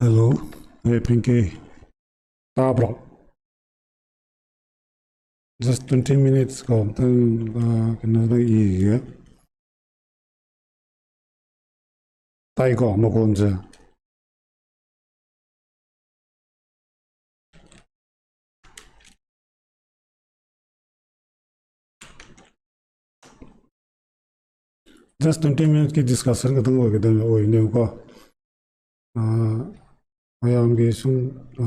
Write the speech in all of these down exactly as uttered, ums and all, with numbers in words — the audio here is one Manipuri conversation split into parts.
Hello. Hey, Pinky. ꯇꯥꯕ꯭ꯔꯣ? Just twenty minutes ꯀꯣ, ꯑꯝꯇꯪ, ꯑ, ꯀꯩꯅꯣꯗ ꯏꯒꯦ꯫ ꯇꯥꯏꯀꯣ, ꯃꯈꯣꯟꯁꯦ? Just twenty minutes ꯀꯤ discussion ꯈꯛꯇꯪ ꯑꯣꯏꯒꯗꯕꯅꯤ, ꯑꯣꯏꯅꯦꯕꯀꯣ꯫ ꯑ, ꯃꯌꯥꯝꯒꯤ ꯁꯨꯝ, ꯑ,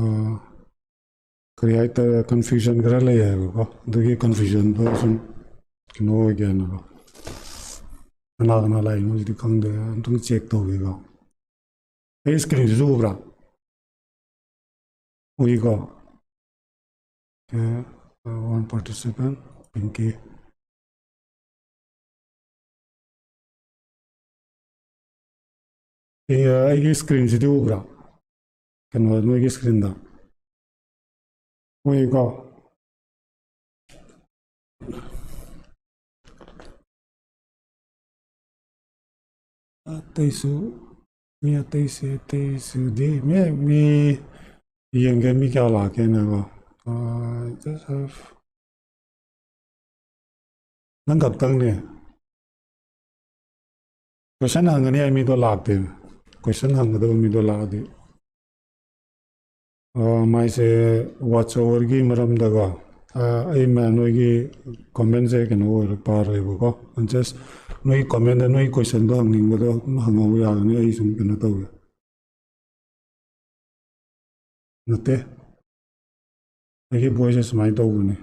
ꯀꯔꯤ ꯍꯥꯏꯇꯥꯔꯦ, confusion ꯈꯔ ꯂꯩ ꯍꯥꯏꯕꯀꯣ꯫ ꯑꯗꯨꯒꯤ confusion ꯗꯣ ꯁꯨꯝ ꯀꯩꯅꯣ ꯑꯣꯏꯒꯦꯅꯀꯣ꯫ ꯀꯅꯥ ꯀꯅꯥ ꯂꯥꯛꯏꯅꯣ ꯁꯤꯗꯤ ꯈꯪꯗꯦ, ꯑꯝꯇꯪ check ꯇꯧꯒꯦꯀꯣ꯫ ꯑꯩ screen ꯁꯤꯁꯨ ꯎꯕ꯭ꯔꯥ? ꯎꯏꯀꯣ? Okay, uh, one participant, Pinky. ꯑꯦ, ꯑꯩꯒꯤ screen ꯁꯤꯗꯤ ꯎꯕ꯭ꯔꯥ? ꯀꯩꯅꯣ, ꯅꯣꯏꯒꯤ screen ꯗ꯫ ꯎꯏꯀꯣ? ꯑꯇꯩꯁꯨ, ꯃꯤ ꯑꯇꯩꯁꯦ, ꯑꯇꯩꯁꯨꯗꯤ, ꯃꯤ, ꯃꯤ ꯌꯦꯡꯒꯦ, ꯃꯤ ꯀꯌꯥ ꯂꯥꯛꯀꯦꯅꯀꯣ꯫ ꯑ, just have, ꯅꯪ ꯈꯛꯇꯪꯅꯦ꯫ Question ꯍꯪꯒꯅꯤ ꯍꯥꯏ ꯃꯤꯗꯣ ꯂꯥꯛꯇꯦ꯫ Question ꯍꯪꯒꯗꯕ ꯃꯤꯗꯣ ꯂꯥꯛꯑꯗꯤ꯫ ꯑ, ꯃꯥꯏꯁꯦ watch hour ꯒꯤ ꯃꯔꯝꯗꯀꯣ, ꯑ, ꯑꯩ ꯃ-, ꯅꯣꯏꯒꯤ comment ꯁꯦ ꯀꯩꯅꯣ ꯑꯣꯏꯔ ꯄꯥꯔꯣꯏꯕꯀꯣ꯫ Just ꯅꯣꯏ comment ꯗ ꯅꯣꯏ question ꯗꯣ ꯍꯪꯅꯤꯡꯕꯗꯣ ꯑꯗꯨꯝ ꯍꯪꯍꯧꯕ ꯌꯥꯒꯅꯤ, ꯑꯩ ꯁꯨꯝ ꯀꯩꯅꯣ ꯇꯧꯒꯦ꯫ ꯅꯠꯇꯦ꯫ ꯑꯩꯒꯤ voice ꯁꯦ ꯁꯨꯃꯥꯏꯅ ꯇꯧꯕꯅꯦ꯫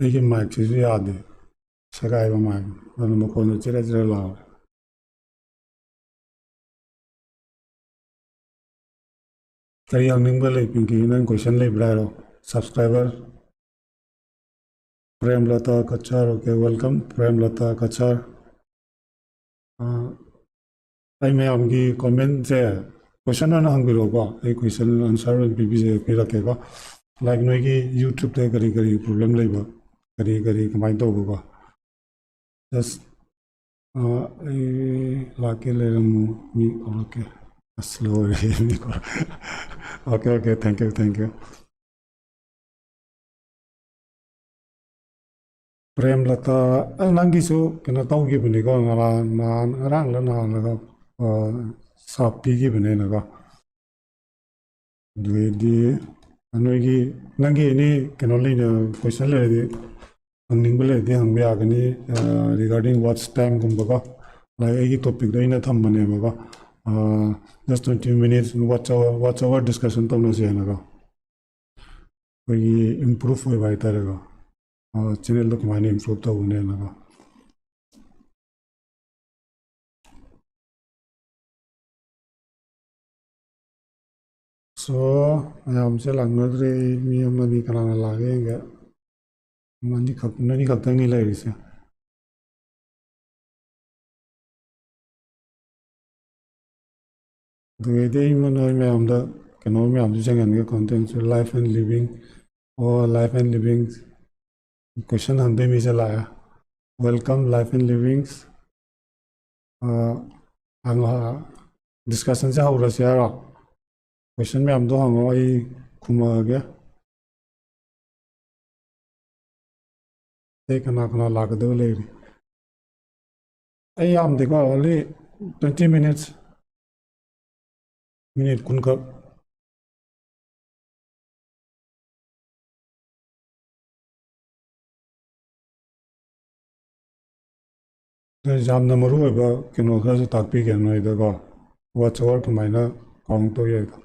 ꯑꯩꯒꯤ mic ꯁꯤꯁꯨ ꯌꯥꯗꯦ꯫ ꯁꯦꯒꯥꯏꯕ mic꯫ ꯑꯗꯨꯅ ꯃꯈꯣꯟꯗꯣ ꯆꯦꯔꯦ ꯆꯦꯔꯦ ꯂꯥꯎꯔꯦ꯫ ꯀꯔꯤ ꯍꯪꯅꯤꯡꯕ ꯂꯩ, ꯄꯤꯡꯀꯤ? ꯅꯪ question ꯂꯩꯕ꯭ꯔꯥ ꯍꯥꯏꯔꯣ꯫ Subscriber ꯄ꯭ꯔꯦꯝꯂꯇꯥ ꯀꯆꯥꯔ, okay, welcome, ꯄ꯭ꯔꯦꯝꯂꯇꯥ ꯀꯆꯥꯔ꯫ ꯑ, ꯑꯩ ꯃꯌꯥꯝꯒꯤ comment ꯁꯦ question ꯑꯣꯏꯅ ꯍꯪꯕꯤꯔꯛꯑꯣꯀꯣ, ꯑꯩ question answer ꯑꯣꯏꯅ ꯄꯤꯕꯤꯖ-, ꯄꯤꯔꯛꯀꯦꯀꯣ꯫ Like, ꯅꯣꯏꯒꯤ YouTube ꯇ ꯀꯔꯤ ꯀꯔꯤ problem ꯂꯩꯕ, ꯀꯔꯤ ꯀꯔꯤ ꯀꯃꯥꯏꯅ ꯇꯧꯕꯀꯣ? Just ꯑꯩ ꯂꯥꯛꯀꯦ, ꯂꯩꯔꯝꯃꯨ, ꯃꯤ ꯀꯧꯔꯛꯀꯦ꯫ ꯑꯁ, ꯂꯣꯏꯔꯦ, ꯃꯤ ꯀꯧꯔꯛ-, okay, okay, thank you, thank you꯫ ꯄ꯭ꯔꯦꯝꯂꯇꯥ, ꯑ, ꯅꯪꯒꯤꯁꯨ ꯀꯩꯅꯣ ꯇꯧꯈꯤꯕꯅꯤꯀꯣ, ꯉꯔꯥꯡ, ꯅꯍꯥꯟ, ꯉꯔꯥꯡꯂ ꯅꯍꯥꯟꯂꯒ, ꯑ, ꯁꯥꯞ ꯄꯤꯈꯤꯕꯅꯦꯅꯀꯣ꯫ ꯑꯗꯨꯗꯩꯗꯤ ꯅꯣꯏꯒꯤ, ꯅꯪꯒꯤ ꯑꯦꯅꯤ ꯀꯩꯅꯣ ꯂꯩꯅ, ꯀꯣꯏꯁꯟ ꯂꯩꯔꯗꯤ, ꯍꯪꯅꯤꯡꯕ ꯂꯩꯔꯗꯤ ꯍꯪꯕ ꯌꯥꯒꯅꯤ, ꯑ, regarding watch time ꯒꯨꯝꯕꯀꯣ꯫ Like, ꯑꯩꯒꯤ ꯇꯣꯄꯤꯛꯇꯣ ꯑꯩꯅ ꯊꯝꯕꯅꯦꯕꯀꯣ, ꯑ, just twenty minutes watch hour, watch hour discussion ꯇꯧꯅꯁꯦꯅꯀꯣ꯫ ꯑꯩꯈꯣꯏꯒꯤ ꯏꯝꯄ꯭ꯔꯨꯞ ꯑꯣꯏꯕ ꯍꯥꯏꯇꯥꯔꯦꯀꯣ, ꯆꯦꯅꯦꯜꯗꯣ ꯀꯃꯥꯏꯅ ꯏꯝꯄ꯭ꯔꯨꯞ ꯇꯧꯒꯅꯦꯅꯀꯣ꯫ So, ꯃꯌꯥꯝꯁꯦ ꯂꯥꯛꯅꯗ꯭ꯔꯦ꯫ ꯑꯩ ꯃꯤ ꯑꯃꯅꯤ ꯀꯅꯥꯅ ꯂꯥꯛꯒꯦ ꯌꯦꯡꯒꯦ꯫ ꯑꯃ ꯑꯅꯤꯈꯛ, ꯑꯅꯤꯈꯛꯇꯪꯅꯤ ꯂꯩꯔꯤꯁꯦ꯫ ꯑꯗꯨꯗꯩꯗꯤ ꯑꯩ ꯅꯣꯏ ꯃꯌꯥꯝꯗ ꯀꯩꯅꯣ ꯃꯌꯥꯝꯁꯨ ꯆꯪꯍꯟꯒꯦ, content ꯁꯨ, life and living, ꯑꯣ, life and living, ꯀꯣꯏꯁꯟ ꯍꯪꯗꯣꯏ ꯃꯤꯁꯦ ꯂꯥꯛꯑꯦ꯫ Welcome, life and living꯫ ꯑ, ꯍꯪꯉꯣ, ꯗꯤꯁꯀꯁꯟꯁꯦ ꯍꯧꯔꯁꯤ ꯍꯥꯏꯔꯣ? ꯀꯣꯏꯁꯟ ꯃꯌꯥꯝꯗꯣ ꯍꯪꯉꯣ, ꯑꯩ ꯈꯨꯝꯃꯛꯑꯒꯦ꯫ ꯑꯇꯩ ꯀꯅꯥ ꯀꯅꯥ ꯂꯥꯛꯀꯗꯕ ꯂꯩꯔꯤ? ꯑꯩ ꯌꯥꯝꯗꯦꯀꯣ, only twenty minutes, ꯃꯤꯅꯤꯠ ꯀꯨꯟꯈꯛ꯫ ꯑꯗꯣ ꯌꯥꯝꯅ ꯃꯔꯨ ꯑꯣꯏꯕ ꯀꯩꯅꯣ ꯈꯔꯁꯨ ꯇꯥꯛꯄꯤꯒꯦ ꯅꯣꯏꯗꯀꯣ꯫ Watch hour ꯀꯃꯥꯏꯅ count ꯇꯧ ꯌꯥꯏꯗꯣ꯫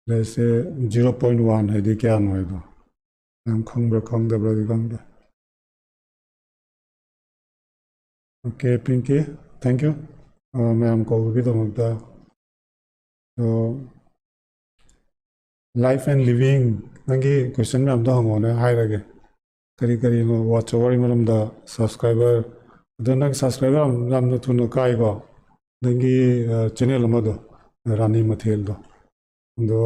Let's say zero point one ꯍꯥꯏꯗꯤ ꯀꯌꯥꯅꯣ ꯍꯥꯏꯗꯣ꯫ ꯌꯥꯝ ꯈꯪꯕ꯭ꯔꯥ ꯈꯪꯗꯕ꯭ꯔꯥꯗꯤ ꯈꯪꯗꯦ꯫ Okay, Pinky, thank you, ꯑ, ꯃꯌꯥꯝ ꯀꯧꯕꯒꯤꯗꯃꯛꯇ꯫ ꯑꯗꯣ, life and living, ꯅꯪꯒꯤ ꯀꯣꯏꯁꯟ ꯃꯌꯥꯝꯗꯣ ꯍꯪꯉꯣꯅꯦ, ꯍꯥꯏꯔꯒꯦ꯫ ꯀꯔꯤ ꯀꯔꯤꯅꯣ watch hour ꯒꯤ ꯃꯔꯝꯗ, subscriber, ꯑꯗꯣ ꯅꯪ subscriber ꯌꯥꯝ, ꯌꯥꯝꯅ ꯊꯨꯅ ꯀꯥꯏꯀꯣ, ꯅꯪꯒꯤ, ꯑ, ꯆꯦꯅꯦꯜ ꯑꯃꯗꯣ, ꯔꯥꯅꯤ ꯃꯊꯦꯜꯗꯣ꯫ ꯑꯗꯣ,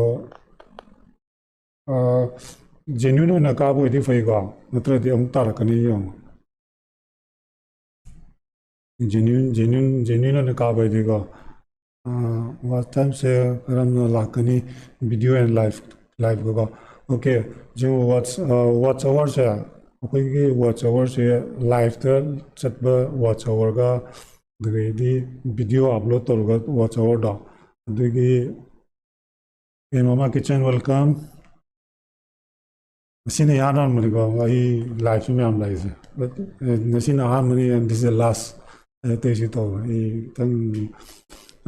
ꯑ, genuine ꯑꯣꯏꯅ ꯀꯥꯕ ꯑꯣꯏꯗꯤ ꯐꯩꯀꯣ, ꯅꯠꯇ꯭ꯔꯗꯤ ꯑꯃꯨꯛ ꯇꯥꯔꯛꯀꯅꯤ ꯌꯦꯡꯉꯣ꯫ Genuine genuine genuine ꯑꯣꯏꯅ ꯀꯥꯕ ꯍꯥꯏꯗꯤꯀꯣ꯫ ꯋꯥꯆ ꯇꯥꯏꯝꯁꯦ ꯀꯔꯝꯅ ꯂꯥꯛꯀꯅꯤ? Video and live, live ꯀꯣ꯫ Okay, ꯁꯤ ꯋꯥꯆ ꯋꯥꯆ ꯑꯋꯥꯔꯁꯦ, ꯑꯩꯈꯣꯏꯒꯤ ꯋꯥꯆ ꯑꯋꯥꯔꯁꯦ ꯂꯥꯏꯐꯇ ꯆꯠꯄ ꯋꯥꯆ ꯑꯋꯥꯔꯒ, ꯑꯗꯨꯗꯒꯤꯗꯤ ꯚꯤꯗꯤꯑꯣ ꯑꯞꯂꯣꯗ ꯇꯧꯔꯒ ꯋꯥꯆ ꯑꯋꯥꯔꯗꯣ, ꯑꯗꯨꯒꯤ ꯀꯩꯅꯣꯃ ꯀꯤꯆꯟ ꯋꯦꯜꯀꯝ꯫ ꯉꯁꯤꯅ ꯏꯍꯥꯟ ꯍꯥꯟꯕꯅꯤꯀꯣ ꯑꯩ ꯂꯥꯏꯐꯁꯨ ꯃꯌꯥꯝ ꯂꯥꯛꯏꯁꯦ꯫ But, ꯑꯦ, ꯉꯁꯤꯅ ꯑꯍꯥꯟꯕꯅꯤ, and this is the last꯫ ꯑꯩ ꯑꯇꯩꯁꯤ ꯇꯧꯔꯣꯏ꯫ ꯑꯩ ꯈꯤꯇꯪ,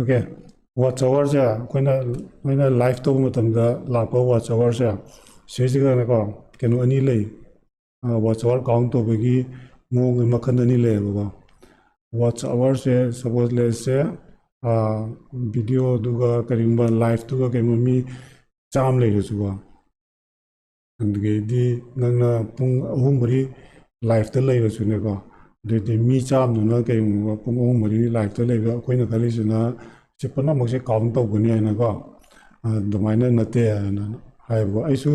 okay, ꯋꯥꯆ ꯑꯋꯥꯔꯁꯦ ꯑꯩꯈꯣꯏꯅ, ꯑꯩꯈꯣꯏꯅ ꯂꯥꯏꯐ ꯇꯧꯕ ꯃꯇꯝꯗ ꯂꯥꯛꯄ ꯋꯥꯆ ꯑꯋꯥꯔꯁꯦ, ꯁꯤꯁꯤꯒꯅꯦꯀꯣ, ꯀꯩꯅꯣ ꯑꯅꯤ ꯂꯩ꯫ ꯋꯥꯆ ꯑꯋꯥꯔ ꯀꯥꯎꯟ ꯇꯧꯕꯒꯤ ꯃꯑꯣꯡ ꯃꯈꯜ ꯑꯅꯤ ꯂꯩꯌꯦꯕꯀꯣ꯫ ꯋꯥꯆ ꯑꯋꯥꯔꯁꯦ, ꯁꯄꯣꯖ ꯂꯦꯠꯁꯦ, ꯚꯤꯗꯤꯑꯣ ꯑꯗꯨꯒ ꯀꯔꯤꯒꯨꯝꯕ ꯂꯥꯏꯐꯇꯨꯒ ꯀꯩꯒꯨꯝꯕ ꯃꯤ ꯆꯥꯝꯃ ꯂꯩꯔꯁꯨꯀꯣ, ꯑꯗꯨꯗꯒꯤꯗꯤ ꯅꯪꯅ ꯄꯨꯡ ꯑꯍꯨꯝ ꯃꯔꯤ ꯂꯥꯏꯐꯇ ꯂꯩꯔꯁꯨꯅꯦꯀꯣ, ꯑꯗꯨꯗꯤ ꯃꯤ ꯆꯥꯝꯃꯗꯨꯅ ꯀꯩꯒꯨꯝꯕ ꯄꯨꯡ ꯑꯍꯨꯝ ꯃꯔꯤ ꯂꯥꯏꯐꯇ ꯂꯩꯕ, ꯑꯩꯈꯣꯏꯅ ꯈꯜꯂꯤꯁꯤꯅ ꯁꯤ ꯄꯨꯝꯅꯃꯛꯁꯦ ꯀꯥꯎꯟ ꯇꯧꯒꯅꯤ ꯍꯥꯏꯅꯀꯣ, ꯑꯗꯨꯃꯥꯏꯅ ꯅꯠꯇꯦ ꯍꯥꯏꯅ ꯍꯥꯏꯌꯦꯕꯀꯣ꯫ ꯑꯩꯁꯨ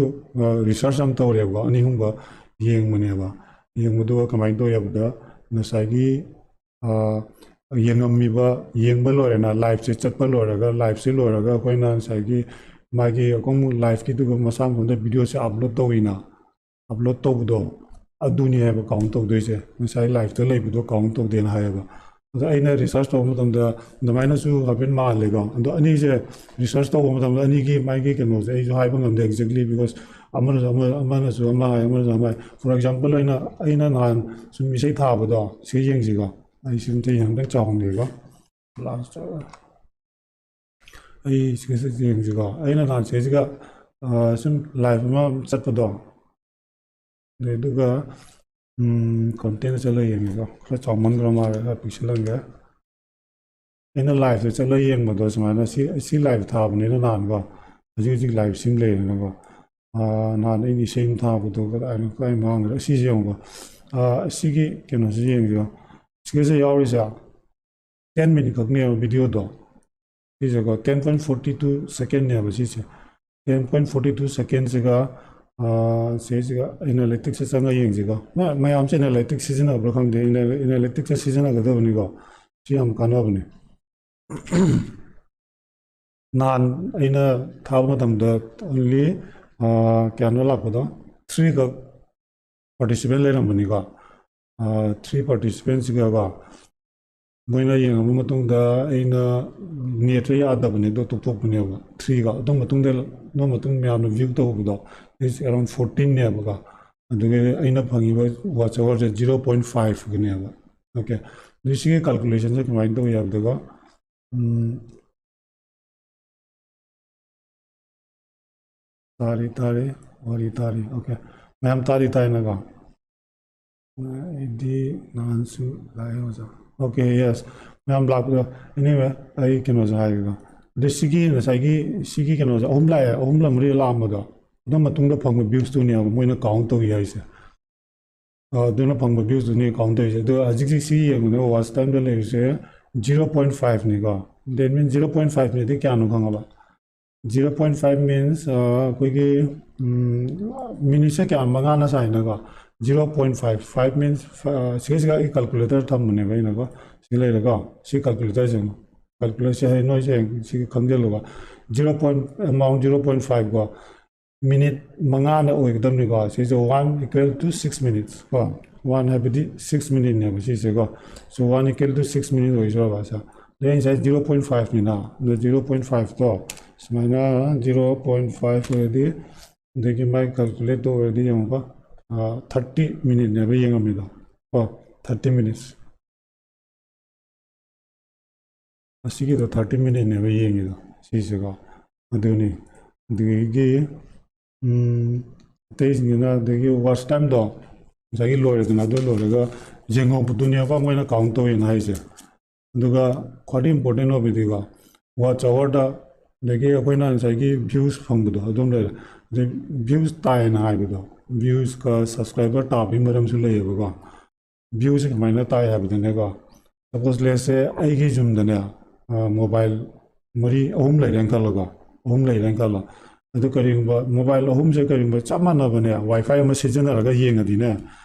ꯔꯤꯁꯔꯁ ꯑꯃ ꯇꯧꯔꯦꯕꯀꯣ, ꯑꯅꯤ ꯑꯍꯨꯝꯒ ꯌꯦꯡꯕꯅꯦꯕ꯫ ꯌꯦꯡꯕꯗꯨꯒ ꯀꯃꯥꯏꯅ ꯇꯧꯋꯦ ꯍꯥꯏꯕꯗ, ꯉꯁꯥꯏꯒꯤ ꯌꯦꯡꯉꯝꯃꯤꯕ, ꯌꯦꯡꯕ ꯂꯣꯏꯔꯦꯅ, ꯂꯥꯏꯐꯁꯦ ꯆꯠꯄ ꯂꯣꯏꯔꯒ, ꯂꯥꯏꯐꯁꯦ ꯂꯣꯏꯔꯒ ꯑꯩꯈꯣꯏꯅ ꯉꯁꯥꯏꯒꯤ ꯃꯥꯒꯤ ꯑꯩꯈꯣꯏ ꯂꯥꯏꯐꯀꯤꯗꯨꯒ ꯃꯁꯥ ꯃꯊꯟꯇ ꯚꯤꯗꯤꯑꯣꯁꯦ ꯑꯞꯂꯣꯗ ꯇꯧꯋꯤꯅ, ꯑꯞꯂꯣꯗ ꯇꯧꯕꯗꯣ ꯑꯗꯨꯅꯤ ꯍꯥꯏꯕ ꯀꯥꯎꯟ ꯇꯧꯗꯣꯏꯁꯦ꯫ ꯉꯁꯥꯏ ꯂꯥꯏꯐꯇ ꯂꯩꯕꯗꯣ ꯀꯥꯎꯟ ꯇꯧꯗꯦꯅ ꯍꯥꯏꯌꯦꯕ꯫ ꯑꯗꯣ ꯑꯩꯅ ꯔꯤꯁꯔꯁ ꯇꯧꯕ ꯃꯇꯝꯗ ꯑꯗꯨꯃꯥꯏꯅꯁꯨ ꯍꯥꯏꯐꯦꯠ ꯃꯥꯜꯂꯦꯀꯣ꯫ ꯑꯗꯣ ꯑꯅꯤꯁꯦ ꯔꯤꯁꯔꯁ ꯇꯧꯕ ꯃꯇꯝꯗ ꯑꯅꯤꯒꯤ ꯃꯥꯒꯤ ꯀꯩꯅꯣꯁꯦ ꯑꯩꯁꯨ ꯍꯥꯏꯕ ꯉꯝꯗꯦ exactly, because ꯑꯃꯅꯁꯨ ꯑꯃ, ꯑꯃꯅꯁꯨ ꯑꯃ ꯍꯥꯏ, ꯑꯃꯅꯁꯨ ꯑꯃ ꯍꯥꯏ꯫ For example, ꯑꯩꯅ, ꯑꯩꯅ ꯅꯍꯥꯟ ꯁꯨꯝ ꯏꯁꯩ ꯊꯥꯕꯗꯣ ꯁꯤ ꯌꯦꯡꯁꯤꯀꯣ꯫ ꯑꯩ ꯁꯤ ꯑꯝꯇ ꯍꯟꯗꯛ ꯆꯥꯎꯍꯟꯒꯦꯀꯣ꯫ ꯂꯥꯁꯇ ꯑꯩ ꯁꯤꯒ ꯌꯦꯡꯁꯤꯀꯣ꯫ ꯑꯩꯅ ꯅꯍꯥꯟ ꯁꯤꯁꯤꯒ ꯁꯨꯝ ꯂꯥꯏꯐ ꯑꯃ ꯆꯠꯄꯗꯣ, ꯑꯗꯨꯒ ꯀꯣꯟꯇꯦꯟ ꯆꯠꯂ ꯌꯦꯡꯉꯦꯀꯣ꯫ ꯈꯔ ꯆꯥꯎꯃꯟꯈ꯭ꯔ ꯃꯥꯜꯂꯦ, ꯈꯔ ꯄꯤꯛꯁꯤꯜꯍꯟꯒꯦ꯫ ꯑꯩꯅ ꯂꯥꯏꯐꯇ ꯆꯠꯂ ꯌꯦꯡꯕꯗꯣ ꯁꯨꯃꯥꯏꯅ ꯁꯤ, ꯁꯤ ꯂꯥꯏꯐ ꯊꯥꯕꯅꯤꯅ ꯅꯍꯥꯟꯀꯣ, ꯍꯧꯖꯤꯛ ꯍꯧꯖꯤꯛ ꯂꯥꯏꯐ ꯁꯤꯝ ꯂꯩꯔꯦꯅꯀꯣ꯫ ꯅꯍꯥꯟ ꯑꯩꯅ ꯏꯁꯩ ꯑꯃ ꯊꯥꯕꯗꯣ ꯀꯗꯥꯏꯅꯣ, ꯀꯗꯥꯏ ꯃꯥꯡꯈ꯭ꯔꯦ? ꯁꯤꯁꯦ ꯌꯦꯡꯉꯨꯀꯣ꯫ ꯁꯤꯒꯤ ꯀꯩꯅꯣꯁꯤ ꯌꯦꯡꯁꯤꯀꯣ꯫ ꯁꯤꯒꯤꯁꯦ ꯌꯥꯎꯔꯤꯁꯦ ꯇꯦꯟ ꯃꯤꯅꯤꯠ ꯈꯛꯅꯦꯕ ꯚꯤꯗꯤꯑꯣꯗꯣ꯫ ꯁꯤꯁꯦꯀꯣ, ten point forty two secondꯅꯦꯕ ꯁꯤꯁꯦ꯫ Ten point forty two secondꯁꯤꯒ ꯁꯤꯁꯤꯒ ꯑꯦꯅꯥꯂꯤꯇꯤꯛꯁꯁꯦ ꯆꯪꯉ ꯌꯦꯡꯁꯤꯀꯣ꯫ ꯃꯌꯥꯝꯁꯦ ꯑꯦꯅꯥꯂꯤꯇꯤꯛꯁ ꯁꯤꯖꯤꯟꯅꯕ꯭ꯔꯥ ꯈꯪꯗꯦ꯫ ꯑꯦꯅꯥꯂꯤꯇꯤꯛꯁꯁꯦ ꯁꯤꯖꯤꯟꯅꯒꯗꯕꯅꯤꯀꯣ꯫ ꯁꯤ ꯌꯥꯝ ꯀꯥꯟꯅꯕꯅꯤ꯫ ꯅꯍꯥꯟ ꯑꯩꯅ ꯊꯥꯕ ꯃꯇꯝꯗ ꯑꯣꯟꯂꯤ ꯀꯌꯥꯅꯣ ꯂꯥꯛꯄꯗꯣ? ꯊ꯭ꯔꯤ ꯈꯛ ꯄꯥꯔꯇꯤꯁꯤꯄꯦꯟ ꯂꯩꯔꯝꯕꯅꯤꯀꯣ꯫ ꯊ꯭ꯔꯤ ꯄꯥꯔꯇꯤꯁꯤꯄꯦꯟꯁꯤꯒꯀꯣ, ꯃꯣꯏꯅ ꯌꯦꯡꯉꯕ ꯃꯇꯨꯡꯗ ꯑꯩꯅ ꯅꯦꯠꯁꯦ ꯌꯥꯗꯕꯅꯦ ꯑꯗꯣ ꯇꯣꯛꯊꯣꯛꯄꯅꯦꯕ꯫ ꯊ꯭ꯔꯤꯒ ꯑꯗꯨ ꯃꯇꯨꯡꯗ, ꯑꯗꯨ ꯃꯇꯨꯡ ꯃꯌꯥꯝꯅ ꯚ꯭ꯌꯨ ꯇꯧꯕꯗꯣ is around fourteen ꯅꯦꯕꯀꯣ꯫ ꯑꯗꯨꯒ ꯑꯩꯅ ꯐꯪꯉꯤꯕ ꯋꯥꯆ ꯑꯋꯥꯔꯁꯦ ꯖꯤꯔꯣ ꯄꯣꯏꯟ ꯐꯥꯏꯚꯀꯤꯅꯦꯕ꯫ ꯑꯣꯀꯦ, ꯑꯗꯨ ꯁꯤꯒꯤ ꯀꯥꯜꯀꯨꯂꯦꯁꯟꯁꯦ ꯀꯃꯥꯏꯅ ꯇꯧꯏ ꯍꯥꯏꯕꯗꯀꯣ, ꯇꯥꯔꯤ ꯇꯥꯔꯤ, ꯋꯥꯔꯤ ꯇꯥꯔꯤ꯫ ꯑꯣꯀꯦ, ꯃꯌꯥꯝ ꯇꯥꯔꯤ ꯇꯥꯏꯅꯀꯣ꯫ ꯑꯩꯗꯤ ꯅꯍꯥꯟꯁꯨ ꯂꯥꯛꯑꯦ ꯑꯣꯖꯥ꯫ ꯑꯣꯀꯦ, ꯌꯦꯁ, ꯃꯌꯥꯝ ꯂꯥꯛꯄꯗꯣ꯫ ꯑꯦꯅꯤꯋꯦ, ꯑꯩ ꯀꯩꯅꯣꯁꯦ ꯍꯥꯏꯒꯦꯀꯣ꯫ ꯑꯗꯣ ꯁꯤꯒꯤ ꯉꯁꯥꯏꯒꯤ ꯁꯤꯒꯤ ꯀꯩꯅꯣꯁꯦ ꯑꯍꯨꯝ ꯂꯥꯛꯑꯦ, ꯑꯍꯨꯝꯂ ꯃꯔꯤ ꯂꯥꯛꯑꯝꯕꯗꯣ, ꯑꯗꯨ ꯃꯇꯨꯡꯗ ꯐꯪꯕ ꯚ꯭ꯌꯨꯁꯇꯨꯅꯦꯕ ꯃꯣꯏꯅ ꯀꯥꯎꯟ ꯇꯧꯏ ꯍꯥꯏꯁꯦ꯫ ꯑꯗꯨꯅ ꯐꯪꯕ ꯚ꯭ꯌꯨꯁꯇꯨꯅꯦ ꯀꯥꯎꯟ ꯇꯧꯔꯤꯁꯦ꯫ ꯑꯗꯣ ꯍꯧꯖꯤꯛꯁꯦ ꯁꯤ ꯌꯦꯡꯕꯗ ꯋꯥꯆ ꯇꯥꯏꯝꯗ ꯂꯩꯔꯤꯁꯦ ꯖꯤꯔꯣ ꯄꯣꯏꯟ ꯐꯥꯏꯚꯅꯤꯀꯣ꯫ That means ꯖꯤꯔꯣ ꯄꯣꯏꯟ ꯐꯥꯏꯚꯅꯤꯗꯤ ꯀꯌꯥꯅꯣ ꯈꯪꯉꯕ? ꯖꯤꯔꯣ ꯄꯣꯏꯟ ꯐꯥꯏꯚ ꯃꯤꯟꯁ ꯑꯩꯈꯣꯏꯒꯤ ꯃꯤꯅꯤꯠꯁꯦ ꯀꯌꯥ, ꯃꯉꯥꯅ ꯁꯥꯏꯅꯀꯣ꯫ Zero point five, five means ꯁꯤꯒꯩꯁꯤꯒ ꯑꯩ ꯀꯥꯜꯀꯨꯂꯦꯇꯔ ꯊꯝꯕꯅꯦꯕ ꯑꯩꯅꯀꯣ꯫ ꯁꯤ ꯂꯩꯔꯦꯀꯣ꯫ ꯁꯤ ꯀꯥꯜꯀꯨꯂꯦꯇꯔꯁꯦ ꯌꯦꯡꯉꯣ꯫ ꯀꯥꯜꯀꯨꯂꯦꯇꯔꯁꯦ ꯍꯌꯦꯡ ꯅꯣꯏꯁꯦ ꯍꯌꯦꯡ ꯁꯤꯒꯤ ꯈꯪꯖꯤꯜꯂꯨꯕ꯫ Zero point, amount zero point ꯐꯥꯏꯚꯀꯣ꯫ ꯃꯤꯅꯤꯠ ꯃꯉꯥꯅ ꯑꯣꯏꯒꯗꯕꯅꯤꯀꯣ꯫ ꯁꯤꯁꯦ one equal to six minutes ꯀꯣ꯫ One ꯍꯥꯏꯕꯗꯤ ꯁꯤꯛꯁ ꯃꯤꯅꯤꯠꯅꯦꯕ ꯁꯤꯁꯦꯀꯣ꯫ So one equal to six minute ꯑꯣꯏꯖꯔꯕ ꯁꯦ꯫ ꯑꯗꯩ ꯉꯁꯥꯏ ꯖꯤꯔꯣ ꯄꯣꯏꯟ ꯐꯥꯏꯚꯅꯤꯅ, ꯑꯗꯣ ꯖꯤꯔꯣ ꯄꯣꯏꯟ ꯐꯥꯏꯚꯇꯣ ꯁꯨꯃꯥꯏꯅ ꯖꯤꯔꯣ ꯄꯣꯏꯟ ꯐꯥꯏꯚ ꯑꯣꯏꯔꯗꯤ, ꯑꯗꯒꯤ ꯃꯥꯏ ꯀꯥꯜꯀꯨꯂꯦꯠ ꯇꯧꯔꯗꯤ ꯌꯦꯡꯉꯨꯀꯣ, ꯊꯥꯔꯇꯤ ꯃꯤꯅꯤꯠꯅꯦꯕ ꯌꯦꯡꯉꯝꯃꯤꯗꯣ ꯀꯣ꯫ Thirty minutes. ꯑꯁꯤꯒꯤꯗꯣ ꯊꯥꯔꯇꯤ ꯃꯤꯅꯤꯠꯅꯦꯕ ꯌꯦꯡꯉꯤꯗꯣ ꯁꯤꯁꯦꯀꯣ꯫ ꯑꯗꯨꯅꯤ꯫ ꯑꯗꯨꯗꯒꯤ ꯑꯇꯩꯁꯤꯡꯁꯤꯅ, ꯑꯗꯒꯤ ꯋꯥꯆ ꯇꯥꯏꯝꯗꯣ ꯉꯁꯥꯏꯒꯤ ꯂꯣꯏꯔꯦꯗꯅ, ꯑꯗꯨ ꯂꯣꯏꯔꯒ ꯌꯦꯡꯍꯧꯕꯗꯨꯅꯦꯕ ꯃꯣꯏꯅ ꯀꯥꯎꯟ ꯇꯧꯋꯦꯅ ꯍꯥꯏꯁꯦ꯫ ꯑꯗꯨꯒ ꯈ꯭ꯋꯥꯏꯗꯒꯤ ꯏꯝꯄꯣꯔꯇꯦꯟ ꯑꯣꯏꯕꯗꯤꯀꯣ, ꯋꯥꯆ ꯑꯋꯥꯔꯗ, ꯑꯗꯒꯤ ꯑꯩꯈꯣꯏꯅ ꯉꯁꯥꯏꯒꯤ ꯚ꯭ꯌꯨꯁ ꯐꯪꯕꯗꯣ ꯑꯗꯨꯝ ꯂꯩꯔꯦ꯫ ꯑꯗꯩ ꯚ꯭ꯌꯨꯁ ꯇꯥꯏꯅ ꯍꯥꯏꯕꯗꯣ, ꯚ꯭ꯌꯨꯁꯀ ꯁꯕꯁꯀ꯭ꯔꯥꯏꯕꯔ ꯇꯥꯕꯒꯤ ꯃꯔꯝꯁꯨ ꯂꯩꯌꯦꯕꯀꯣ꯫ ꯚ꯭ꯌꯨꯁꯦ ꯀꯃꯥꯏꯅ ꯇꯥꯏ ꯍꯥꯏꯕꯗꯅꯦꯀꯣ, ꯁꯄꯣꯁ ꯂꯦꯠꯁꯦ ꯑꯩꯒꯤ ꯌꯨꯝꯗꯅꯦ, ꯃꯣꯕꯥꯏꯜ ꯃꯔꯤ, ꯑꯍꯨꯝ ꯂꯩꯔꯦꯅ ꯈꯜꯂꯣꯀꯣ, ꯑꯍꯨꯝ ꯂꯩꯔꯦꯅ ꯈꯜꯂꯣ꯫ ꯑꯗꯨ ꯀꯔꯤꯒꯨꯝꯕ mobile ꯑꯍꯨꯝꯁꯦ ꯀꯔꯤꯒꯨꯝꯕ ꯆꯞ ꯃꯥꯟꯅꯕꯅꯦ, WiFi ꯑꯃ ꯁꯤꯖꯤꯟꯅꯔꯒ ꯌꯦꯡꯉꯗꯤꯅꯦ,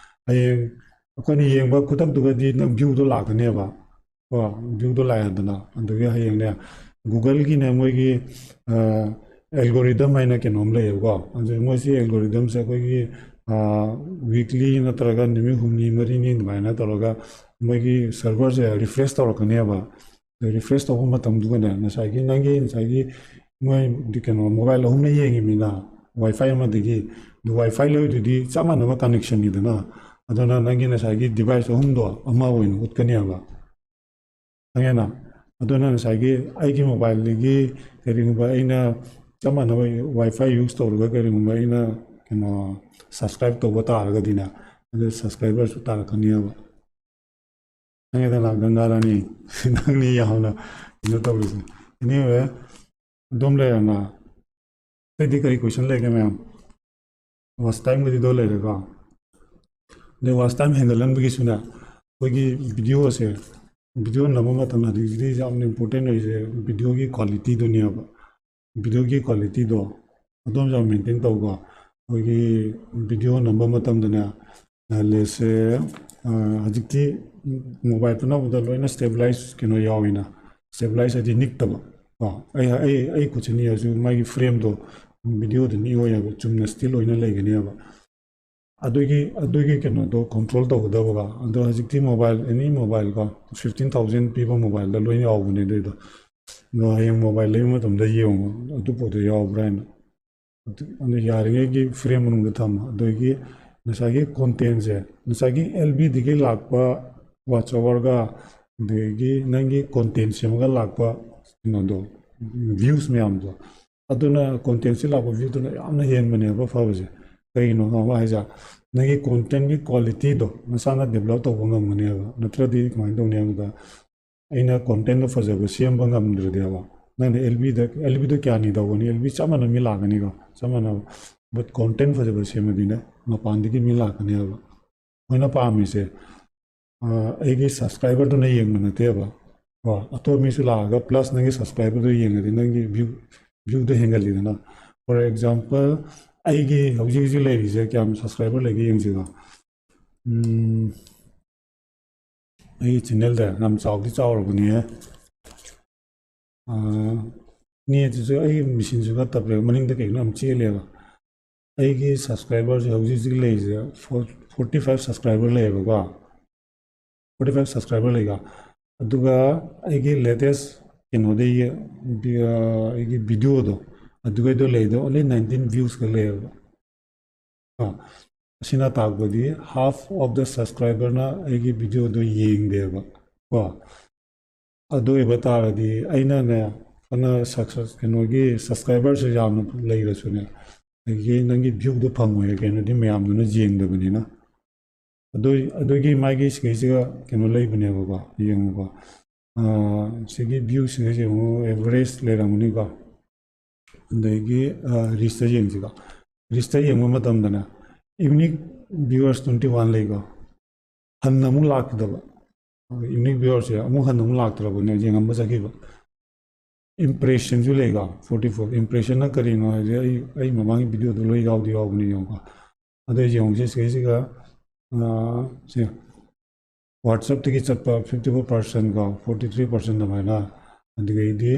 ꯍꯌꯦꯡ ꯑꯩꯈꯣꯏꯅ ꯌꯦꯡꯕ ꯈꯨꯗꯛꯇꯨꯒꯗꯤ ꯅꯪ view ꯗꯣ ꯂꯥꯛꯀꯅꯦꯕ꯫ ꯀꯣ, view ꯗꯣ ꯂꯥꯛꯑꯦꯗꯅ, ꯑꯗꯨꯒꯤ ꯍꯌꯦꯡꯅꯦ Google ꯒꯤꯅꯦ ꯃꯣꯏꯒꯤ algorithm ꯍꯥꯏꯅ ꯀꯩꯅꯣꯝ ꯂꯩꯌꯦꯕꯀꯣ꯫ ꯑꯗꯨ ꯃꯣꯏꯁꯤ algorithm ꯁꯦ ꯑꯩꯈꯣꯏꯒꯤ weekly ꯅꯠꯇ꯭ꯔꯒ ꯅꯨꯃꯤꯠ ꯍꯨꯝꯅꯤ ꯃꯔꯤꯅꯤ ꯑꯗꯨꯃꯥꯏꯅ ꯇꯧꯔꯒ ꯃꯣꯏꯒꯤ server ꯁꯦ refresh ꯇꯧꯔꯛꯀꯅꯦꯕ꯫ Refresh ꯇꯧꯕ ꯃꯇꯝꯗꯨꯒꯅꯦ ꯉꯁꯥꯏꯒꯤ ꯅꯪꯒꯤ ꯉꯁꯥꯏꯒꯤ ꯃꯣꯏ ꯀꯩꯅꯣ mobile ꯑꯍꯨꯝꯅ ꯌꯦꯡꯉꯤꯃꯤꯅ WiFi ꯑꯃꯗꯒꯤ, ꯑꯗꯨ WiFi ꯂꯩꯔꯤꯗꯨꯗꯤ ꯆꯞ ꯃꯥꯟꯅꯕ connection ꯅꯤꯗꯅ, ꯑꯗꯨꯅ ꯅꯪꯒꯤ ꯉꯁꯥꯏꯒꯤ device ꯑꯍꯨꯝꯗꯣ ꯑꯃ ꯑꯣꯏꯅ ꯎꯠꯀꯅꯦꯕ꯫ ꯈꯪꯉꯦꯅ? ꯑꯗꯨꯅ ꯉꯁꯥꯏꯒꯤ ꯑꯩꯒꯤ mobile ꯗꯒꯤ ꯀꯔꯤꯒꯨꯝꯕ ꯑꯩꯅ ꯆꯞ ꯃꯥꯟꯅꯕ WiFi use ꯇꯧꯔꯒ ꯀꯔꯤꯒꯨꯝꯕ ꯑꯩꯅ ꯀꯩꯅꯣ subscribe ꯇꯧꯕ ꯇꯥꯔꯒꯗꯤꯅꯦ, ꯑꯗꯨ subscriber ꯁꯨ ꯇꯥꯔꯛꯀꯅꯦꯕ꯫ ꯈꯪꯉꯦꯗꯅ ꯒꯪꯒꯥ ꯔꯥꯅꯤ? ꯅꯪꯅꯤ ꯌꯥꯝꯅ ꯀꯩꯅꯣ ꯇꯧꯔꯤꯁꯦ꯫ Anyway, ꯑꯗꯨꯝ ꯂꯩꯔꯦꯅ꯫ ꯑꯇꯩꯗꯤ ꯀꯔꯤ question ꯂꯩꯒꯦ ꯃꯌꯥꯝ? Watch time ꯒꯤꯗꯣ ꯂꯩꯔꯦꯀꯣ꯫ ꯑꯗꯩ watch time ꯍꯦꯟꯒꯠꯍꯟꯕꯒꯤꯁꯨꯅꯦ, ꯑꯩꯈꯣꯏꯒꯤ video ꯁꯦ, video ꯅꯝꯕ ꯃꯇꯝꯗ ꯍꯧꯖꯤꯛꯀꯤꯗꯤ ꯌꯥꯝꯅ important ꯑꯣꯏꯔꯤꯁꯦ video ꯒꯤ quality ꯗꯨꯅꯦꯕ꯫ Video ꯒꯤ quality ꯗꯣ ꯑꯗꯨꯝ ꯌꯥꯝ maintain ꯇꯧꯀꯣ꯫ ꯑꯩꯈꯣꯏꯒꯤ video ꯅꯝꯕ ꯃꯇꯝꯗꯅꯦ, ꯂꯦꯟꯁꯁꯦ ꯍꯧꯖꯤꯛꯇꯤ mobile ꯄꯨꯝꯅꯃꯛꯇ ꯂꯣꯏꯅ stabilize ꯀꯩꯅꯣ ꯌꯥꯎꯋꯤꯅ, stabilize ꯍꯥꯏꯗꯤ ꯅꯤꯛꯇꯕ ꯀꯣ꯫ ꯑꯩ ꯑꯩ ꯑꯩ ꯈꯨꯠꯁꯤ ꯅꯤꯛꯑꯁꯨ ꯃꯥꯒꯤ frame ꯗꯣ video ꯗ ꯅꯤꯛꯑꯣꯏ ꯍꯥꯏꯕ, ꯆꯨꯝꯅ still ꯑꯣꯏꯅ ꯂꯩꯒꯅꯦꯕ꯫ ꯑꯗꯨꯒꯤ ꯑꯗꯨꯒꯤ ꯀꯩꯅꯣꯗꯣ control ꯇꯧꯒꯗꯕꯀꯣ꯫ ꯑꯗꯣ ꯍꯧꯖꯤꯛꯇꯤ mobile, any mobile ꯀꯣ, fifteen thousand ꯄꯤꯕ mobile ꯗ ꯂꯣꯏ ꯌꯥꯎꯕꯅꯦ ꯑꯗꯨꯏꯗꯣ꯫ ꯑꯗꯣ ꯍꯌꯦꯡ mobile ꯂꯩꯕ ꯃꯇꯝꯗ ꯌꯦꯡꯉꯣ ꯑꯗꯨ ꯄꯣꯠꯇꯣ ꯌꯥꯎꯕ꯭ꯔꯥ ꯍꯥꯏꯅ꯫ ꯑꯗꯨ ꯑꯗꯨ ꯌꯥꯔꯤꯉꯩꯒꯤ frame ꯃꯅꯨꯡꯗ ꯊꯝꯃꯣ꯫ ꯑꯗꯒꯤ ꯉꯁꯥꯏꯒꯤ content ꯁꯦ, ꯉꯁꯥꯏꯒꯤ L B ꯗꯒꯤ ꯂꯥꯛꯄ watch hour ꯒ ꯑꯗꯒꯤ ꯅꯪꯒꯤ content ꯁꯦꯝꯃꯒ ꯂꯥꯛꯄ ꯀꯩꯅꯣꯗꯣ, views ꯃꯌꯥꯝꯗꯣ, ꯑꯗꯨꯅ content ꯁꯤ ꯂꯥꯛꯄ view ꯗꯨꯅ ꯌꯥꯝꯅ ꯍꯦꯟꯕꯅꯦꯕ ꯐꯕꯁꯦ꯫ ꯀꯩꯒꯤꯅꯣ ꯈꯪꯉꯕ ꯍꯥꯏꯁꯦ? ꯅꯪꯒꯤ content ꯀꯤ quality ꯗꯣ ꯅꯁꯥꯅ develop ꯇꯧꯕ ꯉꯝꯒꯅꯦꯕ꯫ ꯅꯠꯇ꯭ꯔꯗꯤ ꯀꯃꯥꯏꯅ ꯇꯧꯅꯤ ꯍꯥꯏꯕꯗ, ꯑꯩꯅ content ꯗꯣ ꯐꯖꯕ ꯁꯦꯝꯕ ꯉꯝꯗ꯭ꯔꯗꯤꯕ, ꯅꯪꯅ L B ꯗ, L B ꯗꯣ ꯀꯌꯥꯅꯤ ꯇꯧꯒꯅꯤ? L B ꯆꯞ ꯃꯥꯟꯅꯕ ꯃꯤ ꯂꯥꯛꯀꯅꯤꯀꯣ, ꯆꯞ ꯃꯥꯟꯅꯕ꯫ But content ꯐꯖꯕ ꯁꯦꯝꯃꯗꯤꯅꯦ, ꯃꯄꯥꯟꯗꯒꯤ ꯃꯤ ꯂꯥꯛꯀꯅꯦꯕ꯫ ꯃꯣꯏꯅ ꯄꯥꯝꯃꯤꯁꯦ, ꯑ, ꯑꯩꯒꯤ subscriber ꯗꯨꯅ ꯌꯦꯡꯕ ꯅꯠꯇꯦꯕ꯫ ꯀꯣ, ꯑꯇꯣꯞꯄ ꯃꯤꯁꯨ ꯂꯥꯛꯑꯒ plus ꯅꯪꯒꯤ subscriber ꯗꯣ ꯌꯦꯡꯉꯗꯤ ꯅꯪꯒꯤ view, view ꯗꯣ ꯍꯦꯟꯒꯠꯂꯤꯗꯅ꯫ For example, ꯑꯩꯒꯤ ꯍꯧꯖꯤꯛ ꯍꯧꯖꯤꯛ ꯂꯩꯔꯤꯁꯦ ꯀꯌꯥꯝ subscriber ꯂꯩꯒꯦ ꯌꯦꯡꯁꯤꯀꯣ꯫ ꯎꯝ, ꯑꯩꯒꯤ channelꯗ ꯌꯥꯝ ꯆꯥꯎꯗꯤ ꯆꯥꯎꯔꯕꯅꯦ꯫ ꯑꯥ, ꯅꯦꯠꯁꯤꯁꯨ ꯑꯩꯒꯤ machineꯁꯨ ꯈꯔ ꯇꯞꯄꯦꯕ, ꯃꯅꯤꯡꯗ ꯀꯩꯅꯣ ꯌꯥꯝ ꯆꯦꯜꯂꯦꯕ꯫ ꯑꯩꯒꯤ subscriberꯁꯦ ꯍꯧꯖꯤꯛ ꯍꯧꯖꯤꯛ ꯂꯩꯔꯤꯁꯦ forty five subscriber ꯂꯩꯌꯦꯕꯀꯣ꯫ Forty five subscriber ꯂꯩꯀꯣ꯫ ꯑꯗꯨꯒ ꯑꯩꯒꯤ latest ꯀꯩꯅꯣꯗꯒꯤ, ꯑꯩꯒꯤ videoꯗꯣ, ꯑꯗꯨꯒꯩꯗꯣ ꯂꯩꯗꯣ only nineteen viewsꯈꯛ ꯂꯩꯌꯦꯕ꯫ ꯀꯣ, ꯑꯁꯤꯅ ꯇꯥꯛꯄꯗꯤ half of the subscriberꯅ ꯑꯩꯒꯤ videoꯗꯣ ꯌꯦꯡꯗꯦꯕ ꯀꯣ꯫ ꯑꯗꯨ ꯑꯣꯏꯕ ꯇꯥꯔꯗꯤ ꯑꯩꯅꯅꯦ, ꯐꯅ success, ꯀꯩꯅꯣꯒꯤ subscriberꯁꯦ ꯌꯥꯝꯅ ꯂꯩꯔꯁꯨꯅꯦ, ꯑꯗꯒꯤ ꯅꯪꯒꯤ viewꯗꯣ ꯐꯪꯉꯣꯏ, ꯀꯩꯅꯣꯗꯤ ꯃꯌꯥꯝꯗꯨꯅ ꯌꯦꯡꯗꯕꯅꯤꯅ꯫ ꯑꯗꯨ, ꯑꯗꯨꯒꯤ ꯃꯥꯒꯤ ꯁꯤꯒꯩꯁꯤꯒ ꯀꯩꯅꯣ ꯂꯩꯕꯅꯦꯕꯀꯣ, ꯌꯦꯡꯉꯨꯀꯣ꯫ ꯑꯥ, ꯁꯤꯒꯤ viewꯁꯤꯒꯩꯁꯦ ꯑꯃꯨꯛ average ꯂꯩꯔꯝꯒꯅꯤꯀꯣ꯫ ꯑꯗꯒꯤ, ꯑꯥ, reachꯇ ꯌꯦꯡꯁꯤꯀꯣ꯫ Reachꯇ ꯌꯦꯡꯕ ꯃꯇꯝꯗꯅꯦ, unique viewers twenty one ꯂꯩꯀꯣ꯫ ꯍꯟꯅ ꯑꯃꯨꯛ ꯂꯥꯛꯈꯤꯗꯕ꯫ Unique viewerꯁꯦ ꯑꯃꯨꯛ ꯍꯟꯅ ꯑꯃꯨꯛ ꯂꯥꯛꯇ꯭ꯔꯕꯅꯦ, ꯌꯦꯡꯉꯝꯕ ꯆꯠꯈꯤꯕ꯫ Impressionꯁꯨ ꯂꯩꯀꯣ, forty four꯫ Impressionꯅ ꯀꯔꯤꯅꯣ ꯍꯥꯏꯁꯦ ꯑꯩ, ꯑꯩ ꯃꯃꯥꯡꯒꯤ videoꯗ ꯂꯣꯏ ꯌꯥꯎꯗꯤ ꯌꯥꯎꯕꯅꯤ, ꯌꯦꯡꯉꯨꯀꯣ꯫ ꯑꯗꯣ ꯌꯦꯡꯉꯨꯁꯦ ꯁꯤꯒꯩꯁꯤꯒ, ꯑꯥ, ꯁꯦ, WhatsAppꯇꯒꯤ ꯆꯠꯄ fifty four percent ꯀꯣ, forty three percent ꯑꯗꯨꯃꯥꯏꯅ꯫ ꯑꯗꯨꯗꯒꯤꯗꯤ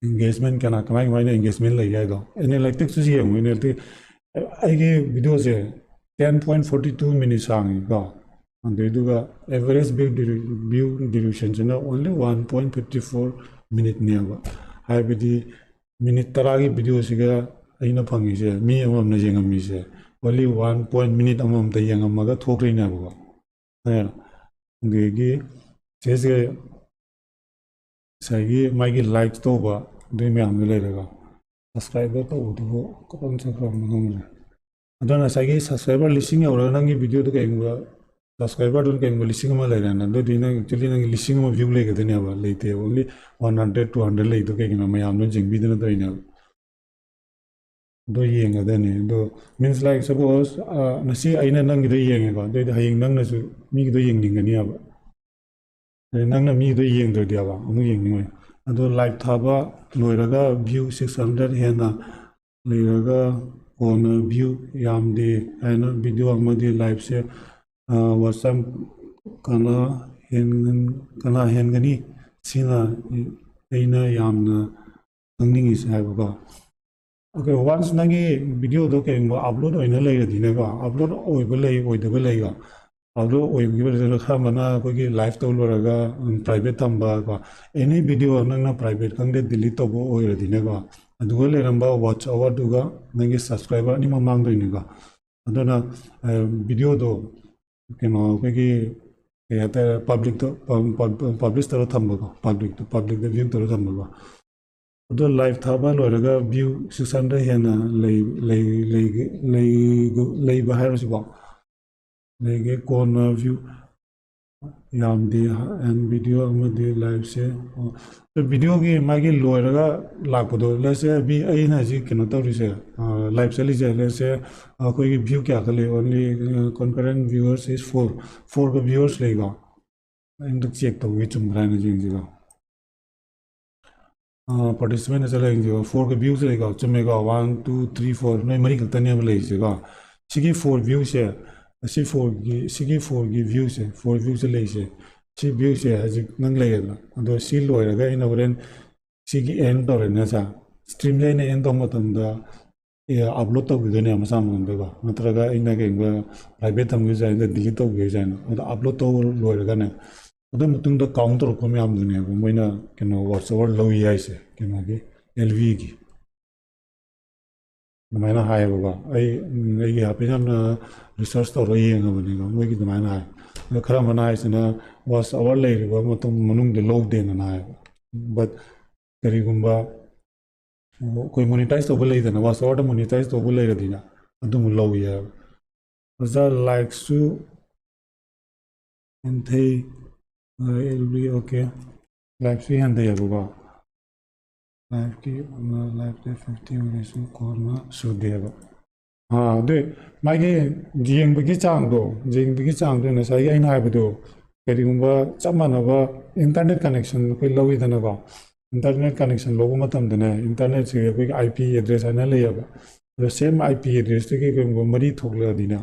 engagement ꯀꯅꯥ, ꯀꯃꯥꯏ ꯀꯃꯥꯏꯅ engagement ꯂꯩꯒꯦ ꯍꯥꯏꯗꯣ꯫ Analyticsꯇꯁꯨ ꯌꯦꯡꯉꯨ, analytics꯫ ꯑꯩꯒꯤ videoꯁꯦ ten point forty two minutes ꯁꯥꯡꯉꯤꯀꯣ꯫ ꯑꯗꯨꯏꯗꯨꯒ average view dura-, view durationꯁꯤꯅ only one point fifty four minuteꯅꯦꯕ꯫ ꯍꯥꯏꯕꯗꯤ minute ꯇꯔꯥꯒꯤ videoꯁꯤꯒ ꯑꯩꯅ ꯐꯪꯉꯤꯁꯦ, ꯃꯤ ꯑꯃꯃꯝꯅ ꯌꯦꯡꯉꯝꯃꯤꯁꯦ, only one point, minute ꯑꯃꯃꯝꯇ ꯌꯦꯡꯉꯝꯃꯒ ꯊꯣꯛꯈ꯭ꯔꯤꯅꯦꯕꯀꯣ꯫ ꯑꯗꯨꯗꯒꯤ ꯁꯤꯁꯦ ꯉꯁꯥꯏꯒꯤ ꯃꯥꯒꯤ like ꯇꯧꯕ ꯑꯗꯨꯒꯤ ꯃꯌꯥꯝꯗꯣ ꯂꯩꯔꯦꯀꯣ꯫ Subscribe ꯇꯧꯕꯗꯨꯕꯨ ꯀꯔꯝ ꯆꯠꯈ꯭ꯔꯕꯅꯣ ꯈꯪꯗ꯭ꯔꯦ꯫ ꯑꯗꯨꯅ ꯉꯁꯥꯏꯒꯤ subscriber ꯂꯤꯁꯤꯡ ꯌꯧꯔꯒ ꯅꯪꯒꯤ videoꯗꯨ ꯀꯩꯒꯨꯝꯕ subscriberꯗꯨꯅ ꯀꯩꯒꯨꯝꯕ ꯂꯤꯁꯤꯡ ꯑꯃ ꯂꯩꯔꯦꯅ, ꯑꯗꯨꯗꯤ ꯅꯪ actually ꯅꯪꯒꯤ ꯂꯤꯁꯤꯡ ꯑꯃ view ꯂꯩꯒꯗꯣꯏꯅꯦꯕ, ꯂꯩꯇꯦꯕ꯫ Only one hundred, two hundred ꯂꯩꯗꯣ ꯀꯩꯒꯤꯅꯣ? ꯃꯌꯥꯝꯗꯨꯅ ꯌꯦꯡꯕꯤꯗꯅ ꯇꯧꯔꯤꯅꯦꯕ꯫ ꯑꯗꯣ ꯌꯦꯡꯒꯗꯣꯏꯅꯤ꯫ ꯑꯗꯣ means like suppose, ꯑ, ꯉꯁꯤ ꯑꯩꯅ ꯅꯪꯒꯤꯗꯣ ꯌꯦꯡꯉꯦꯀꯣ, ꯑꯗꯨꯑꯣꯏꯗꯤ ꯍꯌꯦꯡ ꯅꯪꯅꯁꯨ ꯃꯤꯒꯤꯗꯣ ꯌꯦꯡꯅꯤꯡꯒꯅꯤꯕ꯫ ꯑꯗꯩ ꯅꯪꯅ ꯃꯤꯗꯣ ꯌꯦꯡꯗ꯭ꯔꯗꯤꯕ ꯑꯃꯨꯛ ꯌꯦꯡꯅꯤꯡꯉꯣꯏ꯫ ꯑꯗꯣ live ꯊꯥꯕ ꯂꯣꯏꯔꯒ view six hundred ꯍꯦꯟꯅ ꯂꯩꯔꯒ ꯀꯣꯟꯅ view ꯌꯥꯝꯗꯦ ꯍꯥꯏꯅ video ꯑꯃꯗꯤ liveꯁꯦ ꯋꯥꯆꯝ ꯀꯅꯥ ꯍꯦꯟꯒꯅꯤ? ꯁꯤꯅ ꯑꯩꯅ ꯌꯥꯝꯅ ꯈꯪꯅꯤꯡꯉꯤꯁꯦ ꯍꯥꯏꯕꯀꯣ꯫ Okay, once ꯅꯪꯒꯤ videoꯗꯣ ꯀꯩꯒꯨꯝꯕ upload ꯑꯣꯏꯅ ꯂꯩꯔꯗꯤꯅꯦꯀꯣ, upload ꯑꯣꯏꯕ ꯂꯩ, ꯑꯣꯏꯗꯕ ꯂꯩꯀꯣ꯫ Upload ꯑꯣꯏꯈꯤꯕꯗꯨꯗ ꯈꯔ ꯑꯃꯅ ꯑꯩꯈꯣꯏꯒꯤ live ꯇꯧ ꯂꯣꯏꯔꯒ private ꯊꯝꯕ ꯀꯣ꯫ Any video ꯅꯪꯅ private ꯈꯪꯗꯦ delete ꯇꯧꯕ ꯑꯣꯏꯔꯗꯤꯅꯦꯀꯣ, ꯑꯗꯨꯒ ꯂꯩꯔꯝꯕ watch hourꯗꯨꯒ ꯅꯪꯒꯤ subscriber ꯑꯅꯤꯃꯛ ꯃꯥꯡꯗꯣꯏꯅꯤꯀꯣ꯫ ꯑꯗꯨꯅ videoꯗꯣ ꯀꯩꯅꯣ ꯑꯩꯈꯣꯏꯒꯤ ꯀꯩ ꯍꯥꯏꯇꯥꯔꯦ, publicꯇ publish ꯇꯧꯔ ꯊꯝꯕꯀꯣ, publicꯇ publicꯇ view ꯇꯧꯔ ꯊꯝꯕꯀꯣ꯫ ꯑꯗꯣ live ꯊꯥꯕ ꯂꯣꯏꯔꯒ view six hundred ꯍꯦꯟꯅ ꯂꯩ ꯂꯩ ꯂꯩꯒꯦ ꯂꯩ ꯂꯩꯕ ꯍꯥꯏꯔꯁꯤꯀꯣ꯫ ꯂꯩꯒꯦ ꯀꯣꯟꯅ view ꯌꯥꯝꯗꯦ꯫ And video ꯑꯃꯗꯤ liveꯁꯦ videoꯒꯤ ꯃꯥꯒꯤ ꯂꯣꯏꯔꯒ ꯂꯥꯛꯄꯗꯣ, let's say ꯃꯤ ꯑꯩꯅ ꯍꯧꯖꯤꯛ ꯀꯩꯅꯣ ꯇꯧꯔꯤꯁꯦ, live ꯆꯠꯂꯤꯁꯦ, let's say ꯑꯩꯈꯣꯏꯒꯤ view ꯀꯌꯥ ꯈꯛ ꯂꯩ? Only concurrent viewers is four꯫ Fourꯒ viewers ꯂꯩꯀꯣ꯫ ꯑꯩ ꯑꯝꯇ check ꯇꯧꯒꯦ, ꯆꯨꯝꯕ꯭ꯔꯥ ꯍꯥꯏꯅ ꯌꯦꯡꯁꯤꯀꯣ꯫ Participant ꯆꯠꯂ ꯌꯦꯡꯁꯤꯀꯣ꯫ Fourꯒ viewꯁꯦ ꯂꯩꯀꯣ, ꯆꯨꯝꯃꯦꯀꯣ꯫ One, two, three, four, ꯅꯣꯏ ꯃꯔꯤ ꯈꯛꯇꯅꯦꯕ ꯂꯩꯔꯤꯁꯦꯀꯣ꯫ ꯁꯤꯒꯤ four viewꯁꯦ, ꯑꯁꯤ fourꯒꯤ, ꯁꯤꯒꯤ fourꯒꯤ viewꯁꯦ, four viewꯁꯦ ꯂꯩꯔꯤꯁꯦ, ꯁꯤ viewꯁꯦ ꯍꯧꯖꯤꯛ ꯅꯪ ꯂꯩꯔꯦꯗꯅ꯫ ꯑꯗꯣ ꯁꯤ ꯂꯣꯏꯔꯒ ꯑꯩꯅ ꯍꯣꯔꯦꯟ ꯁꯤꯒꯤ end ꯇꯧꯔꯦꯅꯦ ꯁꯥꯔ꯫ Streamꯁꯦ ꯑꯩꯅ end ꯇꯧꯕ ꯃꯇꯝꯗ upload ꯇꯧꯈꯤꯗꯣꯏꯅꯦ ꯃꯁꯥ ꯃꯊꯟꯇꯀꯣ, ꯅꯠꯇ꯭ꯔꯒ ꯑꯩꯅ ꯀꯩꯒꯨꯝꯕ private ꯊꯝꯈꯤꯕꯁꯨ ꯌꯥꯏ, ꯅꯠꯇ꯭ꯔꯒ delete ꯇꯧꯈꯤꯕꯁꯨ ꯌꯥꯏꯅ꯫ ꯑꯗꯣ upload ꯇꯧ ꯂꯣꯏꯔꯒꯅꯦ, ꯑꯗꯨ ꯃꯇꯨꯡꯗ count ꯇꯧꯔꯛꯄ ꯃꯌꯥꯝꯗꯨꯅꯦꯕ ꯃꯣꯏꯅ ꯀꯩꯅꯣ watch hour ꯂꯧꯏ ꯍꯥꯏꯁꯦ, ꯀꯩꯅꯣꯒꯤ, LVꯒꯤ꯫ ꯑꯗꯨꯃꯥꯏꯅ ꯍꯥꯏꯌꯦꯕꯀꯣ꯫ ꯑꯩ ꯑꯩꯒꯤ ꯍꯥꯏꯐꯦꯠ ꯌꯥꯝꯅ research ꯇꯧꯔꯒ ꯌꯦꯡꯉꯕꯅꯦꯕ, ꯃꯣꯏꯒꯤ ꯑꯗꯨꯃꯥꯏꯅ ꯍꯥꯏ꯫ ꯑꯗꯣ ꯈꯔ ꯑꯃꯅ ꯍꯥꯏꯁꯤꯅ watch hour ꯂꯩꯔꯤꯕ ꯃꯇꯝ ꯃꯅꯨꯡꯗ ꯂꯧꯗꯦꯅ ꯍꯥꯏꯌꯦꯕ꯫ But ꯀꯔꯤꯒꯨꯝꯕ ꯑꯩꯈꯣꯏ monetize ꯇꯧꯕ ꯂꯩꯗꯅ, watch hourꯗ monetize ꯇꯧꯕ ꯂꯩꯔꯗꯤꯅ ꯑꯗꯨꯝ ꯂꯧꯏ ꯍꯥꯏꯕ꯫ ꯑꯣꯖꯥ, likeꯁꯨ ꯍꯟꯊꯩ, LV, okay, likeꯁꯨ ꯍꯟꯊꯩ ꯍꯥꯏꯕꯀꯣ꯫ Likeꯀꯤ, likeꯇ fifty ꯑꯣꯏꯔꯁꯨ ꯀꯣꯟꯅ ꯁꯨꯗꯦꯕ꯫ ꯑꯗꯨ ꯃꯥꯒꯤ ꯌꯦꯡꯕꯒꯤ ꯆꯥꯡꯗꯣ, ꯌꯦꯡꯕꯒꯤ ꯆꯥꯡꯗꯣ ꯉꯁꯥꯏꯒꯤ ꯑꯩꯅ ꯍꯥꯏꯕꯗꯣ, ꯀꯔꯤꯒꯨꯝꯕ ꯆꯞ ꯃꯥꯟꯅꯕ internet connection ꯑꯩꯈꯣꯏ ꯂꯧꯋꯤꯗꯅꯀꯣ, ꯏꯟꯇꯔꯅꯦꯠ ꯀꯅꯦꯛꯁꯟ ꯂꯧꯕ ꯃꯇꯝꯗꯅꯦ, ꯏꯟꯇꯔꯅꯦꯠꯁꯦ ꯑꯩꯈꯣꯏꯒꯤ ꯑꯥꯏ ꯄꯤ ꯑꯦꯗ꯭ꯔꯦꯁ ꯍꯥꯏꯅ ꯂꯩꯌꯦꯕ꯫ ꯑꯗꯣ ꯁꯦꯝ ꯑꯥꯏ ꯄꯤ ꯑꯦꯗ꯭ꯔꯦꯁꯇꯒꯤ ꯀꯩꯒꯨꯝꯕ ꯃꯔꯤ ꯊꯣꯛꯂꯛꯑꯗꯤꯅꯦ,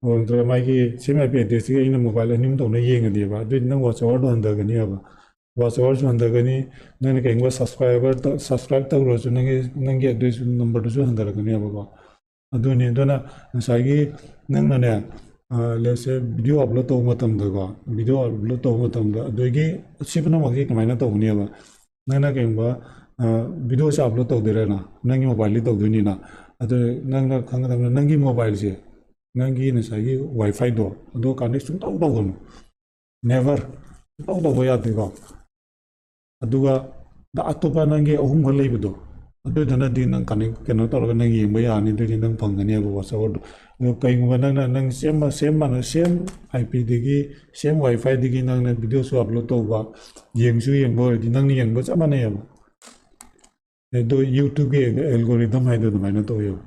ꯑꯗꯨ ꯅꯠꯇ꯭ꯔꯒ ꯃꯥꯒꯤ ꯁꯦꯝ ꯑꯥꯏ ꯄꯤ ꯑꯦꯗ꯭ꯔꯦꯁꯇꯒꯤ ꯑꯩꯅ ꯃꯣꯕꯥꯏꯜ ꯑꯅꯤ ꯑꯍꯨꯝ ꯇꯧꯅ ꯌꯦꯡꯉꯗꯤꯕ, ꯑꯗꯨꯑꯣꯏꯗꯤ ꯅꯪ ꯋꯥꯆ ꯑꯋꯥꯔꯗꯣ ꯍꯟꯊꯒꯅꯤꯕ꯫ ꯋꯥꯆ ꯑꯋꯥꯔꯁꯨ ꯍꯟꯊꯒꯅꯤ, ꯅꯪꯅ ꯀꯩꯒꯨꯝꯕ ꯁꯕꯁꯀ꯭ꯔꯥꯏꯕꯔ ꯁꯕꯁꯀ꯭ꯔꯥꯏꯕ ꯇꯧꯔꯁꯨ ꯅꯪꯒꯤ ꯅꯪꯒꯤ ꯑꯗꯨꯏꯁꯨ ꯅꯝꯕꯔꯗꯨꯁꯨ ꯍꯟꯊꯔꯛꯀꯅꯦꯕꯀꯣ꯫ ꯑꯗꯨꯅꯤ꯫ ꯑꯗꯨꯅ ꯉꯁꯥꯏꯒꯤ ꯅꯪꯅꯅꯦ, ꯂꯦꯠꯁꯦ ꯚꯤꯗꯤꯑꯣ ꯑꯞꯂꯣꯗ ꯇꯧꯕ ꯃꯇꯝꯗꯀꯣ, ꯚꯤꯗꯤꯑꯣ ꯑꯞꯂꯣꯗ ꯇꯧꯕ ꯃꯇꯝꯗ ꯑꯗꯨꯒꯤ ꯁꯤ ꯄꯨꯝꯅꯃꯛꯁꯤ ꯀꯃꯥꯏꯅ ꯇꯧꯒꯅꯦꯕ? ꯅꯪꯅ ꯀꯩꯒꯨꯝꯕ ꯚꯤꯗꯤꯑꯣꯁꯦ ꯑꯞꯂꯣꯗ ꯇꯧꯗꯣꯏꯔꯅ, ꯅꯪꯒꯤ ꯃꯣꯕꯥꯏꯜꯗꯤ ꯇꯧꯗꯣꯏꯅꯤꯅ, ꯑꯗꯨ ꯅꯪꯅ ꯈꯪꯒꯗꯕꯅ ꯅꯪꯒꯤ ꯃꯣꯕꯥꯏꯜꯁꯦ, ꯅꯪꯒꯤ ꯉꯁꯥꯏꯒꯤ ꯋꯥꯏꯐꯥꯏꯗꯣ ꯑꯗꯣ ꯀꯅꯦꯛ ꯁꯨꯡꯇꯧ ꯇꯧꯒꯅꯨ꯫ ꯅꯦꯚꯔ꯫ ꯁꯨꯡꯇꯧ ꯇꯧꯕ ꯌꯥꯗꯦꯀꯣ꯫ ꯑꯗꯨꯒ ꯑꯇꯣꯞꯄ ꯅꯪꯒꯤ ꯑꯍꯨꯝꯈꯛ ꯂꯩꯕꯗꯣ, ꯑꯗꯨꯗꯨꯅꯗꯤ ꯅꯪ ꯀꯅꯦꯛ ꯀꯩꯅꯣ ꯇꯧꯔꯒ ꯅꯪ ꯌꯦꯡꯕ ꯌꯥꯔꯅꯤ, ꯑꯗꯨꯗꯤ ꯅꯪ ꯐꯪꯒꯅꯦꯕ ꯋꯥꯆ ꯑꯋꯥꯔꯗꯣ꯫ ꯑꯗꯣ ꯀꯩꯒꯨꯝꯕ ꯅꯪꯅ ꯅꯪ ꯁꯦꯝ ꯁꯦꯝ ꯃꯥꯟꯅ ꯁꯦꯝ ꯑꯥꯏ ꯄꯤꯗꯒꯤ, ꯁꯦꯝ ꯋꯥꯏꯐꯥꯏꯗꯒꯤ ꯅꯪꯅ ꯚꯤꯗꯤꯑꯣꯁꯨ ꯑꯞꯂꯣꯗ ꯇꯧꯕ, ꯌꯦꯡꯁꯨ ꯌꯦꯡꯕ ꯑꯣꯏꯔꯗꯤ ꯅꯪꯅ ꯌꯦꯡꯕ ꯆꯞ ꯃꯥꯟꯅꯩꯌꯦꯕ꯫ ꯑꯗꯣ ꯌꯨꯇ꯭ꯌꯨꯕꯀꯤ ꯑꯦꯜꯒꯣꯔꯤꯊꯝ ꯍꯥꯏꯗꯣ ꯑꯗꯨꯃꯥꯏꯅ ꯇꯧꯋꯦꯕ꯫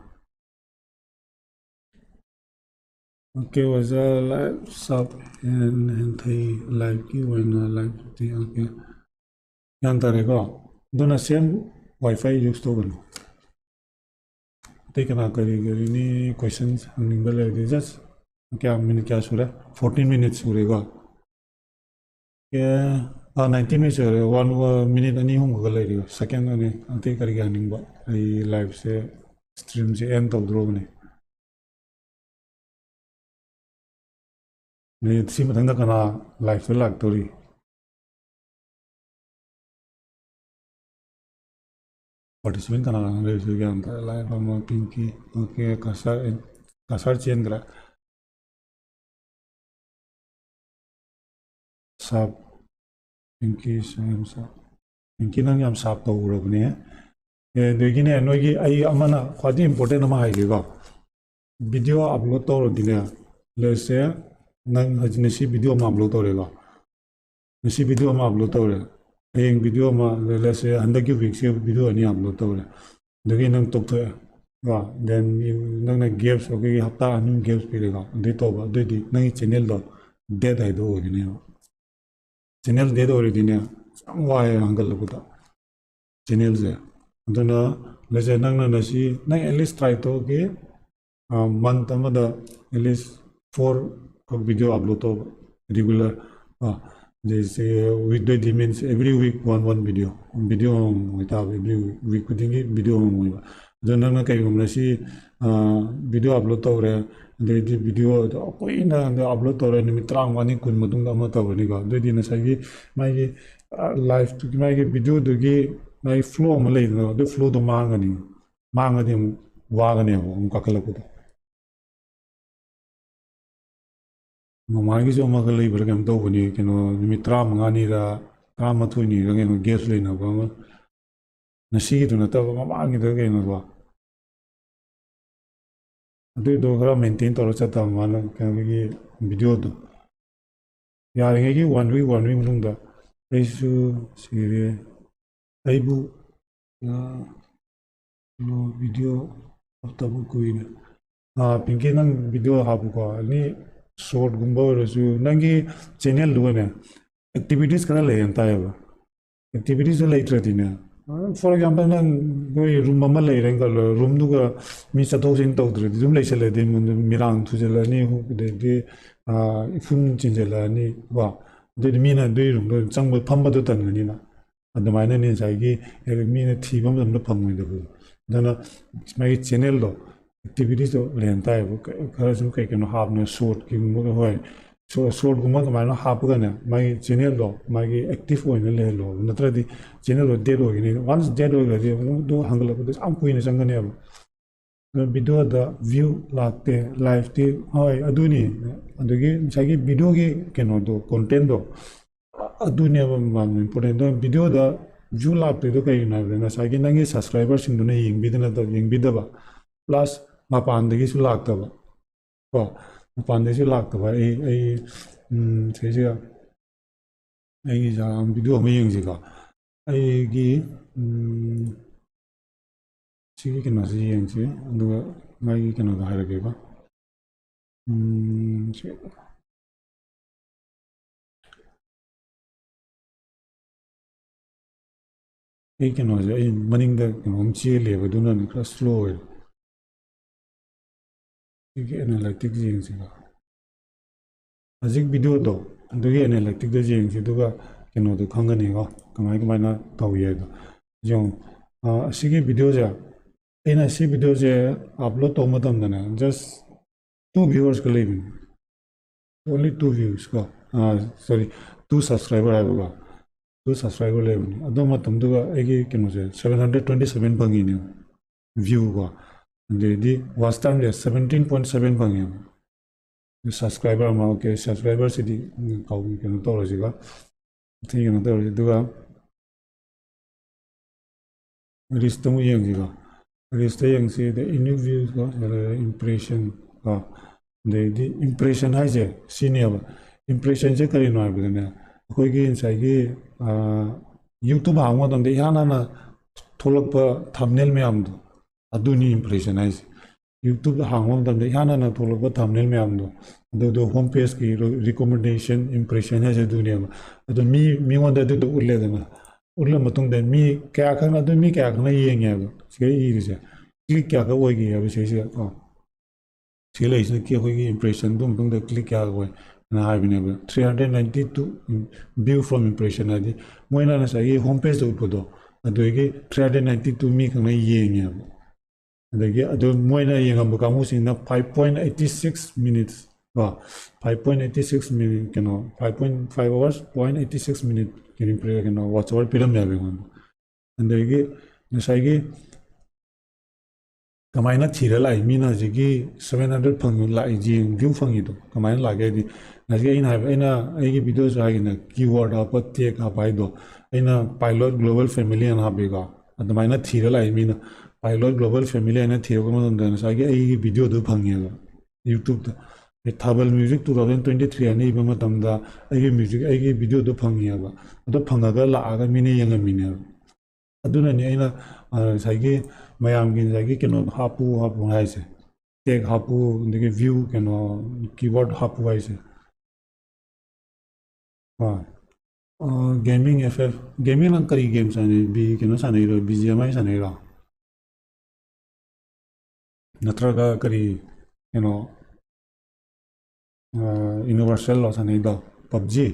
ꯑꯣꯀꯦ, ꯑꯣꯖꯥ, ꯂꯥꯏꯐ ꯁꯕ ꯍꯦꯟ-, ꯍꯦꯟꯊꯩ, ꯂꯥꯏꯐꯀꯤ ꯑꯣꯏꯅ ꯂꯥꯏꯐꯇꯤ, ꯑꯣꯀꯦ꯫ ꯒ꯭ꯌꯥꯟ ꯇꯥꯔꯦꯀꯣ? ꯑꯗꯨꯅ ꯁꯦꯝ ꯋꯥꯏꯐꯥꯏ ꯌꯨꯁ ꯇꯧꯒꯅꯨ꯫ ꯑꯇꯩ ꯀꯅꯥ ꯀꯔꯤ ꯀꯔꯤꯅꯤ ꯀꯣꯏꯁꯟ ꯍꯪꯅꯤꯡꯕ ꯂꯩꯔꯗꯤ ꯖꯁ ꯀꯌꯥ, ꯃꯤꯅꯤꯠ ꯀꯌꯥ ꯁꯨꯔꯦ? ꯐꯣꯔꯇꯤꯟ ꯃꯤꯅꯤꯠ ꯁꯨꯔꯦꯀꯣ? ꯑꯣꯀꯦ꯫ ꯑꯥ, ꯅꯥꯏꯟꯇꯤꯟ ꯃꯤꯅꯤꯠ ꯁꯨꯔꯦ꯫ ꯋꯥꯟ, ꯑꯥ, ꯃꯤꯅꯤꯠ ꯑꯅꯤ ꯑꯍꯨꯝ ꯈꯛꯇ ꯂꯩꯔꯤ꯫ ꯁꯦꯀꯦꯟ ꯑꯅꯤ꯫ ꯑꯇꯩ ꯀꯔꯤ ꯀꯔꯤ ꯍꯪꯅꯤꯡꯕ? ꯑꯩ ꯂꯥꯏꯐꯁꯦ, ꯁ꯭ꯇ꯭ꯔꯤꯝꯁꯦ ꯑꯦꯟ ꯇꯧꯗ꯭ꯔꯣꯕꯅꯦ꯫ ꯃꯤꯅꯤꯠ ꯁꯤ ꯃꯊꯪꯗ ꯀꯅꯥ ꯂꯥꯏꯐꯇ ꯂꯥꯛꯇꯧꯔꯤ? ꯄꯥꯔꯇꯤꯁꯤꯄꯦꯟ ꯀꯅꯥ ꯀꯅꯥ ꯂꯩꯔꯤꯁꯦ ꯒ꯭ꯌꯥꯟ ꯇꯥꯗꯦ꯫ ꯂꯥꯏꯐ ꯑꯃ, ꯄꯤꯡꯀꯤ, ꯑꯣꯀꯦ, ꯀꯁꯔ, ꯀꯁꯔ ꯆꯦꯟꯈ꯭ꯔꯦ꯫ ꯁꯥꯞ, ꯄꯤꯡꯀꯤ, ꯁꯥꯞ, ꯁꯥꯞ꯫ ꯄꯤꯡꯀꯤ, ꯅꯪ ꯌꯥꯝ ꯁꯥꯞ ꯇꯧꯈ꯭ꯔꯕꯅꯦ꯫ ꯑꯦ, ꯑꯗꯒꯤꯅꯦ, ꯅꯣꯏꯒꯤ ꯑꯩ ꯑꯃꯅ ꯈ꯭ꯋꯥꯏꯗꯒꯤ ꯏꯝꯄꯣꯔꯇꯦꯟ ꯑꯃ ꯍꯥꯏꯒꯦꯀꯣ꯫ ꯚꯤꯗꯤꯑꯣ ꯑꯞꯂꯣꯗ ꯇꯧꯔꯗꯤꯅꯦ, ꯂꯦꯠꯁꯦ, ꯅꯪ ꯍꯧꯖꯤꯛ ꯉꯁꯤ ꯚꯤꯗꯤꯑꯣ ꯑꯃ ꯑꯞꯂꯣꯗ ꯇꯧꯔꯦꯀꯣ꯫ ꯉꯁꯤ ꯚꯤꯗꯤꯑꯣ ꯑꯃ ꯑꯞꯂꯣꯗ ꯇꯧꯔꯦ꯫ ꯍꯌꯦꯡ ꯚꯤꯗꯤꯑꯣ ꯑꯃ, ꯂꯦꯠꯁꯦ, ꯍꯟꯗꯛꯀꯤ ꯋꯤꯛꯁꯦ ꯚꯤꯗꯤꯑꯣ ꯑꯅꯤ ꯑꯞꯂꯣꯗ ꯇꯧꯔꯦ꯫ ꯑꯗꯒꯤ ꯅꯪ ꯇꯣꯛꯊꯣꯛꯑꯦ꯫ ꯀꯣ? Then you, ꯅꯪꯅ ꯒꯦꯞꯁ, ꯑꯩꯈꯣꯏꯒꯤ ꯍꯞꯇꯥ ꯑꯅꯤ ꯒꯦꯞꯁ ꯄꯤꯔꯦꯀꯣ꯫ ꯑꯗꯨꯏ ꯇꯧꯕ, ꯑꯗꯨꯏꯗꯤ ꯅꯪꯒꯤ ꯆꯦꯅꯦꯜꯗꯣ ꯗꯦꯠ ꯍꯥꯏꯗꯣ ꯑꯣꯏꯒꯅꯦꯕ꯫ ꯆꯦꯅꯦꯜ ꯗꯦꯠ ꯑꯣꯏꯔꯗꯤꯅꯦ, ꯌꯥꯝ ꯋꯥꯏꯑꯦ ꯍꯪꯒꯠꯂꯛꯄꯗ꯫ ꯆꯦꯅꯦꯜꯁꯦ꯫ ꯑꯗꯨꯅ ꯂꯩꯖꯩ, ꯅꯪꯅ ꯉꯁꯤ, ꯅꯪ at least try ꯇꯧꯒꯦ, ꯃꯟꯊ ꯑꯃꯗ at least four ꯈꯛ video upload ꯇꯧꯕ, regular꯫ ꯑꯗꯩꯁꯦ, week ꯗꯩꯗꯤ means every week one one video, video ꯑꯃꯃꯝ ꯑꯣꯏꯇꯥꯕ, every week, week ꯈꯨꯗꯤꯡꯒꯤ video ꯑꯃꯃꯝ ꯑꯣꯏꯕ꯫ ꯑꯗꯣ ꯅꯪꯅ ꯀꯩꯒꯨꯝꯕ ꯁꯤ video upload ꯇꯧꯔꯦ, ꯑꯗꯩꯗꯤ video ꯀꯨꯏꯅ upload ꯇꯧꯔꯦ, ꯅꯨꯃꯤꯠ ꯇꯔꯥꯃꯉꯥꯅꯤ, ꯀꯨꯟ ꯃꯇꯨꯡꯗ ꯑꯃ ꯇꯧꯔꯅꯤꯀꯣ꯫ ꯑꯗꯨꯑꯣꯏꯗꯤ ꯉꯁꯥꯏꯒꯤ ꯃꯥꯒꯤ ꯂꯥꯏꯐꯇꯨꯒꯤ, ꯃꯥꯒꯤ videoꯗꯨꯒꯤ ꯃꯥꯒꯤ flow ꯑꯃ ꯂꯩꯗꯅ, ꯑꯗꯨ flowꯗꯣ ꯃꯥꯡꯉꯅꯤ꯫ ꯃꯥꯡꯉꯗꯤ ꯑꯃꯨꯛ ꯋꯥꯒꯅꯦꯕ ꯑꯃꯨꯛ ꯀꯥꯈꯠꯂꯛꯄꯗꯣ꯫ ꯃꯃꯥꯒꯤꯁꯨ ꯑꯃꯒ ꯂꯩꯕ꯭ꯔꯥ ꯀꯩꯅꯣꯝ ꯇꯧꯕꯅꯤ, ꯀꯩꯅꯣ, ꯅꯨꯃꯤꯠ ꯇꯔꯥꯃꯉꯥꯅꯤꯔ ꯇꯔꯥꯃꯥꯊꯣꯏꯅꯤꯔ ꯀꯩꯅꯣ gap ꯂꯩꯅꯕ ꯑꯃ, ꯉꯁꯤꯒꯤꯗꯨ ꯅꯠꯇꯕ ꯃꯃꯥꯡꯒꯤꯗ ꯀꯩꯅꯣꯗꯣ꯫ ꯑꯗꯨꯏꯗꯣ ꯈꯔ maintain ꯇꯧꯔ ꯆꯠꯇꯕ ꯃꯥꯅ, ꯀꯩꯅꯣꯒꯤ videoꯗꯣ꯫ ꯌꯥꯔꯤꯉꯩꯒꯤ one week, one week ꯃꯅꯨꯡꯗ ꯑꯩꯁꯨ ꯁꯤꯔꯦ, ꯑꯩꯕꯨ, ꯑ, video ꯍꯥꯞꯇꯕ ꯀꯨꯏꯔꯦ꯫ ꯑ, ꯄꯤꯡꯀꯤ, ꯅꯪ video ꯍꯥꯞꯄꯨꯀꯣ, any shortꯒꯨꯝꯕ ꯑꯣꯏꯔꯁꯨ꯫ ꯅꯪꯒꯤ channelꯗꯨꯒꯅꯦ, activities ꯈꯔ ꯂꯩꯍꯟ ꯇꯥꯏꯌꯦꯕ꯫ Activitiesꯇꯨ ꯂꯩꯇ꯭ꯔꯗꯤꯅꯦ, for example, ꯅꯪ ꯅꯣꯏ room ꯑꯃ ꯂꯩꯔꯦꯅ ꯈꯜꯂꯣ, roomꯗꯨꯒ ꯃꯤ ꯆꯠꯊꯣꯛ ꯆꯠꯁꯤꯟ ꯇꯧꯗ꯭ꯔꯗꯤ ꯑꯗꯨꯝ ꯂꯩꯁꯜꯂꯗꯤ ꯃꯤꯔꯥꯡ ꯊꯨꯖꯜꯂꯅꯤ, ꯑꯗꯩꯗꯤ, ꯑ, ꯏꯐꯨꯟ ꯆꯦꯟꯖꯜꯂꯛꯑꯅꯤ ꯀꯣ꯫ ꯑꯗꯨꯗꯤ ꯃꯤꯅ ꯑꯗꯨꯒꯤ roomꯗꯣ ꯆꯪꯕ, ꯐꯝꯕꯗꯣ ꯇꯟꯒꯅꯤꯅ꯫ ꯑꯗꯨꯃꯥꯏꯅꯅꯦ ꯉꯁꯥꯏꯒꯤ ꯃꯤꯅ ꯊꯤꯕ ꯃꯇꯝꯗ ꯐꯪꯉꯣꯏꯗꯕꯗꯣ꯫ ꯑꯗꯨꯅ ꯃꯥꯒꯤ channelꯗꯣ, activitiesꯇꯣ ꯂꯩꯍꯟ ꯇꯥꯏꯌꯦꯕ꯫ ꯈꯔ ꯁꯨꯝ ꯀꯩ ꯀꯩꯅꯣ ꯍꯥꯞꯅ, shortꯀꯤꯒꯨꯝꯕ, ꯍꯣꯏ, shortꯀꯨꯝꯕ ꯑꯗꯨꯃꯥꯏꯅ ꯍꯥꯞꯄꯒꯅꯦ, ꯃꯥꯒꯤ channelꯗꯣ ꯃꯥꯒꯤ active ꯑꯣꯏꯅ ꯂꯩꯍꯜꯂꯣ꯫ ꯅꯠꯇ꯭ꯔꯗꯤ channelꯗꯣ dead ꯑꯣꯏꯒꯅꯤ꯫ Once dead ꯑꯣꯏꯈ꯭ꯔꯗꯤ ꯑꯃꯨꯛ ꯑꯗꯨ ꯍꯪꯒꯠꯂꯛꯄꯗ ꯌꯥꯝ ꯀꯨꯏꯅ ꯆꯪꯒꯅꯦꯕ꯫ ꯑꯗꯨꯅ videoꯗ view ꯂꯥꯛꯇꯦ, liveꯇꯤ, ꯍꯣꯏ, ꯑꯗꯨꯅꯤ꯫ ꯑꯗꯨꯒꯤ ꯉꯁꯥꯏꯒꯤ videoꯒꯤ ꯀꯩꯅꯣꯗꯣ, contentꯗꯣ, ꯑꯗꯨꯅꯦꯕ ꯌꯥꯝꯅ important꯫ ꯑꯗꯨꯅ videoꯗ view ꯂꯥꯛꯇ꯭ꯔꯤꯗꯣ ꯀꯩꯒꯤꯅꯣ ꯍꯥꯏꯕꯗ ꯉꯁꯥꯏꯒꯤ ꯅꯪꯒꯤ subscriberꯁꯤꯡꯗꯨꯅ ꯌꯦꯡꯕꯤꯗꯅ, ꯌꯦꯡꯕꯤꯗꯕ, plus ꯃꯄꯥꯟꯗꯒꯤꯁꯨ ꯂꯥꯛꯇꯕ ꯀꯣ꯫ ꯃꯄꯥꯟꯗꯒꯤꯁꯨ ꯂꯥꯛꯇꯕ꯫ ꯑꯩ, ꯑꯩ, ꯎꯝ, ꯁꯤꯁꯦ ꯑꯩꯒꯤ video ꯑꯃ ꯌꯦꯡꯁꯤꯀꯣ꯫ ꯑꯩꯒꯤ, ꯎꯝ, ꯁꯤꯒꯤ ꯀꯩꯅꯣꯁꯤ ꯌꯦꯡꯁꯤ, ꯑꯗꯨꯒ ꯃꯥꯒꯤ ꯀꯩꯅꯣꯗꯣ ꯍꯥꯏꯔꯛꯀꯦꯀꯣ꯫ ꯎꯝ, ꯁꯤ꯫ ꯑꯩ ꯀꯩꯅꯣꯁꯦ, ꯑꯩ ꯃꯅꯤꯡꯗ ꯀꯩꯅꯣꯝ ꯆꯦꯜꯂꯤꯕ, ꯑꯗꯨꯅꯅꯦ ꯈꯔ ꯁ꯭ꯂꯣ ꯑꯣꯏꯔꯦ꯫ ꯁꯤꯒꯤ ꯑꯦꯅꯥꯂꯥꯏꯇꯤꯛꯁ ꯌꯦꯡꯁꯤꯀꯣ꯫ ꯍꯧꯖꯤꯛ ꯚꯤꯗꯤꯑꯣꯗꯣ, ꯑꯗꯨꯒꯤ ꯑꯦꯅꯥꯂꯥꯏꯇꯤꯛꯇꯣ ꯌꯦꯡꯁꯤ, ꯑꯗꯨꯒ ꯀꯩꯅꯣꯗꯣ ꯈꯪꯒꯅꯤꯀꯣ, ꯀꯃꯥꯏ ꯀꯃꯥꯏꯅ ꯇꯧꯏ ꯍꯥꯏꯗꯣ꯫ ꯌꯦꯡꯉꯣ, ꯑ, ꯑꯁꯤꯒꯤ ꯚꯤꯗꯤꯑꯣꯁꯦ, ꯑꯩꯅ ꯁꯤ ꯚꯤꯗꯤꯑꯣꯁꯦ ꯑꯞꯂꯣꯗ ꯇꯧꯕ ꯃꯇꯝꯗꯅꯦ, just two viewersꯀ ꯂꯩꯕꯅꯤ꯫ Only two views ꯀꯣ, ꯁꯣꯔꯤ, two subscriber ꯍꯥꯏꯕꯀꯣ, two subscriber ꯂꯩꯕꯅꯤ꯫ ꯑꯗꯨ ꯃꯇꯝꯗꯨꯒ ꯑꯩꯒꯤ ꯀꯩꯅꯣꯁꯦ seven hundred twenty seven ꯐꯪꯉꯤꯅꯦ, view ꯀꯣ꯫ ꯑꯗꯩꯗꯤ watch timeꯁꯦ seventeen point seven ꯐꯪꯉꯦꯕ꯫ Subscriber ꯑꯃ, okay, subscriberꯁꯤꯗꯤ ꯀꯩꯅꯣ ꯇꯧꯔꯁꯤꯀꯣ, ꯃꯊꯪ ꯀꯩꯅꯣ ꯇꯧꯔꯁꯤ꯫ ꯑꯗꯨꯒ ꯔꯤꯁꯇ ꯑꯃꯨꯛ ꯌꯦꯡꯁꯤꯀꯣ꯫ ꯔꯤꯁꯇ ꯌꯦꯡꯁꯤ, ꯑꯗ unique viewsꯀꯣ, impression ꯀꯣ, ꯑꯗꯩꯗꯤ impression ꯍꯥꯏꯁꯦ ꯁꯤꯅꯦꯕ꯫ Impressionꯁꯦ ꯀꯔꯤꯅꯣ ꯍꯥꯏꯕꯗꯅꯦ, ꯑꯩꯈꯣꯏꯒꯤ ꯉꯁꯥꯏꯒꯤ, ꯑ, YouTube ꯍꯥꯡꯕ ꯃꯇꯝꯗ ꯏꯍꯥꯟ ꯍꯥꯟꯅ ꯊꯣꯛꯂꯛꯄ thumbnail ꯃꯌꯥꯝꯗꯣ, ꯑꯗꯨꯅꯤ impression ꯍꯥꯏꯁꯦ꯫ YouTube ꯍꯥꯡꯕ ꯃꯇꯝꯗ ꯏꯍꯥꯟ ꯍꯥꯟꯅ ꯊꯣꯛꯂꯛꯄ thumbnail ꯃꯌꯥꯝꯗꯣ, ꯑꯗꯨꯗꯣ home pageꯀꯤ recommendation, impression ꯍꯥꯏꯁꯦ ꯑꯗꯨꯅꯦꯕ꯫ ꯑꯗꯣ ꯃꯤ, ꯃꯤꯉꯣꯟꯗ ꯑꯗꯨꯗꯣ ꯎꯠꯂꯦꯗꯅ, ꯎꯠꯂ ꯃꯇꯨꯡꯗ ꯃꯤ ꯀꯌꯥ ꯈꯛꯅ, ꯑꯗꯨ ꯃꯤ ꯀꯌꯥ ꯈꯛꯅ ꯌꯦꯡꯉꯦ ꯍꯥꯏꯕ, ꯁꯤꯗ ꯏꯔꯤꯁꯦ꯫ Click ꯀꯌꯥ ꯈꯛ ꯑꯣꯏꯒꯦ ꯍꯥꯏꯕ ꯁꯤꯁꯦ, ꯀꯣ꯫ ꯁꯤ ꯂꯩꯁꯤꯅ ꯀꯤ ꯑꯩꯈꯣꯏꯒꯤ impressionꯗꯨ ꯃꯇꯨꯡꯗ click ꯀꯌꯥ ꯑꯣꯏ ꯍꯥꯏꯅ ꯍꯥꯏꯕꯅꯦꯕ꯫ Three hundred ninety two view from impression ꯍꯥꯏꯗꯤ ꯃꯣꯏꯅ ꯉꯁꯥꯏꯒꯤ home pageꯇ ꯎꯠꯄꯗꯣ, ꯑꯗꯨꯗꯒꯤ three hundred ninety two ꯃꯤ ꯈꯛꯅ ꯌꯦꯡꯉꯦꯕ꯫ ꯑꯗꯒꯤ ꯑꯗꯨ ꯃꯣꯏꯅ ꯌꯦꯡꯉꯝꯕ ꯀꯥꯡꯕꯨꯁꯤꯡꯅ five point eighty six minutes ꯀꯣ, five point eighty six minute, ꯀꯩꯅꯣ, five point five hours point eighty six minute, ꯀꯩꯅꯣ, watch hour ꯄꯤꯔꯝꯃꯦꯕ ꯑꯩꯉꯣꯟꯗ꯫ ꯑꯗꯒꯤ ꯉꯁꯥꯏꯒꯤ ꯀꯃꯥꯏꯅ ꯊꯤꯔ ꯂꯥꯛꯏ, ꯃꯤꯅ ꯍꯧꯖꯤꯛꯀꯤ seven hundred ꯐꯪ ꯂꯥꯛꯏ, view ꯐꯪꯉꯤꯗꯣ ꯀꯃꯥꯏꯅ ꯂꯥꯛꯀꯦ ꯍꯥꯏꯗꯤ, ꯉꯁꯥꯏꯒꯤ ꯑꯩꯅ ꯍꯥꯏꯕ, ꯑꯩꯅ ꯑꯩꯒꯤ ꯚꯤꯗꯤꯑꯣꯁꯨ ꯍꯥꯏꯒꯤꯅ keyword ꯍꯥꯞꯄ, tag ꯍꯥꯞꯄ ꯍꯥꯏꯗꯣ, ꯑꯩꯅ Pilot Global Family ꯍꯥꯏꯅ ꯍꯥꯞꯄꯤꯀꯣ꯫ ꯑꯗꯨꯃꯥꯏꯅ ꯊꯤꯔ ꯂꯥꯛꯏ ꯃꯤꯅ꯫ Pilot Global Family ꯍꯥꯏꯅ ꯊꯤꯔꯛꯄ ꯃꯇꯝꯗ ꯉꯁꯥꯏꯒꯤ ꯑꯩꯒꯤ ꯚꯤꯗꯤꯑꯣꯗꯨ ꯐꯪꯉꯦꯕ YouTubeꯇ꯫ ꯑꯩ ꯊꯥꯕꯜ Music two thousand twenty three ꯍꯥꯏꯅ ꯏꯕ ꯃꯇꯝꯗ ꯑꯩꯒꯤ music, ꯑꯩꯒꯤ ꯚꯤꯗꯤꯑꯣꯗꯨ ꯐꯪꯉꯦꯕ꯫ ꯑꯗꯣ ꯐꯪꯉꯒ ꯂꯥꯛꯑꯒ ꯃꯤꯅ ꯌꯦꯡꯉꯝꯃꯤꯅꯦꯕ꯫ ꯑꯗꯨꯅꯅꯤ ꯑꯩꯅ, ꯑ, ꯉꯁꯥꯏꯒꯤ ꯃꯌꯥꯝꯒꯤ ꯉꯁꯥꯏꯒꯤ ꯀꯩꯅꯣ ꯍꯥꯞꯄꯨ, ꯍꯥꯞꯄꯨ ꯍꯥꯏꯁꯦ, tag ꯍꯥꯞꯄꯨ, ꯑꯗꯒꯤ view, ꯀꯩꯅꯣ, keyword ꯍꯥꯞꯄꯨ ꯍꯥꯏꯁꯦ꯫ ꯑ, ꯒꯦꯃꯤꯡ ꯑꯦꯐ ꯑꯦꯐ꯫ ꯒꯦꯃꯤꯡ ꯅꯪ ꯀꯔꯤ ꯒꯦꯝ ꯁꯥꯟꯅꯩ? ꯕꯤ ꯀꯩꯅꯣ ꯁꯥꯟꯅꯩꯔꯣ, ꯕꯤ ꯖꯤ ꯑꯦꯝ ꯑꯥꯏ ꯁꯥꯟꯅꯩꯔꯣ? ꯅꯠꯇ꯭ꯔꯒ ꯀꯔꯤ, ꯀꯩꯅꯣ, ꯌꯨꯅꯤꯚꯔꯁꯦꯜꯂꯣ ꯁꯥꯟꯅꯩꯗꯣ? ꯄꯞꯖꯤ?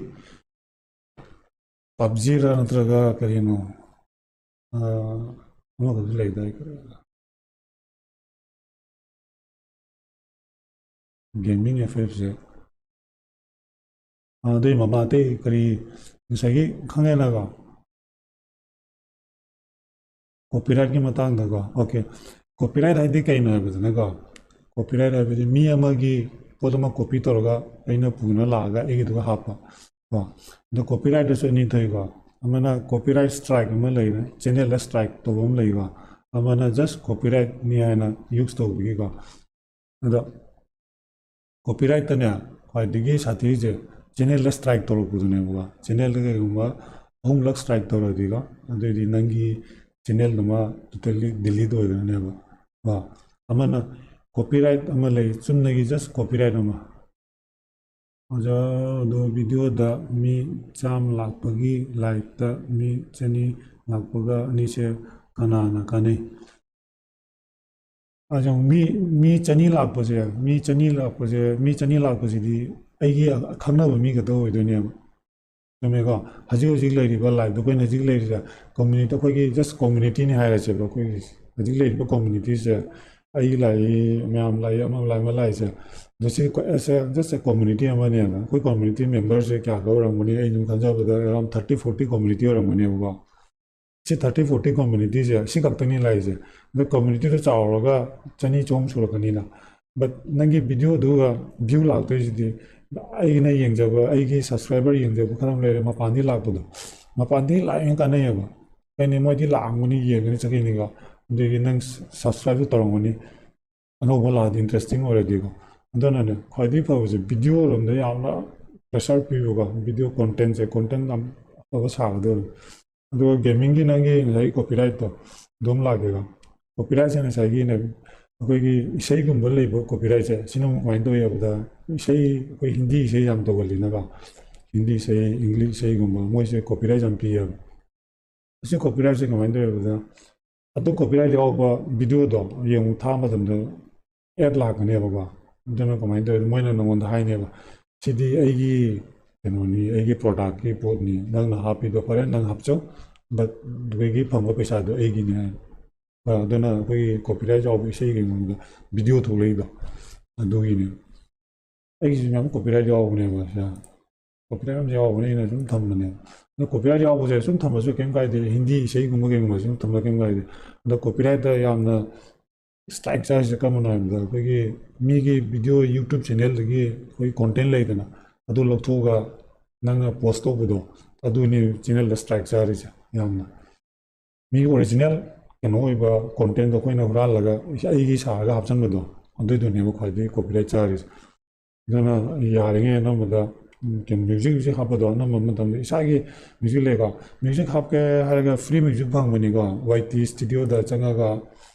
ꯄꯞꯖꯤꯔ ꯅꯠꯇ꯭ꯔꯒ ꯀꯔꯤꯅꯣ? ꯑꯃꯈꯛꯁꯨ ꯂꯩꯗꯥꯏ, ꯀꯔꯤ? ꯒꯦꯃꯤꯡ ꯑꯦꯐ ꯑꯦꯐꯁꯦ꯫ ꯑꯗꯨꯏ ꯃꯃꯥ ꯑꯇꯩ ꯀꯔꯤ, ꯉꯁꯥꯏꯒꯤ ꯈꯪꯉꯦꯅꯀꯣ? ꯀꯣꯄꯤꯔꯥꯏꯠꯀꯤ ꯃꯇꯥꯡꯗꯀꯣ꯫ ꯑꯣꯀꯦ, ꯀꯣꯄꯤꯔꯥꯏꯠ ꯍꯥꯏꯗꯤ ꯀꯩꯅꯣ ꯍꯥꯏꯕꯗꯅꯀꯣ, ꯀꯣꯄꯤꯔꯥꯏꯠ ꯍꯥꯏꯕꯗꯤ ꯃꯤ ꯑꯃꯒꯤ ꯄꯣꯠ ꯑꯃ ꯀꯣꯄꯤ ꯇꯧꯔꯒ ꯑꯩꯅ ꯄꯨꯅ ꯂꯥꯛꯑꯒ ꯑꯩꯒꯤꯗꯨꯒ ꯍꯥꯞꯄ ꯀꯣ꯫ ꯑꯗꯣ ꯀꯣꯄꯤꯔꯥꯏꯠꯇꯁꯨ ꯑꯅꯤ ꯊꯣꯛꯏꯀꯣ꯫ ꯑꯃꯅ ꯀꯣꯄꯤꯔꯥꯏꯠ ꯁ꯭ꯇ꯭ꯔꯥꯏꯛ ꯑꯃ ꯂꯩꯔꯦ, ꯆꯦꯅꯦꯜꯗ ꯁ꯭ꯇ꯭ꯔꯥꯏꯛ ꯇꯧꯕ ꯑꯃ ꯂꯩꯀꯣ꯫ ꯑꯃꯅ ꯖꯁ ꯀꯣꯄꯤꯔꯥꯏꯠꯅꯤ ꯍꯥꯏꯅ ꯌꯨꯁ ꯇꯧꯕꯒꯤꯀꯣ꯫ ꯑꯗꯣ ꯀꯣꯄꯤꯔꯥꯏꯠꯇꯅꯦ ꯈ꯭ꯋꯥꯏꯗꯒꯤ ꯁꯥꯊꯤꯔꯤꯁꯦ ꯆꯦꯅꯦꯜꯗ ꯁ꯭ꯇ꯭ꯔꯥꯏꯛ ꯇꯧꯔꯛꯄꯗꯨꯅꯦꯕꯀꯣ꯫ ꯆꯦꯅꯦꯜꯗ ꯀꯩꯒꯨꯝꯕ ꯑꯍꯨꯝꯂꯛ ꯁ꯭ꯇ꯭ꯔꯥꯏꯛ ꯇꯧꯔꯗꯤꯀꯣ, ꯑꯗꯨꯑꯣꯏꯗꯤ ꯅꯪꯒꯤ ꯆꯦꯅꯦꯜꯗꯨꯃ ꯇꯣꯇꯦꯜꯂꯤ ꯗꯤꯂꯤꯠ ꯑꯣꯏꯈ꯭ꯔꯅꯦꯕ ꯀꯣ꯫ ꯑꯃꯅ ꯀꯣꯄꯤꯔꯥꯏꯠ ꯑꯃ ꯂꯩ, ꯆꯨꯝꯅꯒꯤ ꯖꯁ ꯀꯣꯄꯤꯔꯥꯏꯠ ꯑꯃ꯫ ꯑꯣꯖꯥ, ꯑꯗꯣ ꯚꯤꯗꯤꯑꯣꯗ ꯃꯤ ꯆꯥꯝꯃ ꯂꯥꯛꯄꯒꯤ ꯂꯥꯏꯛꯇ ꯃꯤ ꯆꯅꯤ ꯂꯥꯛꯄꯒ ꯑꯅꯤꯁꯦ ꯀꯅꯥꯅ ꯀꯥꯟꯅꯩ? ꯑꯗꯣ ꯃꯤ, ꯃꯤ ꯆꯅꯤ ꯂꯥꯛꯄꯁꯦ, ꯃꯤ ꯆꯅꯤ ꯂꯥꯛꯄꯁꯦ, ꯃꯤ ꯆꯅꯤ ꯂꯥꯛꯄꯁꯤꯗꯤ ꯑꯩꯒꯤ ꯑꯈꯪꯅꯕ ꯃꯤ ꯈꯛꯇ ꯑꯣꯏꯗꯣꯏꯅꯦꯕ꯫ ꯆꯨꯝꯃꯦꯀꯣ? ꯍꯧꯖꯤꯛ ꯍꯧꯖꯤꯛ ꯂꯩꯔꯤꯕ ꯂꯥꯏꯐꯇ ꯑꯩꯈꯣꯏꯅ ꯍꯧꯖꯤꯛ ꯂꯩꯔꯤꯁꯦ ꯀꯝꯃ꯭ꯌꯨꯅꯤꯇꯤ, ꯑꯩꯈꯣꯏꯒꯤ ꯖꯁ ꯀꯝꯃ꯭ꯌꯨꯅꯤꯇꯤꯅꯤ ꯍꯥꯏꯔꯁꯦꯕ꯫ ꯑꯩꯈꯣꯏꯒꯤ ꯍꯧꯖꯤꯛ ꯂꯩꯔꯤꯕ ꯀꯝꯃ꯭ꯌꯨꯅꯤꯇꯤꯁꯦ, ꯑꯩ ꯂꯥꯛꯏ, ꯃꯌꯥꯝ ꯂꯥꯛꯏ, ꯑꯃ ꯂꯥꯛꯏ, ꯑꯃ ꯂꯥꯛꯏꯁꯦ, ꯑꯗꯣ ꯁꯤ ꯑꯩꯈꯣꯏ ꯑꯁꯦ ꯖꯁ ꯀꯝꯃ꯭ꯌꯨꯅꯤꯇꯤ ꯑꯃꯅꯦꯕ꯫ ꯑꯩꯈꯣꯏ ꯀꯝꯃ꯭ꯌꯨꯅꯤꯇꯤ ꯃꯦꯝꯕꯔꯁꯦ ꯀꯌꯥ ꯑꯣꯏꯔꯝꯒꯅꯤ? ꯑꯩ ꯑꯗꯨꯝ ꯈꯟꯖꯕꯗ ꯑꯦꯔꯥꯎꯟ ꯊꯥꯔꯇꯤ ꯐꯣꯔꯇꯤ ꯀꯝꯃ꯭ꯌꯨꯅꯤꯇꯤ ꯑꯣꯏꯔꯝꯒꯅꯦꯕꯀꯣ꯫ ꯁꯤ ꯊꯥꯔꯇꯤ ꯐꯣꯔꯇꯤ ꯀꯝꯃ꯭ꯌꯨꯅꯤꯇꯤꯁꯦ ꯁꯤ ꯈꯛꯇꯅꯤ ꯂꯥꯛꯏꯁꯦ꯫ ꯑꯗꯣ ꯀꯝꯃ꯭ꯌꯨꯅꯤꯇꯤꯗꯣ ꯆꯥꯎꯔꯒ ꯆꯅꯤ ꯆꯍꯨꯝ ꯁꯨꯔꯛꯀꯅꯤꯅ꯫ ꯕꯠ ꯅꯪꯒꯤ ꯚꯤꯗꯤꯑꯣꯗꯨꯒ ꯚ꯭ꯌꯨ ꯂꯥꯛꯇꯣꯏꯁꯤꯗꯤ ꯑꯩꯅ ꯌꯦꯡꯖꯕ, ꯑꯩꯒꯤ ꯁꯕꯁꯀ꯭ꯔꯥꯏꯕꯔ ꯌꯦꯡꯖꯕ ꯈꯔ ꯑꯃ ꯂꯩꯔꯦ, ꯃꯄꯥꯟꯗꯒꯤ ꯂꯥꯛꯄꯗꯣ꯫ ꯃꯄꯥꯟꯗꯒꯤ ꯂꯥꯛꯏꯅ ꯀꯥꯟꯅꯩꯌꯦꯕ꯫ ꯀꯩꯅꯤ, ꯃꯣꯏꯗꯤ ꯂꯥꯛꯑꯝꯒꯅꯤ, ꯌꯦꯡꯒꯅꯤ, ꯆꯠꯈꯤꯅꯤꯀꯣ꯫ ꯑꯗꯨꯗꯒꯤ ꯅꯪ ꯁꯕꯁꯀ꯭ꯔꯥꯏꯕꯁꯨ ꯇꯧꯔꯝꯒꯅꯤ꯫ ꯑꯅꯧꯕ ꯂꯥꯛꯑꯗꯤ ꯏꯟꯇꯔꯦꯁꯇꯤꯡ ꯑꯣꯏꯔꯗꯤꯀꯣ꯫ ꯑꯗꯨꯅꯅꯦ ꯈ꯭ꯋꯥꯏꯗꯒꯤ ꯐꯕꯁꯦ ꯚꯤꯗꯤꯑꯣꯔꯣꯝꯗ ꯌꯥꯝꯅ ꯄ꯭ꯔꯦꯁꯔ ꯄꯤꯕꯀꯣ꯫ ꯚꯤꯗꯤꯑꯣ ꯀꯣꯟꯇꯦꯟꯁꯦ, ꯀꯣꯟꯇꯦꯟ ꯌꯥꯝ ꯑꯐꯕ ꯁꯥꯒꯗꯕꯅꯤ꯫ ꯑꯗꯨꯒ ꯒꯦꯃꯤꯡꯒꯤ ꯅꯪꯒꯤ ꯉꯁꯥꯏ ꯀꯣꯄꯤꯔꯥꯏꯠꯇꯣ ꯑꯗꯨꯝ ꯂꯥꯛꯀꯦꯀꯣ꯫ ꯀꯣꯄꯤꯔꯥꯏꯠꯁꯦ ꯉꯁꯥꯏꯒꯤꯅꯦ, ꯑꯩꯈꯣꯏꯒꯤ ꯏꯁꯩꯒꯨꯝꯕ ꯂꯩꯕ ꯀꯣꯄꯤꯔꯥꯏꯠꯁꯦ ꯁꯤꯅ ꯑꯃꯨꯛ ꯀꯃꯥꯏꯅ ꯇꯧꯏ ꯍꯥꯏꯕꯗ, ꯏꯁꯩ, ꯑꯩꯈꯣꯏ ꯍꯤꯟꯗꯤ ꯏꯁꯩ ꯌꯥꯝ ꯇꯧꯒꯜꯂꯤꯅꯀꯣ꯫ ꯍꯤꯟꯗꯤ ꯏꯁꯩ, ꯏꯪꯂꯤꯁ ꯏꯁꯩꯒꯨꯝꯕ, ꯃꯣꯏꯁꯦ ꯀꯣꯄꯤꯔꯥꯏꯠ ꯌꯥꯝ ꯄꯤꯌꯦꯕ꯫ ꯑꯁꯤ ꯀꯣꯄꯤꯔꯥꯏꯠꯁꯦ ꯀꯃꯥꯏꯅ ꯇꯧꯋꯦꯕꯗ, ꯑꯗꯨ ꯀꯣꯄꯤꯔꯥꯏꯠ ꯌꯥꯎꯕ ꯚꯤꯗꯤꯑꯣꯗꯣ ꯌꯦꯡꯉꯨ, ꯊꯥꯕ ꯃꯇꯝꯗ ꯑꯦꯗ ꯂꯥꯛꯀꯅꯦꯕꯀꯣ꯫ ꯑꯗꯨꯅ ꯀꯃꯥꯏꯅ ꯇꯧꯋꯦ, ꯃꯣꯏꯅ ꯅꯉꯣꯟꯗ ꯍꯥꯏꯅꯦꯕ, "ꯁꯤꯗꯤ ꯑꯩꯒꯤ ꯀꯩꯅꯣꯅꯤ, ꯑꯩꯒꯤ ꯄ꯭ꯔꯣꯗꯛꯀꯤ ꯄꯣꯠꯅꯤ, ꯅꯪꯅ ꯍꯥꯞꯄꯤꯗꯣ ꯐꯔꯦ, ꯅꯪ ꯍꯥꯞꯆꯧ, ꯕꯠ ꯑꯗꯨꯗꯒꯤ ꯐꯪꯕ ꯄꯩꯁꯥꯗꯣ ꯑꯩꯒꯤꯅꯤ" ꯍꯥꯏ꯫ ꯑꯗꯨꯅ ꯑꯩꯈꯣꯏꯒꯤ ꯀꯣꯄꯤꯔꯥꯏꯠ ꯌꯥꯎꯕ ꯏꯁꯩꯒꯤ ꯃꯅꯨꯡꯗ ꯚꯤꯗꯤꯑꯣ ꯊꯣꯛꯂꯛꯏꯗꯣ ꯑꯗꯨꯒꯤꯅꯦ꯫ ꯑꯩꯒꯤꯁꯨ ꯃꯌꯥꯝ ꯀꯣꯄꯤꯔꯥꯏꯠ ꯌꯥꯎꯕꯅꯦꯕ ꯁꯤꯗ꯫ ꯀꯣꯄꯤꯔꯥꯏꯠ ꯑꯃꯁꯨ ꯌꯥꯎꯕꯅꯦ, ꯑꯩꯅ ꯁꯨꯝ ꯊꯝꯕꯅꯦꯕ꯫ ꯑꯗꯣ ꯀꯣꯄꯤꯔꯥꯏꯠ ꯌꯥꯎꯕꯁꯦ ꯁꯨꯝ ꯊꯝꯕꯁꯨ ꯀꯩꯝ ꯀꯥꯏꯗꯦ, ꯍꯤꯟꯗꯤ ꯏꯁꯩꯒꯨꯝꯕ ꯀꯩꯒꯨꯝꯕ ꯁꯨꯝ ꯊꯝꯕ ꯀꯩꯝ ꯀꯥꯏꯗꯦ꯫ ꯑꯗꯣ ꯀꯣꯄꯤꯔꯥꯏꯠꯇ ꯌꯥꯝꯅ ꯁ꯭ꯇ꯭ꯔꯥꯏꯛ ꯆꯥꯔꯤꯁꯦ ꯀꯔꯝꯕꯅꯣ ꯍꯥꯏꯕꯗ, ꯑꯩꯈꯣꯏꯒꯤ ꯃꯤꯒꯤ ꯚꯤꯗꯤꯑꯣ, YouTube ꯆꯦꯅꯦꯜꯗꯒꯤ ꯑꯩꯈꯣꯏ ꯀꯣꯟꯇꯦꯟ ꯂꯩꯗꯅ, ꯑꯗꯨ ꯂꯧꯊꯣꯛꯑꯒ ꯅꯪꯅ ꯄꯣꯁ ꯇꯧꯕꯗꯣ, ꯑꯗꯨꯅꯤ ꯆꯦꯅꯦꯜꯗ ꯁ꯭ꯇ꯭ꯔꯥꯏꯛ ꯆꯥꯔꯤꯁꯦ ꯌꯥꯝꯅ꯫ ꯃꯤꯒꯤ ꯑꯣꯔꯤꯖꯤꯅꯦꯜ ꯀꯩꯅꯣ ꯑꯣꯏꯕ ꯀꯣꯟꯇꯦꯟꯗꯣ ꯑꯩꯈꯣꯏꯅ ꯍꯨꯔꯥꯜꯂꯒ ꯑꯩꯒꯤ ꯁꯥꯔꯒ ꯍꯥꯞꯆꯤꯟꯕꯗꯣ, ꯑꯗꯨꯏꯗꯨꯅꯦꯕ ꯈ꯭ꯋꯥꯏꯗꯒꯤ ꯀꯣꯄꯤꯔꯥꯏꯠ ꯆꯥꯔꯤꯁꯦ꯫ ꯑꯗꯨꯅ ꯌꯥꯔꯤꯉꯩ ꯑꯅꯝꯕꯗ, ꯎꯝ, ꯀꯩꯅꯣ, ꯃ꯭ꯌꯨꯖꯤꯛ ꯍꯧꯖꯤꯛ ꯍꯥꯞꯄꯗꯣ ꯑꯅꯝꯕ ꯃꯇꯝꯗ ꯏꯁꯥꯒꯤ ꯃ꯭ꯌꯨꯖꯤꯛ ꯂꯩꯀꯣ, ꯃ꯭ꯌꯨꯖꯤꯛ ꯍꯥꯞꯀꯦ ꯍꯥꯏꯔꯒ ꯐ꯭ꯔꯤ ꯃ꯭ꯌꯨꯖꯤꯛ ꯐꯪꯕꯅꯤꯀꯣ, ꯋꯥꯏ ꯇꯤ ꯁ꯭ꯇꯨꯗꯤꯑꯣꯗ ꯆꯪꯉꯒ,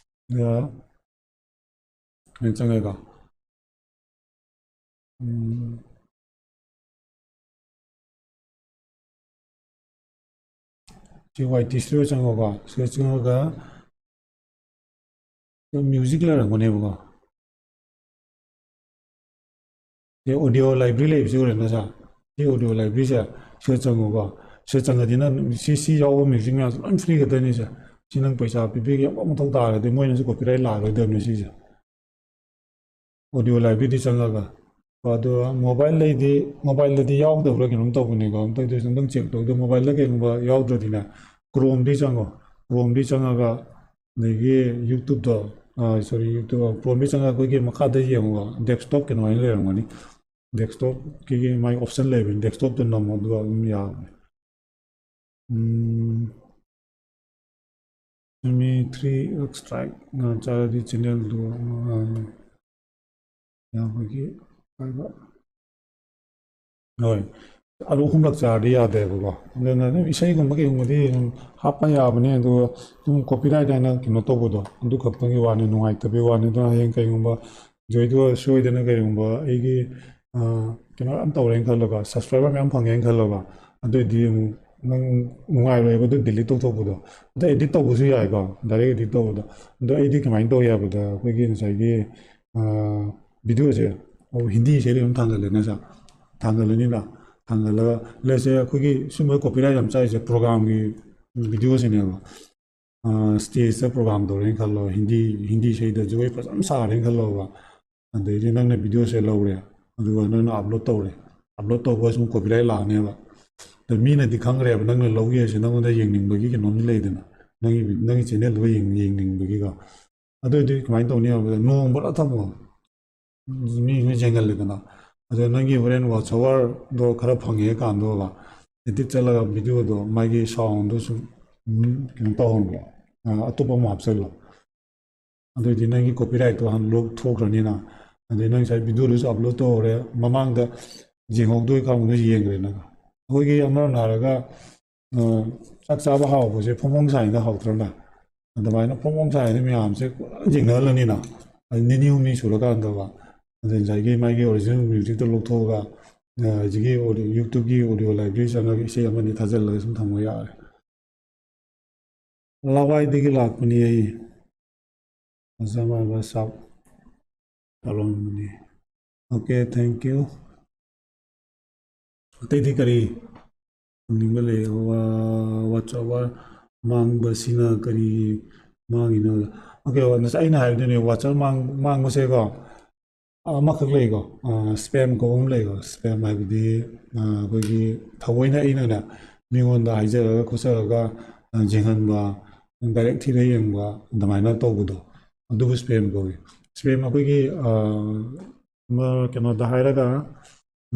ꯑ, ꯆꯪꯉꯒ ꯎꯝ, ꯁꯤ ꯋꯥꯏ ꯇꯤ ꯁ꯭ꯇꯨꯗꯤꯑꯣ ꯆꯪꯉꯣꯀꯣ, ꯁꯤꯗ ꯆꯪꯉꯒ ꯃ꯭ꯌꯨꯖꯤꯛ ꯂꯩꯔꯝꯒꯅꯦꯕꯀꯣ꯫ ꯁꯤ ꯑꯣꯗꯤꯑꯣ ꯂꯥꯏꯕ꯭ꯔꯦꯔꯤ ꯂꯩꯕꯁꯤ ꯎꯔꯦ ꯅꯠꯇ꯭ꯔꯥ? ꯁꯤ ꯑꯣꯗꯤꯑꯣ ꯂꯥꯏꯕ꯭ꯔꯦꯔꯤꯁꯦ ꯁꯤꯗ ꯆꯪꯉꯨꯀꯣ꯫ ꯁꯤꯗ ꯆꯪꯉꯗꯤ ꯅꯪ ꯁꯤ, ꯁꯤ ꯌꯥꯎꯕ ꯃ꯭ꯌꯨꯖꯤꯛ ꯃꯌꯥꯝꯁꯦ ꯂꯣꯏ ꯐ꯭ꯔꯤ ꯈꯛꯇꯅꯤ ꯁꯦ꯫ ꯁꯤ ꯅꯪ ꯄꯩꯁꯥ ꯄꯤꯕꯤꯒꯦ ꯑꯃꯐꯥꯎ ꯃꯊꯧ ꯇꯥꯔꯒꯗꯤ ꯃꯣꯏꯅꯁꯨ ꯀꯣꯄꯤꯔꯥꯏꯠ ꯂꯥꯛꯑꯔꯣꯏꯗꯕꯅꯤ ꯁꯤꯁꯦ꯫ ꯑꯣꯗꯤꯑꯣ ꯂꯥꯏꯕ꯭ꯔꯦꯔꯤꯗꯤ ꯆꯪꯉꯒ꯫ ꯑꯗꯣ ꯃꯣꯕꯥꯏꯜꯗꯩꯗꯤ, ꯃꯣꯕꯥꯏꯜꯗꯗꯤ ꯌꯥꯎꯗꯕ꯭ꯔꯥ ꯀꯩꯅꯣꯝ ꯇꯧꯕꯅꯤꯀꯣ, ꯑꯝꯇꯪꯗꯤ ꯑꯝꯇꯪ ꯆꯦꯛ ꯇꯧ꯫ ꯑꯗꯣ ꯃꯣꯕꯥꯏꯜꯗ ꯀꯩꯒꯨꯝꯕ ꯌꯥꯎꯗ꯭ꯔꯗꯤꯅꯦ, ꯀ꯭ꯔꯣꯝꯗꯤ ꯆꯪꯉꯣ꯫ ꯀ꯭ꯔꯣꯝꯗꯤ ꯆꯪꯉꯒ ꯑꯗꯒꯤ ꯌꯨꯇ꯭ꯌꯨꯕꯇꯣ, ꯁꯣꯔꯤ, ꯌꯨꯇ꯭ꯌꯨꯕ, ꯀ꯭ꯔꯣꯝꯗꯤ ꯆꯪꯉꯒ ꯑꯩꯈꯣꯏꯒꯤ ꯃꯈꯥꯗ ꯌꯦꯡꯉꯨꯀꯣ, ꯗꯦꯁꯛꯇꯣꯞ ꯀꯩꯅꯣ ꯍꯥꯏꯅ ꯂꯩꯔꯝꯒꯅꯤ꯫ ꯗꯦꯁꯛꯇꯣꯞꯀꯤ ꯃꯥꯒꯤ ꯑꯣꯞꯁꯟ ꯂꯩꯕꯅꯤ, ꯗꯦꯁꯛꯇꯣꯞꯇ ꯅꯝꯃꯣ ꯑꯗꯨꯒ ꯑꯗꯨꯝ ꯌꯥꯕꯅꯦ꯫ ꯎꯝ, ꯃꯤ ꯊ꯭ꯔꯤ ꯁ꯭ꯇ꯭ꯔꯥꯏꯛ ꯆꯥꯔꯗꯤ ꯆꯦꯅꯦꯜꯗꯨ, ꯑ, ꯌꯥꯕꯒꯤ ꯍꯥꯏꯕ꯫ ꯍꯣꯏ, ꯑꯗꯨ ꯑꯍꯨꯝꯂꯛ ꯆꯥꯔꯗꯤ ꯌꯥꯗꯦꯕꯀꯣ꯫ ꯑꯗꯨꯅ ꯑꯗꯨꯝ ꯏꯁꯩꯒꯨꯝꯕ ꯀꯩꯒꯨꯝꯕꯗꯤ ꯑꯗꯨꯝ ꯍꯥꯞꯄ ꯌꯥꯕꯅꯦ, ꯑꯗꯨꯒ ꯑꯗꯨꯝ ꯀꯣꯄꯤꯔꯥꯏꯠ ꯍꯥꯏꯅ ꯀꯩꯅꯣ ꯇꯧꯕꯗꯣ, ꯑꯗꯨ ꯈꯛꯇꯪꯒꯤ ꯋꯥꯅꯤ, ꯅꯨꯡꯉꯥꯏꯇꯕꯒꯤ ꯋꯥꯅꯤ꯫ ꯑꯗꯨꯅ ꯍꯌꯦꯡ ꯀꯩꯒꯨꯝꯕ ꯖꯣꯏꯗꯣ ꯁꯣꯏꯗꯅ ꯀꯩꯒꯨꯝꯕ ꯑꯩꯒꯤ, ꯀꯩꯅꯣ ꯌꯥꯝ ꯇꯧꯔꯦꯅ ꯈꯜꯂꯣꯀꯣ, ꯁꯕꯁꯀ꯭ꯔꯥꯏꯕꯔ ꯃꯌꯥꯝ ꯐꯪꯉꯦꯅ ꯈꯜꯂꯣꯀꯣ, ꯑꯗꯨꯑꯣꯏꯗꯤ ꯑꯃꯨꯛ ꯅꯪ ꯅꯨꯡꯉꯥꯏꯔꯣꯏꯕ ꯑꯗꯨ ꯗꯤꯂꯤꯠ ꯇꯧꯊꯣꯛꯄꯗꯣ꯫ ꯑꯗꯣ ꯑꯦꯗꯤꯠ ꯇꯧꯕꯁꯨ ꯌꯥꯏꯀꯣ, ꯗꯥꯏꯔꯦꯛ ꯑꯦꯗꯤꯠ ꯇꯧꯕꯗꯣ꯫ ꯑꯗꯣ ꯑꯩꯗꯤ ꯀꯃꯥꯏꯅ ꯇꯧꯏ ꯍꯥꯏꯕꯗ, ꯑꯩꯈꯣꯏꯒꯤ ꯉꯁꯥꯏꯒꯤ ꯚꯤꯗꯤꯑꯣꯁꯦ ꯍꯤꯟꯗꯤ ꯏꯁꯩꯗ ꯑꯗꯨꯝ ꯊꯥꯡꯒꯠꯂꯦꯅ ꯁꯥ, ꯊꯥꯡꯒꯠꯂꯅꯤꯅ, ꯊꯥꯡꯒꯠꯂꯒ ꯂꯩꯁꯦ ꯑꯩꯈꯣꯏꯒꯤ ꯁꯨꯝꯕ ꯀꯣꯄꯤꯔꯥꯏꯠ ꯌꯥꯝ ꯆꯥꯏꯁꯦ ꯄ꯭ꯔꯣꯒꯥꯝꯒꯤ ꯚꯤꯗꯤꯑꯣꯁꯤꯅꯦꯕ꯫ ꯁ꯭ꯇꯦꯖꯇ ꯄ꯭ꯔꯣꯒꯥꯝ ꯇꯧꯔꯦꯅ ꯈꯜꯂꯣ, ꯍꯤꯟꯗꯤ ꯍꯤꯟꯗꯤ ꯏꯁꯩꯗ ꯖꯒꯣꯏ ꯐꯖꯅ ꯁꯥꯔꯦꯅ ꯈꯜꯂꯣꯕ꯫ ꯑꯗꯩꯗꯤ ꯅꯪꯅ ꯚꯤꯗꯤꯑꯣꯁꯦ ꯂꯧꯔꯦ, ꯑꯗꯨꯒ ꯅꯪꯅ ꯑꯞꯂꯣꯗ ꯇꯧꯔꯦ꯫ ꯑꯞꯂꯣꯗ ꯇꯧꯕ ꯁꯨꯝ ꯀꯣꯄꯤꯔꯥꯏꯠ ꯂꯥꯛꯑꯅꯦꯕ꯫ ꯑꯗꯣ ꯃꯤꯅꯗꯤ ꯈꯪꯈ꯭ꯔꯦꯕ ꯅꯪꯅ ꯂꯧꯒꯦ ꯍꯥꯏꯁꯦ, ꯅꯪꯉꯣꯟꯗ ꯌꯦꯡꯅꯤꯡꯕꯒꯤ ꯀꯩꯅꯣꯝꯗꯤ ꯂꯩꯗꯅ, ꯅꯪꯒꯤ ꯅꯪꯒꯤ ꯆꯦꯅꯦꯜꯗꯨꯒ ꯌꯦꯡꯅꯤꯡꯕꯒꯤꯀꯣ꯫ ꯑꯗꯨꯑꯣꯏꯗꯤ ꯀꯃꯥꯏꯅ ꯇꯧꯅꯤ ꯍꯥꯏꯕꯗ, ꯅꯣꯡ ꯄꯨꯔꯥ ꯊꯝꯃꯣ, ꯃꯤꯁꯤꯅ ꯌꯦꯡꯍꯜꯂꯦꯗꯅ꯫ ꯑꯗꯣ ꯅꯪꯒꯤ ꯍꯣꯔꯦꯟ ꯋꯥꯆ ꯑꯋꯥꯔꯗꯣ ꯈꯔ ꯐꯪꯉꯦ ꯀꯥꯟꯗꯣꯕ, ꯑꯦꯗꯤꯠ ꯆꯠꯂꯒ ꯚꯤꯗꯤꯑꯣꯗꯣ ꯃꯥꯒꯤ ꯁꯥꯎꯟꯗꯣ ꯁꯨꯝ ꯀꯩꯅꯣ ꯇꯧꯍꯟꯕ, ꯑꯇꯣꯞꯄ ꯑꯃ ꯍꯥꯞꯆꯜꯂꯣ꯫ ꯑꯗꯨꯑꯣꯏꯗꯤ ꯅꯪꯒꯤ ꯀꯣꯄꯤꯔꯥꯏꯠꯇꯣ ꯍꯥꯟꯅ ꯂꯣꯛ ꯊꯣꯛꯈ꯭ꯔꯅꯤꯅ꯫ ꯑꯗꯩ ꯅꯪ ꯉꯁꯥꯏ ꯚꯤꯗꯤꯑꯣꯗꯨꯁꯨ ꯑꯞꯂꯣꯗ ꯇꯧꯔꯦ, ꯃꯃꯥꯡꯗ ꯌꯦꯡꯍꯧꯗꯣꯏ ꯀꯥꯡꯕꯨꯗꯣ ꯌꯦꯡꯈ꯭ꯔꯦ ꯅꯪ꯫ ꯑꯩꯈꯣꯏꯒꯤ ꯑꯃꯔꯣꯝꯗ ꯍꯥꯏꯔꯒ, ꯆꯥꯛ ꯆꯥꯕ ꯍꯥꯎꯕꯁꯦ ꯐꯣꯡ ꯐꯣꯡ ꯁꯥꯏꯅ ꯍꯥꯎꯇ꯭ꯔꯅ? ꯑꯗꯨꯃꯥꯏꯅ ꯐꯣꯡ ꯐꯣꯡ ꯁꯥꯏꯅ ꯃꯌꯥꯝꯁꯦ ꯄꯨꯔꯥ ꯌꯦꯡꯅꯍꯜꯂꯅꯤꯅ꯫ ꯑꯗꯨ ꯅꯤꯅꯤ ꯍꯨꯝꯅꯤ ꯁꯨꯔꯀꯥꯟꯗꯕ, ꯑꯗꯨ ꯉꯁꯥꯏꯒꯤ ꯃꯥꯒꯤ ꯑꯣꯔꯤꯖꯤꯅꯦꯜ ꯃ꯭ꯌꯨꯖꯤꯛꯇꯣ ꯂꯧꯊꯣꯛꯑꯒ, ꯍꯧꯖꯤꯛꯀꯤ ꯌꯨꯇ꯭ꯌꯨꯕꯀꯤ ꯑꯣꯗꯤꯑꯣ ꯂꯥꯏꯕ꯭ꯔꯦꯔꯤ ꯆꯪꯉꯒ ꯏꯁꯩ ꯑꯃꯅꯤ ꯊꯥꯖꯤꯜꯂꯒ ꯁꯨꯝ ꯊꯝꯕ ꯌꯥꯔꯦ꯫ ꯂꯋꯥꯏꯗꯒꯤ ꯂꯥꯛꯄꯅꯤ ꯑꯩ꯫ ꯃꯆꯥ ꯃꯥꯟꯕ ꯁꯥꯎꯠ ꯀꯥꯔꯣꯡꯕꯅꯤ꯫ Okay, thank you꯫ ꯑꯇꯩꯗꯤ ꯀꯔꯤ ꯍꯪꯅꯤꯡꯕ ꯂꯩ? ꯋꯥꯆ ꯑꯋꯥꯔ ꯃꯥꯡꯕꯁꯤꯅ ꯀꯔꯤ ꯃꯥꯡꯉꯤꯅꯣ? Okay, ꯉꯁꯥꯏ ꯑꯩꯅ ꯍꯥꯏꯕꯗꯨꯅꯦ, ꯋꯥꯆ ꯑꯋꯥꯔ ꯃꯥꯡꯕꯁꯦꯀꯣ, ꯑꯃꯈꯛ ꯂꯩꯀꯣ, ꯁ꯭ꯄꯦꯝ ꯀꯧꯕ ꯑꯃ ꯂꯩꯀꯣ꯫ ꯁ꯭ꯄꯦꯝ ꯍꯥꯏꯕꯗꯤ ꯑꯩꯈꯣꯏꯒꯤ ꯊꯑꯣꯏꯅ ꯑꯩꯅꯅꯦ ꯃꯤꯉꯣꯟꯗ ꯍꯥꯏꯖꯔꯒ ꯈꯣꯠꯆꯔꯒ ꯌꯦꯡꯍꯟꯕ, ꯗꯥꯏꯔꯦꯛ ꯊꯤꯔ ꯌꯦꯡꯕ, ꯑꯗꯨꯃꯥꯏꯅ ꯇꯧꯕꯗꯣ, ꯑꯗꯨꯕꯨ ꯁ꯭ꯄꯦꯝ ꯀꯧꯏ꯫ ꯁ꯭ꯄꯦꯝ ꯑꯩꯈꯣꯏꯒꯤ ꯀꯩꯅꯣꯗ ꯍꯥꯏꯔꯒ,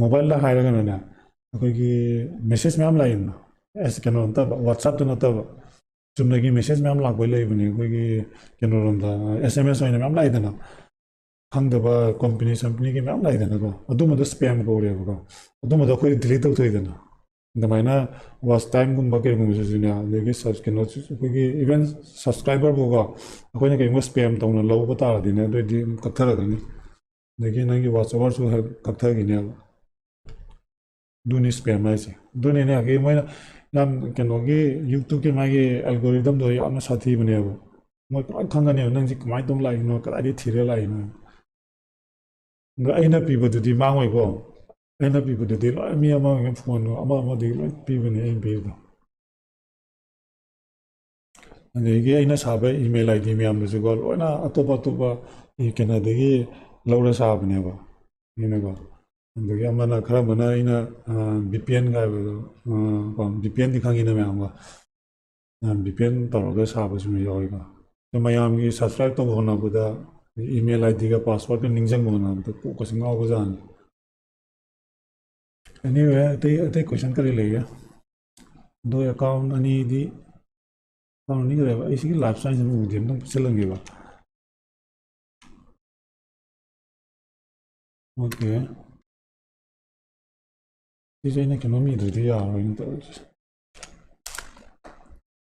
ꯃꯣꯕꯥꯏꯜꯗ ꯍꯥꯏꯔꯒꯅꯅꯦ, ꯑꯩꯈꯣꯏꯒꯤ ꯃꯦꯁꯦꯖ ꯃꯌꯥꯝ ꯂꯥꯛꯏꯗꯅ, ꯑꯦꯁ, ꯀꯩꯅꯣ ꯅꯠꯇꯕ, ꯋꯥꯆꯞꯇ ꯅꯠꯇꯕ, ꯆꯨꯝꯅꯒꯤ ꯃꯦꯁꯦꯖ ꯃꯌꯥꯝ ꯂꯥꯛꯄꯩ ꯂꯩꯕꯅꯦ ꯑꯩꯈꯣꯏꯒꯤ ꯀꯩꯅꯣꯔꯣꯝꯗ, ꯑꯦꯁ ꯑꯦꯝ ꯑꯦꯁ ꯑꯣꯏꯅ ꯃꯌꯥꯝ ꯂꯥꯛꯏꯗꯅ, ꯈꯪꯗꯕ ꯀꯝꯄꯅꯤ ꯁꯝꯄꯅꯤꯒꯤ ꯃꯌꯥꯝ ꯂꯥꯛꯏꯗꯅꯀꯣ, ꯑꯗꯨꯝꯕꯗꯣ ꯁ꯭ꯄꯦꯝ ꯀꯧꯔꯦꯕꯀꯣ꯫ ꯑꯗꯨꯝꯕꯗꯣ ꯑꯩꯈꯣꯏ ꯗꯤꯂꯤꯠ ꯇꯧꯊꯣꯛꯏꯗꯅ꯫ ꯑꯗꯨꯃꯥꯏꯅ ꯋꯥꯆ ꯇꯥꯏꯝꯒꯨꯝꯕ ꯀꯩꯒꯨꯝꯕꯁꯤꯁꯨꯅꯦ, ꯑꯗꯒꯤ ꯀꯩꯅꯣ, ꯑꯩꯈꯣꯏꯒꯤ ꯏꯚꯟ ꯁꯕꯁꯀ꯭ꯔꯥꯏꯕꯔꯕꯨꯀꯣ, ꯑꯩꯈꯣꯏꯅ ꯀꯩꯒꯨꯝꯕ ꯁ꯭ꯄꯦꯝ ꯇꯧꯅ ꯂꯧꯕ ꯇꯥꯔꯗꯤꯅꯦ, ꯑꯗꯨꯑꯣꯏꯗꯤ ꯑꯗꯨꯝ ꯀꯛꯊꯔꯛꯀꯅꯤ꯫ ꯑꯗꯒꯤ ꯅꯪꯒꯤ ꯋꯥꯆ ꯑꯋꯥꯔꯁꯨ ꯈꯔ ꯀꯛꯊꯈꯤꯅꯦꯕ꯫ ꯑꯗꯨꯅꯤ ꯁ꯭ꯄꯦꯝ ꯍꯥꯏꯁꯦ꯫ ꯑꯗꯨꯅꯤꯅꯦ, ꯑꯩꯈꯣꯏ ꯃꯣꯏꯅ ꯌꯥꯝ, ꯀꯩꯅꯣꯒꯤ, YouTubeꯀꯤ ꯃꯥꯒꯤ algorithmꯗꯣ ꯌꯥꯝꯅ ꯁꯥꯊꯤꯕꯅꯦꯕ꯫ ꯃꯣꯏ ꯂꯣꯏ ꯈꯪꯒꯅꯦꯕ ꯅꯪꯁꯦ ꯀꯃꯥꯏꯅ ꯇꯧꯅ ꯂꯥꯛꯏꯅꯣ, ꯀꯗꯥꯏꯗꯒꯤ ꯊꯤꯔ ꯂꯥꯛꯏꯅꯣ꯫ ꯑꯗꯣ ꯑꯩꯅ ꯄꯤꯕꯗꯨꯗꯤ ꯃꯥꯡꯉꯣꯏꯀꯣ꯫ ꯑꯩꯅ ꯄꯤꯕꯗꯨꯗꯤ ꯂꯣꯏ ꯃꯤ ꯑꯃꯒꯤ ꯐꯣꯟꯗꯣ ꯑꯃ ꯑꯃꯗꯒꯤ ꯂꯣꯏ ꯄꯤꯕꯅꯦ ꯑꯩꯅ ꯄꯤꯕꯗꯣ꯫ ꯑꯗꯒꯤ ꯑꯩꯅ ꯁꯥꯕ email ID ꯃꯌꯥꯝꯗꯨꯁꯨꯀꯣ, ꯂꯣꯏꯅ ꯑꯇꯣꯞ ꯑꯇꯣꯞꯄ ꯀꯩꯅꯣꯗꯒꯤ ꯂꯧꯔ ꯁꯥꯕꯅꯦꯕ꯫ ꯑꯩꯅꯀꯣ, ꯑꯗꯒꯤ ꯑꯃꯅ, ꯈꯔ ꯑꯃꯅ ꯑꯩꯅ, ꯑ, VPNꯒ ꯍꯥꯏꯕꯗꯣ, ꯑ, ꯀꯣ, VPNꯗꯤ ꯈꯪꯉꯤꯅ ꯃꯌꯥꯝꯒ꯫ ꯑ, VPN ꯇꯧꯔꯒ ꯁꯥꯕꯁꯨ ꯌꯥꯎꯋꯤꯀꯣ꯫ ꯑꯗꯣ ꯃꯌꯥꯝꯒꯤ subscribe ꯇꯧꯕ ꯍꯣꯠꯅꯕꯗ, email IDꯒ passwordꯀ ꯅꯤꯡꯁꯤꯡꯕ ꯍꯣꯠꯅꯕꯗ ꯀꯣꯛꯀꯁꯦ ꯉꯥꯎꯕꯖꯥꯠꯅꯤ꯫ Anyway, ꯑꯇꯩ, ꯑꯇꯩ question ꯀꯔꯤ ꯂꯩꯒꯦ? ꯑꯗꯣ account ꯑꯅꯤꯗꯤ, account ꯑꯅꯤ ꯀꯩꯗꯧꯕ? ꯑꯩ ꯁꯤꯒꯤ live streamꯁꯦ ꯑꯃꯨꯛ ꯎꯗꯦ, ꯑꯝꯇꯪ ꯄꯤꯛꯁꯜꯍꯟꯒꯦꯕ꯫ Okay꯫ ꯁꯤꯁꯦ ꯑꯩꯅ ꯀꯩꯅꯣꯝ ꯏꯗ꯭ꯔꯗꯤ ꯌꯥꯔꯔꯣꯏꯅ ꯇꯧꯔꯤꯁꯦ꯫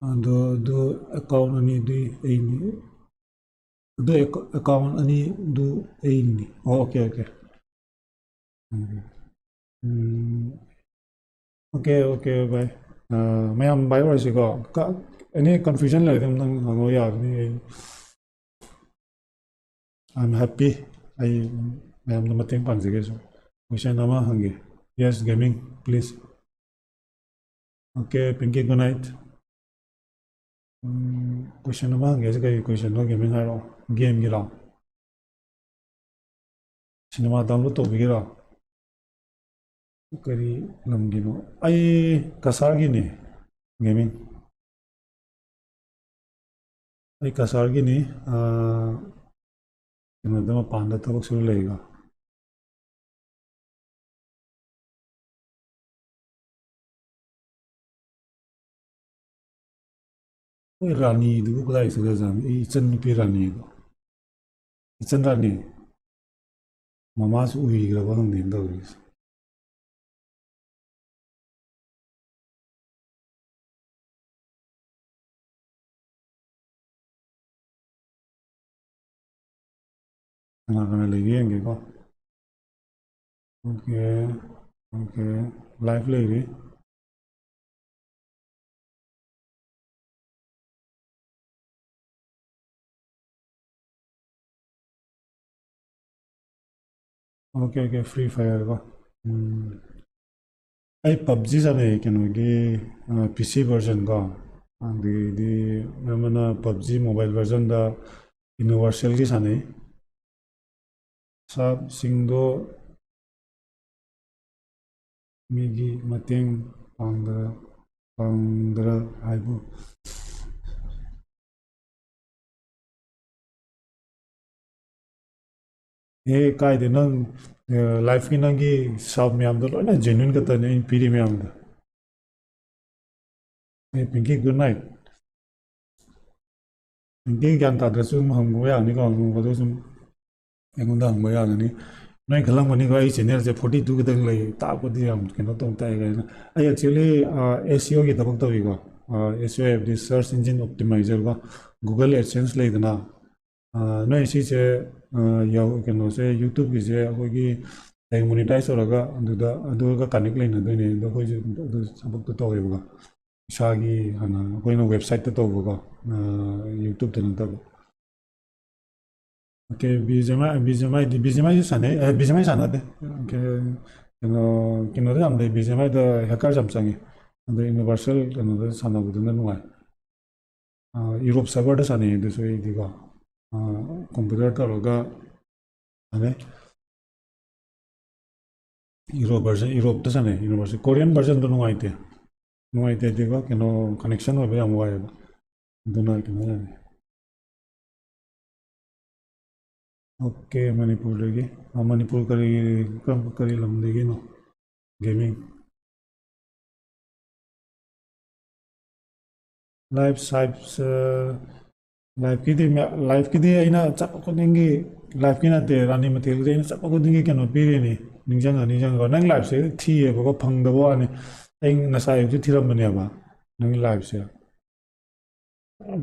ꯑꯗꯣ, ꯑꯗꯨ account ꯑꯅꯤꯗꯨ ꯑꯩꯅꯤ꯫ ꯑꯗꯨ account ꯑꯅꯤꯗꯨ ꯑꯩꯅꯤ꯫ ꯑꯣ, okay, okay꯫ ꯎꯝ꯫ ꯎꯝ꯫ Okay, okay, bye꯫ ꯑ, ꯃꯌꯥꯝ bye ꯑꯣꯏꯔꯁꯤꯀꯣ꯫ ꯀ-, any confusion ꯂꯩꯔꯗꯤ ꯑꯗꯨꯝ ꯅꯪ ꯍꯪꯉꯣ, ꯌꯥꯒꯅꯤ꯫ ꯑꯩ, I'm happy꯫ ꯑꯩ ꯃꯌꯥꯝꯗ ꯃꯇꯦꯡ ꯄꯥꯡꯖꯒꯦ ꯁꯨꯝ꯫ Question ꯑꯃ ꯍꯪꯒꯦ꯫ Yes, gaming, please꯫ Okay, Pinky, good night꯫ Um, question ꯑꯃ ꯍꯪꯒꯦ꯫ ꯁꯤ ꯀꯔꯤ questionꯅꯣ? Gaming ꯍꯥꯏꯔꯣ? Gameꯒꯤꯔꯣ? Cinema download ꯇꯧꯕꯤꯒꯦꯔꯣ? ꯀꯔꯤ ꯂꯝꯒꯤꯅꯣ? ꯑꯩ ꯀꯁꯥꯔꯒꯤꯅꯤ, gaming꯫ ꯑꯩ ꯀꯁꯥꯔꯒꯤꯅꯤ, ꯑꯥ, ꯀꯩꯅꯣꯗ, ꯃꯄꯥꯟꯗ ꯊꯕꯛ ꯁꯨꯔ ꯂꯩꯕ꯫ ꯃꯣꯏ ꯔꯥꯅꯤꯗꯨꯕꯨ ꯀꯗꯥꯏ ꯆꯠꯈ꯭ꯔꯖꯥꯠꯅꯣ? ꯑꯩ ꯏꯆꯟ ꯅꯨꯄꯤ ꯔꯥꯅꯤꯗꯣ꯫ ꯏꯆꯟ ꯔꯥꯅꯤ꯫ ꯃꯃꯥꯁꯨ ꯎꯏꯈ꯭ꯔꯕ ꯈꯪꯗꯦꯅ ꯇꯧꯔꯤꯁꯦ꯫ ꯀꯅꯥ ꯀꯅꯥ ꯂꯩꯒꯦ ꯌꯦꯡꯒꯦꯀꯣ꯫ ꯑꯣꯀꯦ, ꯑꯣꯀꯦ, ꯂꯥꯏꯚ ꯂꯩꯔꯤ꯫ ꯑꯣꯀꯦ, ꯑꯣꯀꯦ, ꯐ꯭ꯔꯤ ꯐꯥꯏꯌꯔ ꯀꯣ꯫ ꯎꯝ꯫ ꯑꯩ ꯄꯞꯖꯤ ꯁꯥꯟꯅꯩ, ꯀꯩꯅꯣꯒꯤ, ꯄꯤ ꯁꯤ ꯚꯔꯖꯟ ꯀꯣ꯫ ꯑꯗꯒꯤꯗꯤ ꯑꯃꯅ ꯄꯞꯖꯤ ꯃꯣꯕꯥꯏꯜ ꯚꯔꯖꯟꯗ ꯌꯨꯅꯤꯚꯔꯁꯦꯜꯒꯤ ꯁꯥꯟꯅꯩ꯫ ꯁꯥꯞꯁꯤꯡꯗꯣ ꯃꯤꯒꯤ ꯃꯇꯦꯡ ꯄꯥꯡꯗ꯭ꯔ, ꯄꯥꯡꯗ꯭ꯔ ꯍꯥꯏꯕꯨ꯫ ꯑꯦ, ꯀꯥꯏꯗꯦ, ꯅꯪ, ꯑ, ꯂꯥꯏꯐꯀꯤ ꯅꯪꯒꯤ ꯁꯥꯞ ꯃꯌꯥꯝꯗꯣ ꯂꯣꯏꯅ ꯖꯦꯅ꯭ꯌꯨꯟ ꯈꯛꯇꯅꯦ ꯑꯩꯅ ꯄꯤꯔꯤ ꯃꯌꯥꯝꯗꯣ꯫ ꯑꯦ, ꯄꯤꯡꯀꯤ, ꯒꯨꯗ ꯅꯥꯏꯠ꯫ ꯄꯤꯡꯀꯤ ꯒ꯭ꯌꯥꯟ ꯇꯥꯗ꯭ꯔꯁꯨ ꯑꯗꯨꯝ ꯍꯪꯕ ꯌꯥꯅꯤꯀꯣ, ꯅꯣꯡ ꯐꯥꯗꯣꯛ ꯁꯨꯝ ꯑꯩꯉꯣꯟꯗ ꯍꯪꯕ ꯌꯥꯒꯅꯤ꯫ ꯅꯣꯏ ꯈꯜꯂꯝꯒꯅꯤꯀꯣ, ꯑꯩ ꯆꯦꯅꯦꯜꯁꯦ ꯐꯣꯔꯇꯤ ꯇꯨ ꯈꯛꯇꯪ ꯂꯩ, ꯇꯥꯛꯄꯗꯤ ꯌꯥꯝ ꯀꯩꯅꯣ ꯇꯧ ꯇꯥꯏ ꯀꯥꯏꯅ꯫ ꯑꯩ ꯑꯦꯛꯆꯨꯋꯦꯂꯤ, ꯑ, ꯑꯦꯁ ꯏ ꯑꯣꯒꯤ ꯊꯕꯛ ꯇꯧꯔꯤꯀꯣ꯫ ꯑ, ꯑꯦꯁ ꯏ ꯑꯣ ꯍꯥꯏꯕꯗꯤ ꯁꯔꯆ ꯏꯟꯖꯤꯟ ꯑꯣꯞꯇꯤꯃꯥꯏꯖꯔ ꯀꯣ, ꯒꯨꯒꯜ ꯑꯦꯗꯁꯦꯟꯁ ꯂꯩꯗꯅ, ꯑ, ꯅꯣꯏ ꯁꯤꯁꯦ, ꯑ, ꯌꯥꯎ-, ꯀꯩꯅꯣꯁꯦ, ꯌꯨꯇ꯭ꯌꯨꯕꯀꯤꯁꯦ ꯑꯩꯈꯣꯏꯒꯤ ꯍꯌꯦꯡ ꯃꯣꯅꯤꯇꯥꯏꯁ ꯇꯧꯔꯒ ꯑꯗꯨꯗ, ꯑꯗꯨꯒ ꯀꯅꯦꯛ ꯂꯩꯅꯗꯣꯏꯅꯦ꯫ ꯑꯗꯣ ꯑꯩꯈꯣꯏꯁꯨ ꯑꯗꯨ ꯊꯕꯛꯇꯣ ꯇꯧꯋꯦꯕꯀꯣ꯫ ꯏꯁꯥꯒꯤ ꯍꯥꯟꯅ ꯑꯩꯈꯣꯏꯅ ꯋꯦꯕꯁꯥꯏꯠꯇ ꯇꯧꯕꯀꯣ, ꯑ, ꯌꯨꯇ꯭ꯌꯨꯕꯇ ꯅꯠꯇꯕ꯫ Okay, B G M I, B G M ꯑꯥꯏꯗꯤ, ꯕꯤ ꯖꯤ ꯑꯦꯝ ꯑꯥꯏꯁꯨ ꯁꯥꯟꯅꯩ, ꯑꯦ, ꯕꯤ ꯖꯤ ꯑꯦꯝ ꯑꯥꯏ ꯁꯥꯟꯅꯗꯦ꯫ ꯑꯣꯀꯦ, ꯀꯩꯅꯣ, ꯀꯩꯅꯣꯗ ꯌꯥꯝ ꯂꯩ, ꯕꯤ ꯖꯤ ꯑꯦꯝ ꯑꯥꯏꯗ ꯍꯦꯀꯔꯁ ꯌꯥꯝ ꯆꯪꯉꯤ꯫ ꯑꯗꯣ ꯌꯨꯅꯤꯚꯔꯁꯦꯜ ꯀꯩꯅꯣꯗ ꯁꯥꯟꯅꯕꯗꯨꯅ ꯅꯨꯡꯉꯥꯏ꯫ ꯑ, ꯌꯨꯔꯣꯞ ꯁꯔꯚꯔꯗ ꯁꯥꯟꯅꯩ ꯑꯗꯨꯁꯨ ꯑꯩꯗꯤꯀꯣ꯫ ꯑ, ꯀꯝꯄ꯭ꯌꯨꯇꯔ ꯇꯧꯔꯒ ꯁꯥꯟꯅꯩ꯫ ꯌꯨꯔꯣꯞ ꯚꯔꯖꯟ, ꯌꯨꯔꯣꯞꯇ ꯁꯥꯟꯅꯩ, ꯌꯨꯅꯤꯚꯔꯁꯦꯜ꯫ ꯀꯣꯔꯤꯌꯟ ꯚꯔꯖꯟꯗꯣ ꯅꯨꯡꯉꯥꯏꯇꯦ꯫ ꯅꯨꯡꯉꯥꯏꯇꯦ ꯍꯥꯏꯗꯤꯀꯣ, ꯀꯩꯅꯣ, ꯀꯅꯦꯛꯁꯟ ꯑꯣꯏꯕ ꯌꯥꯝ ꯋꯥꯏꯑꯦꯕ꯫ ꯑꯗꯨꯅ ꯀꯩꯅꯣ ꯌꯥꯅꯤ꯫ ꯑꯣꯀꯦ, ꯃꯅꯤꯄꯨꯔꯗꯒꯤ꯫ ꯑ, ꯃꯅꯤꯄꯨꯔ ꯀꯔꯤ, ꯀꯔꯝ, ꯀꯔꯤ ꯂꯝꯗꯒꯤꯅꯣ? ꯒꯦꯃꯤꯡ꯫ ꯂꯥꯏꯐ ꯁꯥꯏꯠꯁ, ꯂꯥꯏꯐꯀꯤꯗꯤ ꯃꯌꯥ-, ꯂꯥꯏꯐꯀꯤꯗꯤ ꯑꯩꯅ ꯆꯠꯄ ꯈꯨꯗꯤꯡꯒꯤ, ꯂꯥꯏꯐꯀꯤ ꯅꯠꯇꯦ, ꯔꯥꯅꯤ ꯃꯊꯦꯜꯒꯤꯗꯤ ꯑꯩꯅ ꯆꯠꯄ ꯈꯨꯗꯤꯡꯒꯤ ꯀꯩꯅꯣ ꯄꯤꯔꯤꯅꯤ, ꯅꯤꯡꯁꯤꯡꯉ ꯅꯤꯡꯁꯤꯡꯉꯒ꯫ ꯅꯪ ꯂꯥꯏꯐꯁꯦ ꯊꯤꯌꯦꯕꯀꯣ, ꯐꯪꯗꯕ ꯋꯥꯅꯤ꯫ ꯑꯩ ꯉꯁꯥꯏ ꯑꯌꯨꯛꯁꯨ ꯊꯤꯔꯝꯕꯅꯦꯕ ꯅꯪꯒꯤ ꯂꯥꯏꯐꯁꯦ꯫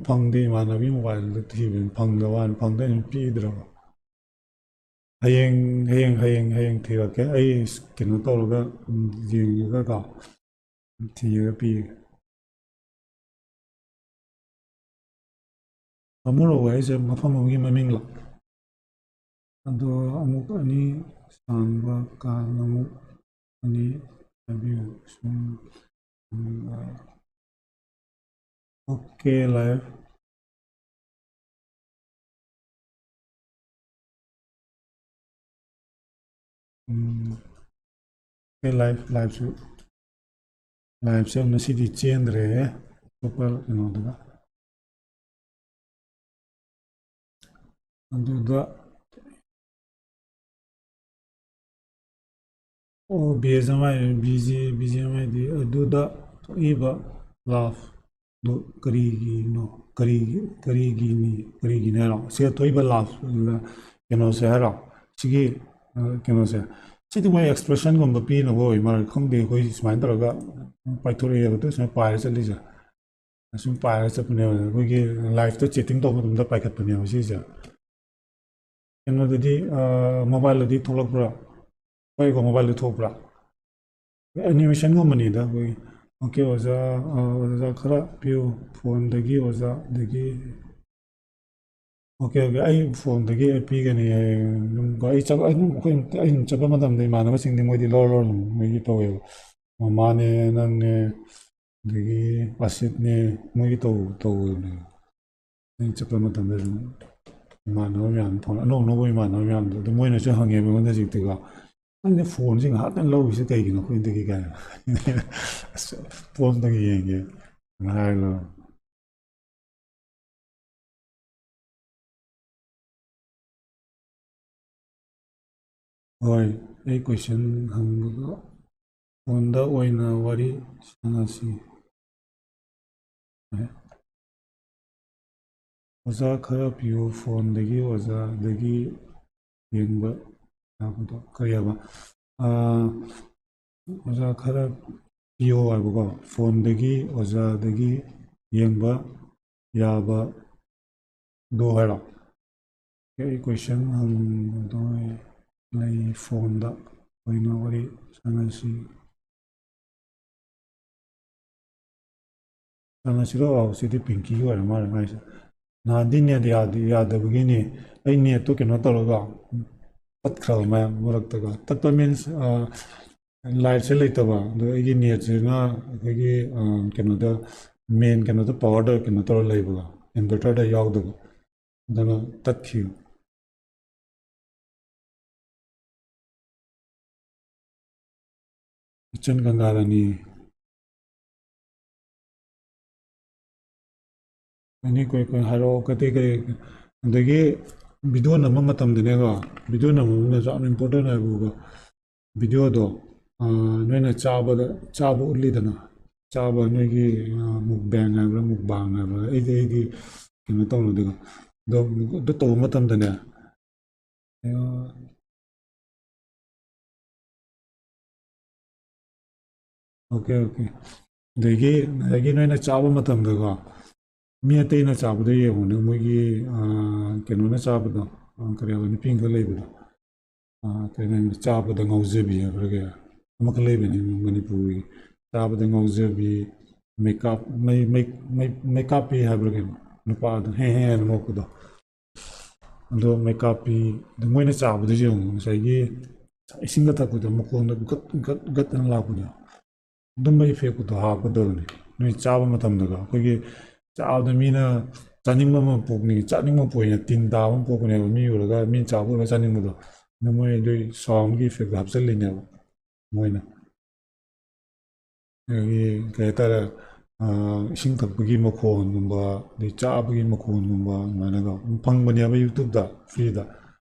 ꯐꯪꯗꯦ, ꯏꯃꯥꯟꯅꯕꯤ ꯃꯣꯕꯥꯏꯜꯗ ꯊꯤꯕꯅꯤ, ꯐꯪꯗꯕ ꯋꯥꯅꯤ, ꯐꯪꯗꯦ ꯑꯗꯨꯝ ꯄꯤꯗ꯭ꯔꯕ꯫ ꯍꯌꯦꯡ ꯍꯌꯦꯡ ꯍꯌꯦꯡ ꯍꯌꯦꯡ ꯊꯤꯔꯛꯀꯦ꯫ ꯑꯩ ꯀꯩꯅꯣ ꯇꯧꯔꯒ, ꯎꯝ, ꯌꯦꯡꯉꯒꯀꯣ, ꯊꯤꯔꯒ ꯄꯤꯒꯦ꯫ ꯐꯝꯃꯨꯔꯛꯎ ꯍꯥꯏꯁꯦ ꯃꯐꯝ ꯑꯃꯒꯤ ꯃꯃꯤꯡꯂꯣ? ꯑꯗꯣ ꯑꯃꯨꯛ ꯑꯅꯤ ꯁꯥꯡꯕ ꯀꯥꯟ ꯑꯃꯨꯛ ꯑꯅꯤ ꯍꯥꯏꯕꯤꯌꯨ꯫ ꯁꯨꯝ, ꯎꯝ, OK, live꯫ ꯎꯝ, OK, live, liveꯁꯨ, liveꯁꯦ ꯉꯁꯤꯗꯤ ꯆꯦꯟꯗ꯭ꯔꯦ ꯑꯇꯣꯞꯄ ꯀꯩꯅꯣꯗꯨꯒ꯫ ꯑꯗꯨꯗ ꯑꯣ, BGMI, BG, BGMIꯗꯤ ꯑꯗꯨꯗ ꯊꯣꯛꯏꯕ laughꯗꯨ ꯀꯔꯤꯒꯤꯅꯣ? ꯀꯔꯤꯒꯤ, ꯀꯔꯤꯒꯤꯅꯤ, ꯀꯔꯤꯒꯤꯅꯤ ꯍꯥꯏꯔꯣ? ꯁꯤꯗ ꯊꯣꯛꯏꯕ laugh, ꯀꯩꯅꯣꯁꯦ ꯍꯥꯏꯔꯣ? ꯁꯤꯒꯤ, ꯑ, ꯀꯩꯅꯣꯁꯦ꯫ ꯁꯤꯗꯤ ꯃꯣꯏ expressionꯒꯨꯝꯕ ꯄꯤꯅꯕ ꯑꯣꯏ ꯃꯥꯜꯂꯦ꯫ ꯈꯪꯗꯦ, ꯑꯩꯈꯣꯏ ꯁꯨꯃꯥꯏꯅ ꯇꯧꯔꯒ ꯄꯥꯏꯊꯣꯔꯛꯑꯦꯕ, ꯑꯗꯨ ꯁꯨꯃꯥꯏꯅ ꯄꯥꯏꯔ ꯆꯠꯂꯤꯁꯦ꯫ ꯑꯁꯨꯝ ꯄꯥꯏꯔꯒ ꯆꯠꯄꯅꯦꯕ꯫ ꯑꯩꯈꯣꯏꯒꯤ liveꯇ chatting ꯇꯧꯕ ꯃꯇꯝꯗ ꯄꯥꯏꯈꯠꯄꯅꯦꯕ ꯁꯤꯁꯦ꯫ ꯀꯩꯅꯣꯗꯗꯤ, ꯑ, mobileꯗꯗꯤ ꯊꯣꯛꯂꯛꯄ꯭ꯔꯥ? ꯍꯣꯏꯀꯣ, mobileꯗ ꯊꯣꯛꯄ꯭ꯔꯥ? Animationꯒꯨꯝꯕꯅꯤꯗ ꯑꯩꯈꯣꯏꯒꯤ꯫ OK, ꯑꯣꯖꯥ, ꯑ, ꯑꯣꯖꯥ ꯈꯔ ꯄꯤꯌꯨ꯫ Phoneꯗꯒꯤ ꯑꯣꯖꯥꯗꯒꯤ꯫ OK, OK, ꯑꯩ phoneꯗꯒꯤ ꯑꯩ ꯄꯤꯒꯅꯤ꯫ ꯑꯩ ꯆꯠ-, ꯑꯩ ꯑꯗꯨꯝ, ꯑꯩꯈꯣꯏ, ꯑꯩ ꯑꯗꯨꯝ ꯆꯠꯄ ꯃꯇꯝꯗ ꯏꯃꯥꯟꯅꯕꯁꯤꯡꯗꯤ ꯃꯣꯏꯗꯤ ꯂꯧꯔ ꯂꯧꯔ ꯑꯗꯨꯝ ꯃꯣꯏꯒꯤ ꯇꯧꯋꯦꯕ꯫ ꯃꯃꯥꯅꯦ, ꯅꯪꯅꯦ, ꯑꯗꯒꯤ ꯑꯁꯤꯠꯅꯦ, ꯃꯣꯏꯒꯤ ꯇꯧ-, ꯇꯧꯋꯦꯕꯅꯦ꯫ ꯑꯩ ꯆꯠꯄ ꯃꯇꯝꯗ ꯑꯗꯨꯝ ꯏꯃꯥꯟꯅꯕ ꯃꯌꯥꯝ phone, ꯑꯅꯧ ꯑꯅꯧꯕ ꯏꯃꯥꯟꯅꯕ ꯃꯌꯥꯝꯗꯣ, ꯑꯗꯨ ꯃꯣꯏꯅꯁꯨ ꯍꯪꯉꯦꯕ ꯑꯩꯉꯣꯟꯗ ꯍꯧꯖꯤꯛꯇꯤꯀꯣ, "ꯅꯪꯗꯤ phoneꯁꯤ ꯉꯥꯏꯍꯥꯛꯇꯪ ꯂꯧꯔꯤꯁꯦ ꯀꯩꯒꯤꯅꯣ ꯑꯩꯈꯣꯏꯗꯒꯤ?" ꯀꯥꯏꯅ꯫ ꯑꯁ, phoneꯗꯒꯤ ꯌꯦꯡꯒꯦ ꯍꯥꯏꯔ ꯂꯧꯔꯦ꯫ ꯍꯣꯏ, ꯑꯩ question ꯍꯪꯕꯗꯣ, phoneꯗ ꯑꯣꯏꯅ ꯋꯥꯔꯤ ꯁꯥꯟꯅꯁꯤ꯫ ꯑꯣꯖꯥ ꯈꯔ ꯄꯤꯌꯨ, phoneꯗꯒꯤ ꯑꯣꯖꯥꯗꯒꯤ ꯌꯦꯡꯕ ꯌꯥꯕꯗꯣ꯫ ꯀꯔꯤ ꯍꯥꯏꯕ? ꯑꯥ, ꯑꯣꯖꯥ ꯈꯔ ꯄꯤꯌꯣ ꯍꯥꯏꯕꯀꯣ, phoneꯗꯒꯤ ꯑꯣꯖꯥꯗꯒꯤ ꯌꯦꯡꯕ ꯌꯥꯕꯗꯣ ꯍꯥꯏꯔꯣ? ꯑꯩ ꯀꯣꯏꯁꯟ ꯍꯪꯒꯗꯣꯏ ꯂꯩ ꯐꯣꯟꯗ ꯑꯣꯏꯅ ꯋꯥꯔꯤ ꯁꯥꯟꯅꯁꯤ꯫ ꯁꯥꯟꯅꯁꯤꯔꯣ? ꯑꯥꯎ, ꯁꯤꯗꯤ ꯄꯤꯡꯀꯤꯒꯤ ꯑꯣꯏꯔ ꯃꯥꯜꯂꯦ ꯃꯥꯏꯁꯦ꯫ ꯅꯍꯥꯟꯗꯤ ꯅꯦꯠ ꯌꯥꯗ-, ꯌꯥꯗꯕꯒꯤꯅꯤ꯫ ꯑꯩ ꯅꯦꯠꯇꯣ ꯀꯩꯅꯣ ꯇꯧꯔꯒ ꯇꯠꯈ꯭ꯔꯕ ꯃꯌꯥꯝ ꯃꯔꯛꯇꯒ꯫ ꯇꯠꯄ ꯃꯤꯟꯁ, ꯂꯥꯏꯠꯁꯦ ꯂꯩꯇꯕ꯫ ꯑꯗꯣ ꯑꯩꯒꯤ ꯅꯦꯠꯁꯤꯅ ꯑꯩꯈꯣꯏꯒꯤ, ꯑ, ꯀꯩꯅꯣꯗ, ꯃꯦꯟ ꯀꯩꯅꯣꯗ ꯄꯋꯥꯔꯗ ꯀꯩꯅꯣ ꯇꯧꯔ ꯂꯩꯕꯒ, ꯏꯟꯚꯔꯇꯔꯗ ꯌꯥꯎꯗꯕ꯫ ꯑꯗꯨꯅ ꯇꯠꯈꯤꯕ꯫ ꯏꯆꯟ ꯒꯪꯒꯥꯔꯥꯅꯤ꯫ ꯑꯦꯅꯤ ꯀꯣꯏ-, ꯀꯣꯏ ꯍꯥꯏꯔꯛꯑꯣ, ꯀꯩ ꯀꯩ, ꯑꯗꯒꯤ ꯚꯤꯗꯤꯑꯣ ꯅꯝꯕ ꯃꯇꯝꯗꯅꯦꯀꯣ, ꯚꯤꯗꯤꯑꯣ ꯅꯝꯕꯗꯁꯨ ꯌꯥꯝ ꯏꯝꯄꯣꯔꯇꯦꯟ ꯑꯣꯏꯕꯀꯣ꯫ ꯚꯤꯗꯤꯑꯣꯗꯣ, ꯑ, ꯅꯣꯏꯅ ꯆꯥꯕꯗ, ꯆꯥꯕ ꯎꯠꯂꯤꯗꯅ, ꯆꯥꯕ ꯅꯣꯏꯒꯤ, ꯑ, ꯃꯨꯛꯕꯦꯡ ꯍꯥꯏꯕ꯭ꯔꯥ, ꯃꯨꯛꯕꯥꯡ ꯍꯥꯏꯕ꯭ꯔꯥ, ꯑꯩꯗꯤ, ꯑꯩꯗꯤ ꯀꯩꯅꯣ ꯇꯧꯅꯗꯦꯀꯣ꯫ ꯑꯗꯣ ꯑꯗꯨ ꯇꯧꯕ ꯃꯇꯝꯗꯅꯦ, ꯑ, ꯑꯣꯀꯦ, ꯑꯣꯀꯦ꯫ ꯑꯗꯒꯤ, ꯑꯗꯒꯤ ꯅꯣꯏꯅ ꯆꯥꯕ ꯃꯇꯝꯗꯀꯣ, ꯃꯤ ꯑꯇꯩꯅ ꯆꯥꯕꯗꯣ ꯌꯦꯡꯉꯨꯅꯦ, ꯃꯣꯏꯒꯤ, ꯑ, ꯀꯩꯅꯣꯅ ꯆꯥꯕꯗꯣ, ꯑ, ꯀꯔꯤ ꯍꯥꯏꯕ, ꯅꯨꯄꯤ ꯑꯃꯈꯛ ꯂꯩꯕꯗꯣ, ꯑ, ꯀꯩꯅꯣ, ꯆꯥꯕꯗ ꯉꯥꯎꯖꯕꯤ ꯍꯥꯏꯕ꯭ꯔꯥ ꯀꯩ, ꯑꯃꯈꯛ ꯂꯩꯕꯅꯤ ꯃꯅꯤꯄꯨꯔꯒꯤ, ꯆꯥꯕꯗ ꯉꯥꯎꯖꯕꯤ, ꯃꯩꯀꯥꯞ-, ꯃꯩ-, ꯃꯩ-, ꯃꯩ-, ꯃꯩꯀꯥꯞꯄꯤ ꯍꯥꯏꯕ꯭ꯔꯥ ꯀꯩꯅꯣ, ꯅꯨꯄꯥꯗꯣ ꯍꯦ ꯍꯦ ꯍꯥꯏꯅ ꯅꯣꯛꯄꯗꯣ꯫ ꯑꯗꯣ ꯃꯩꯀꯥꯞꯄꯤ, ꯑꯗꯨ ꯃꯣꯏꯅ ꯆꯥꯕꯗꯨꯁꯨ ꯌꯦꯡꯉꯨ, ꯉꯁꯥꯏꯒꯤ ꯏꯁꯤꯡꯒ ꯊꯛꯄꯗꯣ ꯃꯈꯣꯟꯗꯣ ꯒꯠ ꯒꯠ ꯒꯠ ꯑꯅ ꯂꯥꯛꯄꯗꯣ, ꯑꯗꯨꯝꯕ ꯏꯐꯦꯛꯇꯨꯗꯣ ꯍꯥꯞꯀꯗꯕꯅꯤ꯫ ꯅꯣꯏ ꯆꯥꯕ ꯃꯇꯝꯗꯀꯣ, ꯑꯩꯈꯣꯏꯒꯤ ꯆꯥꯕꯗ ꯃꯤꯅ ꯆꯥꯅꯤꯡꯕ ꯑꯃ ꯄꯣꯛꯅꯤ, ꯆꯥꯅꯤꯡꯕ ꯄꯣꯛꯏꯅ ꯇꯤꯟ ꯇꯥꯕ ꯑꯃ ꯄꯣꯛꯄꯅꯦꯕ, ꯃꯤ ꯎꯔꯒ, ꯃꯤꯅ ꯆꯥꯕ ꯎꯔꯒ ꯆꯥꯅꯤꯡꯕꯗꯣ꯫ ꯑꯗꯣ ꯃꯣꯏ ꯑꯗꯨꯏ ꯁꯥꯎꯟꯒꯤ ꯏꯐꯦꯛꯇꯣ ꯍꯥꯞꯆꯜꯂꯤꯅꯦꯕ ꯃꯣꯏꯅ꯫ ꯑꯗꯒꯤ ꯀꯩ ꯍꯥꯏꯇꯥꯔꯦ, ꯑ, ꯏꯁꯤꯡ ꯊꯛꯄꯒꯤ ꯃꯈꯣꯟꯒꯨꯝꯕ, ꯑꯗꯩ ꯆꯥꯕꯒꯤ ꯃꯈꯣꯟꯒꯨꯝꯕ, ꯑꯗꯨꯃꯥꯏꯅꯀꯣ ꯑꯗꯨꯝ ꯐꯪꯕꯅꯦꯕ YouTube ꯇ ꯐ꯭ꯔꯤꯗ꯫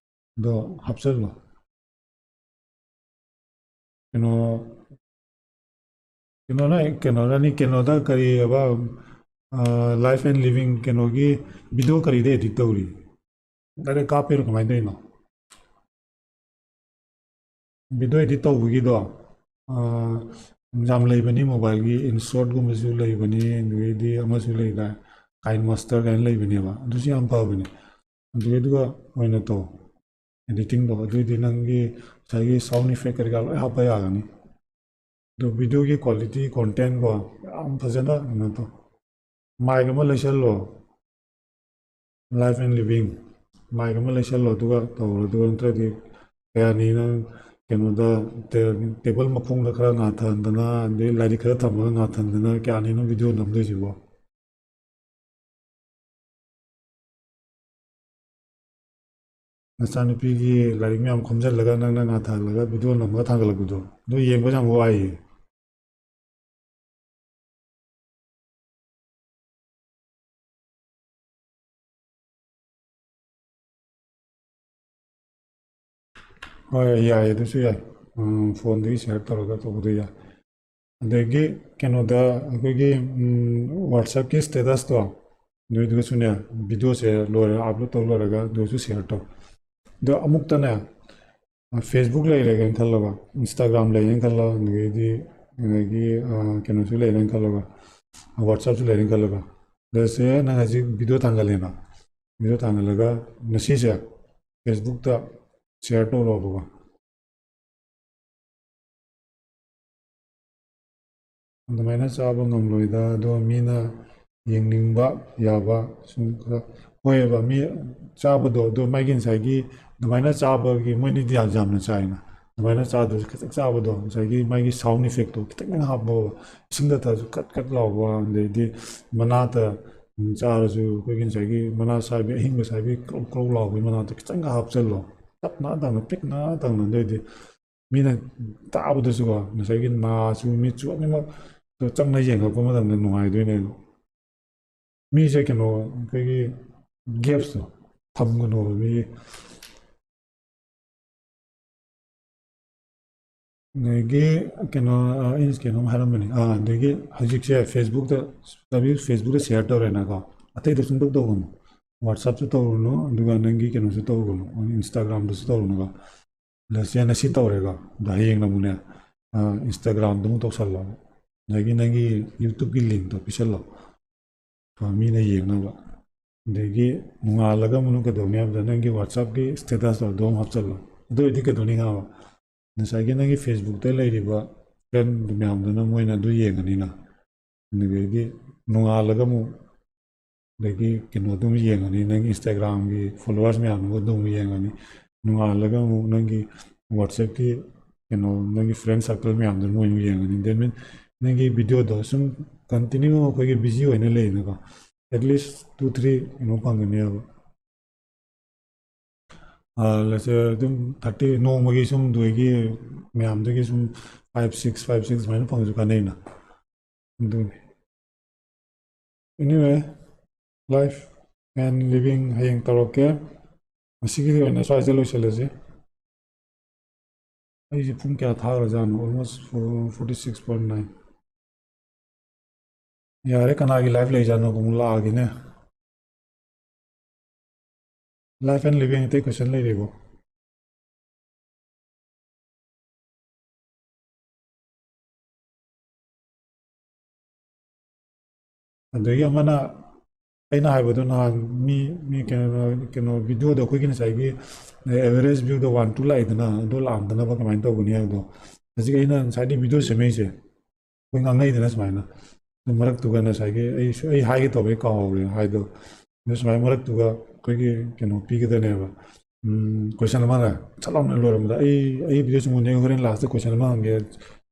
ꯑꯗꯣ ꯍꯥꯞꯆꯜꯂꯣ꯫ ꯀꯩꯅꯣ, ꯀꯩꯅꯣꯅ, ꯀꯩꯅꯣꯗꯅꯤ, ꯀꯩꯅꯣꯗ ꯀꯔꯤ ꯍꯥꯏꯕ, ꯑ, Life and Living ꯀꯩꯅꯣꯒꯤ ꯚꯤꯗꯤꯑꯣ ꯀꯔꯤꯗ edit ꯇꯧꯔꯤ? ꯗꯥꯏꯔꯦꯛ ꯀꯥꯞꯄꯤꯔꯣ, ꯀꯃꯥꯏꯅ ꯇꯧꯔꯤꯅꯣ? ꯚꯤꯗꯤꯑꯣ edit ꯇꯧꯕꯒꯤꯗꯣ, ꯑ, ꯌꯥꯝ ꯂꯩꯕꯅꯤ, ꯃꯣꯕꯥꯏꯜꯒꯤ InShot ꯀꯨꯝꯕꯁꯨ ꯂꯩꯕꯅꯤ, ꯑꯗꯨꯗꯩꯗꯤ ꯑꯃꯁꯨ ꯂꯩꯗꯥꯏ, KineMaster ꯀꯥꯏꯅ ꯂꯩꯕꯅꯦꯕ, ꯑꯗꯨꯁꯨ ꯌꯥꯝ ꯐꯕꯅꯦ꯫ ꯑꯗꯨꯒꯤꯗꯨꯒ ꯑꯣꯏꯅ ꯇꯧ, editing ꯇꯧ꯫ ꯑꯗꯨꯑꯣꯏꯗꯤ ꯅꯪꯒꯤ ꯉꯁꯥꯏꯒꯤ sound effect ꯀꯔꯤ ꯀꯔꯥ ꯂꯣꯏ ꯍꯥꯞꯄ ꯌꯥꯒꯅꯤ꯫ ꯑꯗꯣ video ꯒꯤ quality, content ꯀꯣ, ꯌꯥꯝ ꯐꯖꯅ ꯀꯩꯅꯣ ꯇꯧ꯫ Mic ꯑꯃ ꯂꯩꯁꯜꯂꯣ, Life and Living mic ꯑꯃ ꯂꯩꯁꯜꯂꯣ, ꯑꯗꯨꯒ ꯇꯧꯔꯣ꯫ ꯑꯗꯨꯒ ꯅꯠꯇ꯭ꯔꯗꯤ ꯀꯌꯥꯅꯤ ꯅꯪ ꯀꯩꯅꯣꯗ, ꯇꯦ-, table ꯃꯈꯣꯡꯗ ꯈꯔ ꯉꯥꯊꯍꯟꯗꯅ, ꯑꯗꯩ ꯂꯥꯏꯔꯤꯛ ꯈꯔ ꯊꯝꯃꯒ ꯉꯥꯊꯍꯟꯗꯅ ꯀꯌꯥꯅꯤ ꯅꯪ video ꯅꯝꯗꯣꯏꯁꯤꯕꯣ? ꯅꯆꯥꯅꯨꯄꯤꯒꯤ ꯂꯥꯏꯔꯤꯛ ꯃꯌꯥꯝ ꯈꯣꯝꯖꯤꯜꯂꯒ ꯅꯪꯅ ꯉꯥꯊꯍꯜꯂꯒ video ꯅꯝꯃꯒ ꯊꯥꯡꯒꯠꯂꯛꯄꯗꯣ, ꯑꯗꯨ ꯌꯦꯡꯕ ꯌꯥꯝ ꯋꯥꯏꯌꯦ꯫ ꯍꯣꯏ, ꯌꯥꯏ, ꯑꯗꯨꯁꯨ ꯌꯥꯏ꯫ ꯎꯝ, phone ꯗꯒꯤ share ꯇꯧꯔꯒ ꯇꯧꯕꯗꯣ ꯌꯥꯏ꯫ ꯑꯗꯒꯤ ꯀꯩꯅꯣꯗ, ꯑꯩꯈꯣꯏꯒꯤ, ꯎꯝ, WhatsApp ꯀꯤ status ꯇꯣ, ꯅꯣꯏꯗꯨꯒꯁꯨꯅꯦ, video ꯁꯦ ꯂꯣꯏꯔ, upload ꯇꯧ ꯂꯣꯏꯔꯒ ꯑꯗꯨꯁꯨ share ꯇꯧ꯫ ꯑꯗꯣ ꯑꯃꯨꯛꯇꯅꯦ, ꯑ, Facebook ꯂꯩꯔꯦꯅ ꯈꯜꯂꯣꯕ, Instagram ꯂꯩꯔꯦꯅ ꯈꯜꯂꯣ, ꯑꯗꯒꯤꯗꯤ, ꯑꯗꯒꯤ, ꯑ, ꯀꯩꯅꯣꯁꯨ ꯂꯩꯔꯦꯅ ꯈꯜꯂꯣꯕ, WhatsApp ꯁꯨ ꯂꯩꯔꯦꯅ ꯈꯜꯂꯣꯕ꯫ ꯑꯗ ꯁꯦ ꯅꯪ ꯍꯧꯖꯤꯛ video ꯊꯥꯡꯒꯠꯂꯦꯅ, video ꯊꯥꯡꯒꯠꯂꯒ ꯉꯁꯤꯁꯦ Facebook ꯇ share ꯇꯧꯔꯣꯕꯀꯣ꯫ ꯑꯗꯨꯃꯥꯏꯅ ꯆꯥꯕ ꯉꯝꯂꯣꯏꯗ, ꯑꯗꯣ ꯃꯤꯅ ꯌꯦꯡꯅꯤꯡꯕ ꯌꯥꯕ ꯁꯨꯝ ꯈꯔ, ꯍꯣꯏꯑꯕ, ꯃꯤ ꯆꯥꯕꯗꯣ, ꯑꯗꯣ ꯃꯥꯒꯤ ꯉꯁꯥꯏꯒꯤ ꯑꯗꯨꯃꯥꯏꯅ ꯆꯥꯕꯒꯤ, ꯃꯣꯏꯅꯗꯤ ꯌꯥꯝ ꯌꯥꯝꯅ ꯆꯥꯏꯅ, ꯑꯗꯨꯃꯥꯏꯅ ꯆꯥꯗ꯭ꯔꯁꯨ ꯈꯤꯇꯪ ꯆꯥꯕꯗꯣ, ꯉꯁꯥꯏꯒꯤ ꯃꯥꯒꯤ sound effect ꯇꯣ ꯈꯤꯇꯪ ꯍꯥꯞꯄꯣꯕ, ꯏꯁꯤꯡꯗ ꯊꯛꯑꯁꯨ ꯀꯠ ꯀꯠ ꯂꯥꯎꯕ, ꯑꯗꯩꯗꯤ ꯃꯅꯥꯇ ꯆꯥꯔꯁꯨ ꯑꯩꯈꯣꯏꯒꯤ ꯉꯁꯥꯏꯒꯤ ꯃꯅꯥ ꯁꯥꯏꯕꯤ, ꯑꯍꯤꯡꯕ ꯁꯥꯏꯕꯤ, ꯀ꯭ꯔꯧ ꯀ꯭ꯔꯧ ꯂꯥꯎꯕꯒꯤ ꯃꯅꯥꯇ ꯈꯤꯇꯪꯒ ꯍꯥꯞꯆꯜꯂꯣ, ꯇꯞꯅ ꯇꯞꯅ, ꯄꯤꯛꯅ ꯇꯞꯅ, ꯑꯗꯨꯑꯣꯏꯗꯤ ꯃꯤꯅ ꯇꯥꯕꯗꯁꯨꯀꯣ, ꯉꯁꯥꯏꯒꯤ ꯅꯥꯁꯨ ꯃꯤꯠꯁꯨ ꯑꯅꯤꯃꯛ ꯆꯪꯅ ꯌꯦꯡꯉꯛꯄ ꯃꯇꯝꯗ ꯅꯨꯡꯉꯥꯏꯗꯣꯏꯅꯦꯕ꯫ ꯃꯤꯁꯦ ꯀꯩꯅꯣ, ꯑꯩꯈꯣꯏꯒꯤ gaps ꯇꯣ ꯊꯝꯒꯅꯣꯕ ꯃꯤꯒꯤ꯫ ꯑꯗꯒꯤ ꯀꯩꯅꯣ, ꯑ, ꯑꯩꯅ ꯀꯩꯅꯣꯝ ꯍꯥꯏꯔꯝꯕꯅꯤ꯫ ꯑꯥ, ꯑꯗꯒꯤ ꯍꯧꯖꯤꯛꯁꯦ Facebook ꯇ, Facebook ꯇ share ꯇꯧꯔꯦꯅꯀꯣ, ꯑꯇꯩꯗ ꯁꯨꯡꯇꯧ ꯇꯧꯒꯅꯨ꯫ WhatsApp ꯁꯨ ꯇꯧꯔꯨꯅꯨ, ꯑꯗꯨꯒ ꯅꯪꯒꯤ ꯀꯩꯅꯣꯁꯨ ꯇꯧꯔꯨꯅꯨ, Instagram ꯗꯁꯨ ꯇꯧꯔꯨꯅꯨꯀꯣ꯫ ꯂꯁꯤꯌꯥꯅ ꯁꯤ ꯇꯧꯔꯦꯀꯣ, ꯑꯗꯣ ꯍꯌꯦꯡꯅ ꯑꯃꯨꯛꯅꯦ, ꯑ, Instagram ꯗ ꯑꯃꯨꯛ ꯇꯧꯁꯜꯂꯣ, ꯑꯗꯒꯤ ꯅꯪꯒꯤ YouTube ꯀꯤ link ꯇꯣ ꯄꯤꯁꯜꯂꯣ, ꯑ, ꯃꯤꯅ ꯌꯦꯡꯅꯕ꯫ ꯑꯗꯒꯤ ꯅꯣꯡꯉꯥꯜꯂꯒ ꯑꯃꯨꯛ ꯀꯩꯗꯧꯅꯤ ꯍꯥꯏꯕꯗ, ꯅꯪꯒꯤ WhatsApp-ꯀꯤ status-ꯇꯣ ꯑꯗꯨꯝ ꯍꯥꯞꯆꯜꯂꯣ꯫ ꯑꯗꯨ ꯑꯣꯏꯔꯗꯤ ꯀꯩꯗꯧꯅꯤ ꯈꯪꯉꯕ? ꯉꯁꯥꯏꯒꯤ ꯅꯪꯒꯤ Facebook-ꯇ ꯂꯩꯔꯤꯕ friend ꯃꯌꯥꯝꯗꯨꯅ ꯃꯣꯏꯅ ꯑꯗꯨ ꯌꯦꯡꯉꯅꯤꯅ꯫ ꯑꯗꯨꯗꯒꯤ ꯅꯣꯡꯉꯥꯜꯂꯒ ꯑꯃꯨꯛ, ꯑꯗꯒꯤ ꯀꯩꯅꯣ ꯑꯗꯨꯝ ꯌꯦꯡꯉꯅꯤ, ꯅꯪꯒꯤ Instagram-ꯒꯤ followers ꯃꯌꯥꯝꯗꯨ ꯑꯗꯨꯝ ꯌꯦꯡꯉꯅꯤ꯫ ꯅꯣꯡꯉꯥꯜꯂꯒ ꯑꯃꯨꯛ ꯅꯪꯒꯤ WhatsApp-ꯀꯤ ꯀꯩꯅꯣ, ꯅꯪꯒꯤ friend circle ꯃꯌꯥꯝꯗꯨ ꯃꯣꯏ ꯑꯃꯨꯛ ꯌꯦꯡꯉꯅꯤ꯫ Then mean ꯅꯪꯒꯤ video-ꯗꯣ ꯁꯨꯝ continue ꯑꯩꯈꯣꯏꯒꯤ busy ꯑꯣꯏꯅ ꯂꯩꯅꯀꯣ, at least two three ꯀꯩꯅꯣ ꯐꯪꯒꯅꯦꯕ꯫ ꯑꯥ, let's say ꯑꯗꯨꯝ thirty, ꯅꯣꯡꯃꯒꯤ ꯁꯨꯝ ꯅꯣꯏꯒꯤ ꯃꯌꯥꯝꯗꯒꯤ ꯁꯨꯝ five six, five six ꯁꯨꯃꯥꯏꯅ ꯐꯪꯉꯁꯨ ꯀꯥꯟꯅꯩꯅ꯫ ꯑꯗꯨꯅꯤ꯫ Anyway, life and living ꯍꯌꯦꯡ ꯇꯧꯔꯛꯀꯦ꯫ ꯉꯁꯤꯒꯤꯗꯤ ꯑꯣꯏꯅ ꯁ꯭ꯋꯥꯏꯁꯤꯗ ꯂꯣꯏꯁꯤꯜꯂꯁꯤ꯫ ꯑꯩꯁꯦ ꯄꯨꯡ ꯀꯌꯥ ꯊꯥꯈ꯭ꯔꯖꯥꯠꯅꯣ? Almost forty six point nine꯫ ꯌꯥꯔꯦ, ꯀꯅꯥꯒꯤ live ꯂꯩꯖꯥꯠꯅꯣ? ꯑꯃꯨꯛ ꯂꯥꯛꯑꯒꯦꯅꯦ꯫ Life and living ꯑꯇꯩ question ꯂꯩꯔꯤꯕꯣ? ꯑꯗꯒꯤ ꯑꯃꯅ, ꯑꯩꯅ ꯍꯥꯏꯕꯗꯣ, ꯅꯍꯥꯟ ꯃꯤ, ꯃꯤ ꯀꯩꯅꯣ, ꯀꯩꯅꯣ video-ꯗ ꯑꯩꯈꯣꯏꯒꯤ ꯉꯁꯥꯏꯒꯤ average view-ꯗꯣ one two ꯂꯥꯛꯏꯗꯅ, ꯑꯗꯨ ꯂꯥꯛꯑꯝꯗꯅꯕ ꯀꯃꯥꯏꯅ ꯇꯧꯒꯅꯤ ꯍꯥꯏꯕꯗꯣ꯫ ꯍꯧꯖꯤꯛ ꯑꯩꯅ ꯉꯁꯥꯏꯗꯤ video ꯁꯦꯝꯃꯛꯏꯁꯦ, ꯑꯩꯈꯣꯏ ꯉꯥꯡꯅꯩꯗꯅ ꯁꯨꯃꯥꯏꯅ꯫ ꯑꯗꯨ ꯃꯔꯛꯇꯨꯒ ꯉꯁꯥꯏꯒꯤ ꯑꯩ ꯁꯨ-, ꯑꯩ ꯍꯥꯏꯒꯦ ꯇꯧꯕ, ꯑꯩ ꯀꯥꯎꯍꯧꯔꯦ ꯍꯥꯏꯗꯣ꯫ ꯑꯗꯨ ꯁꯨꯃꯥꯏꯅ ꯃꯔꯛꯇꯨꯒ ꯑꯩꯈꯣꯏꯒꯤ ꯀꯩꯅꯣ ꯄꯤꯒꯗꯅꯦꯕ꯫ ꯎꯝ, question ꯑꯃꯅꯦ, ꯁꯠ ꯂꯥꯎꯅ ꯂꯣꯏꯔꯝꯕꯗ, "ꯑꯩ, ꯑꯩ video ꯁꯨꯝ ꯎꯅꯤꯡꯉꯦ, ꯍꯣꯔꯦꯟ last-ꯇ question ꯑꯃ ꯍꯪꯒꯦ,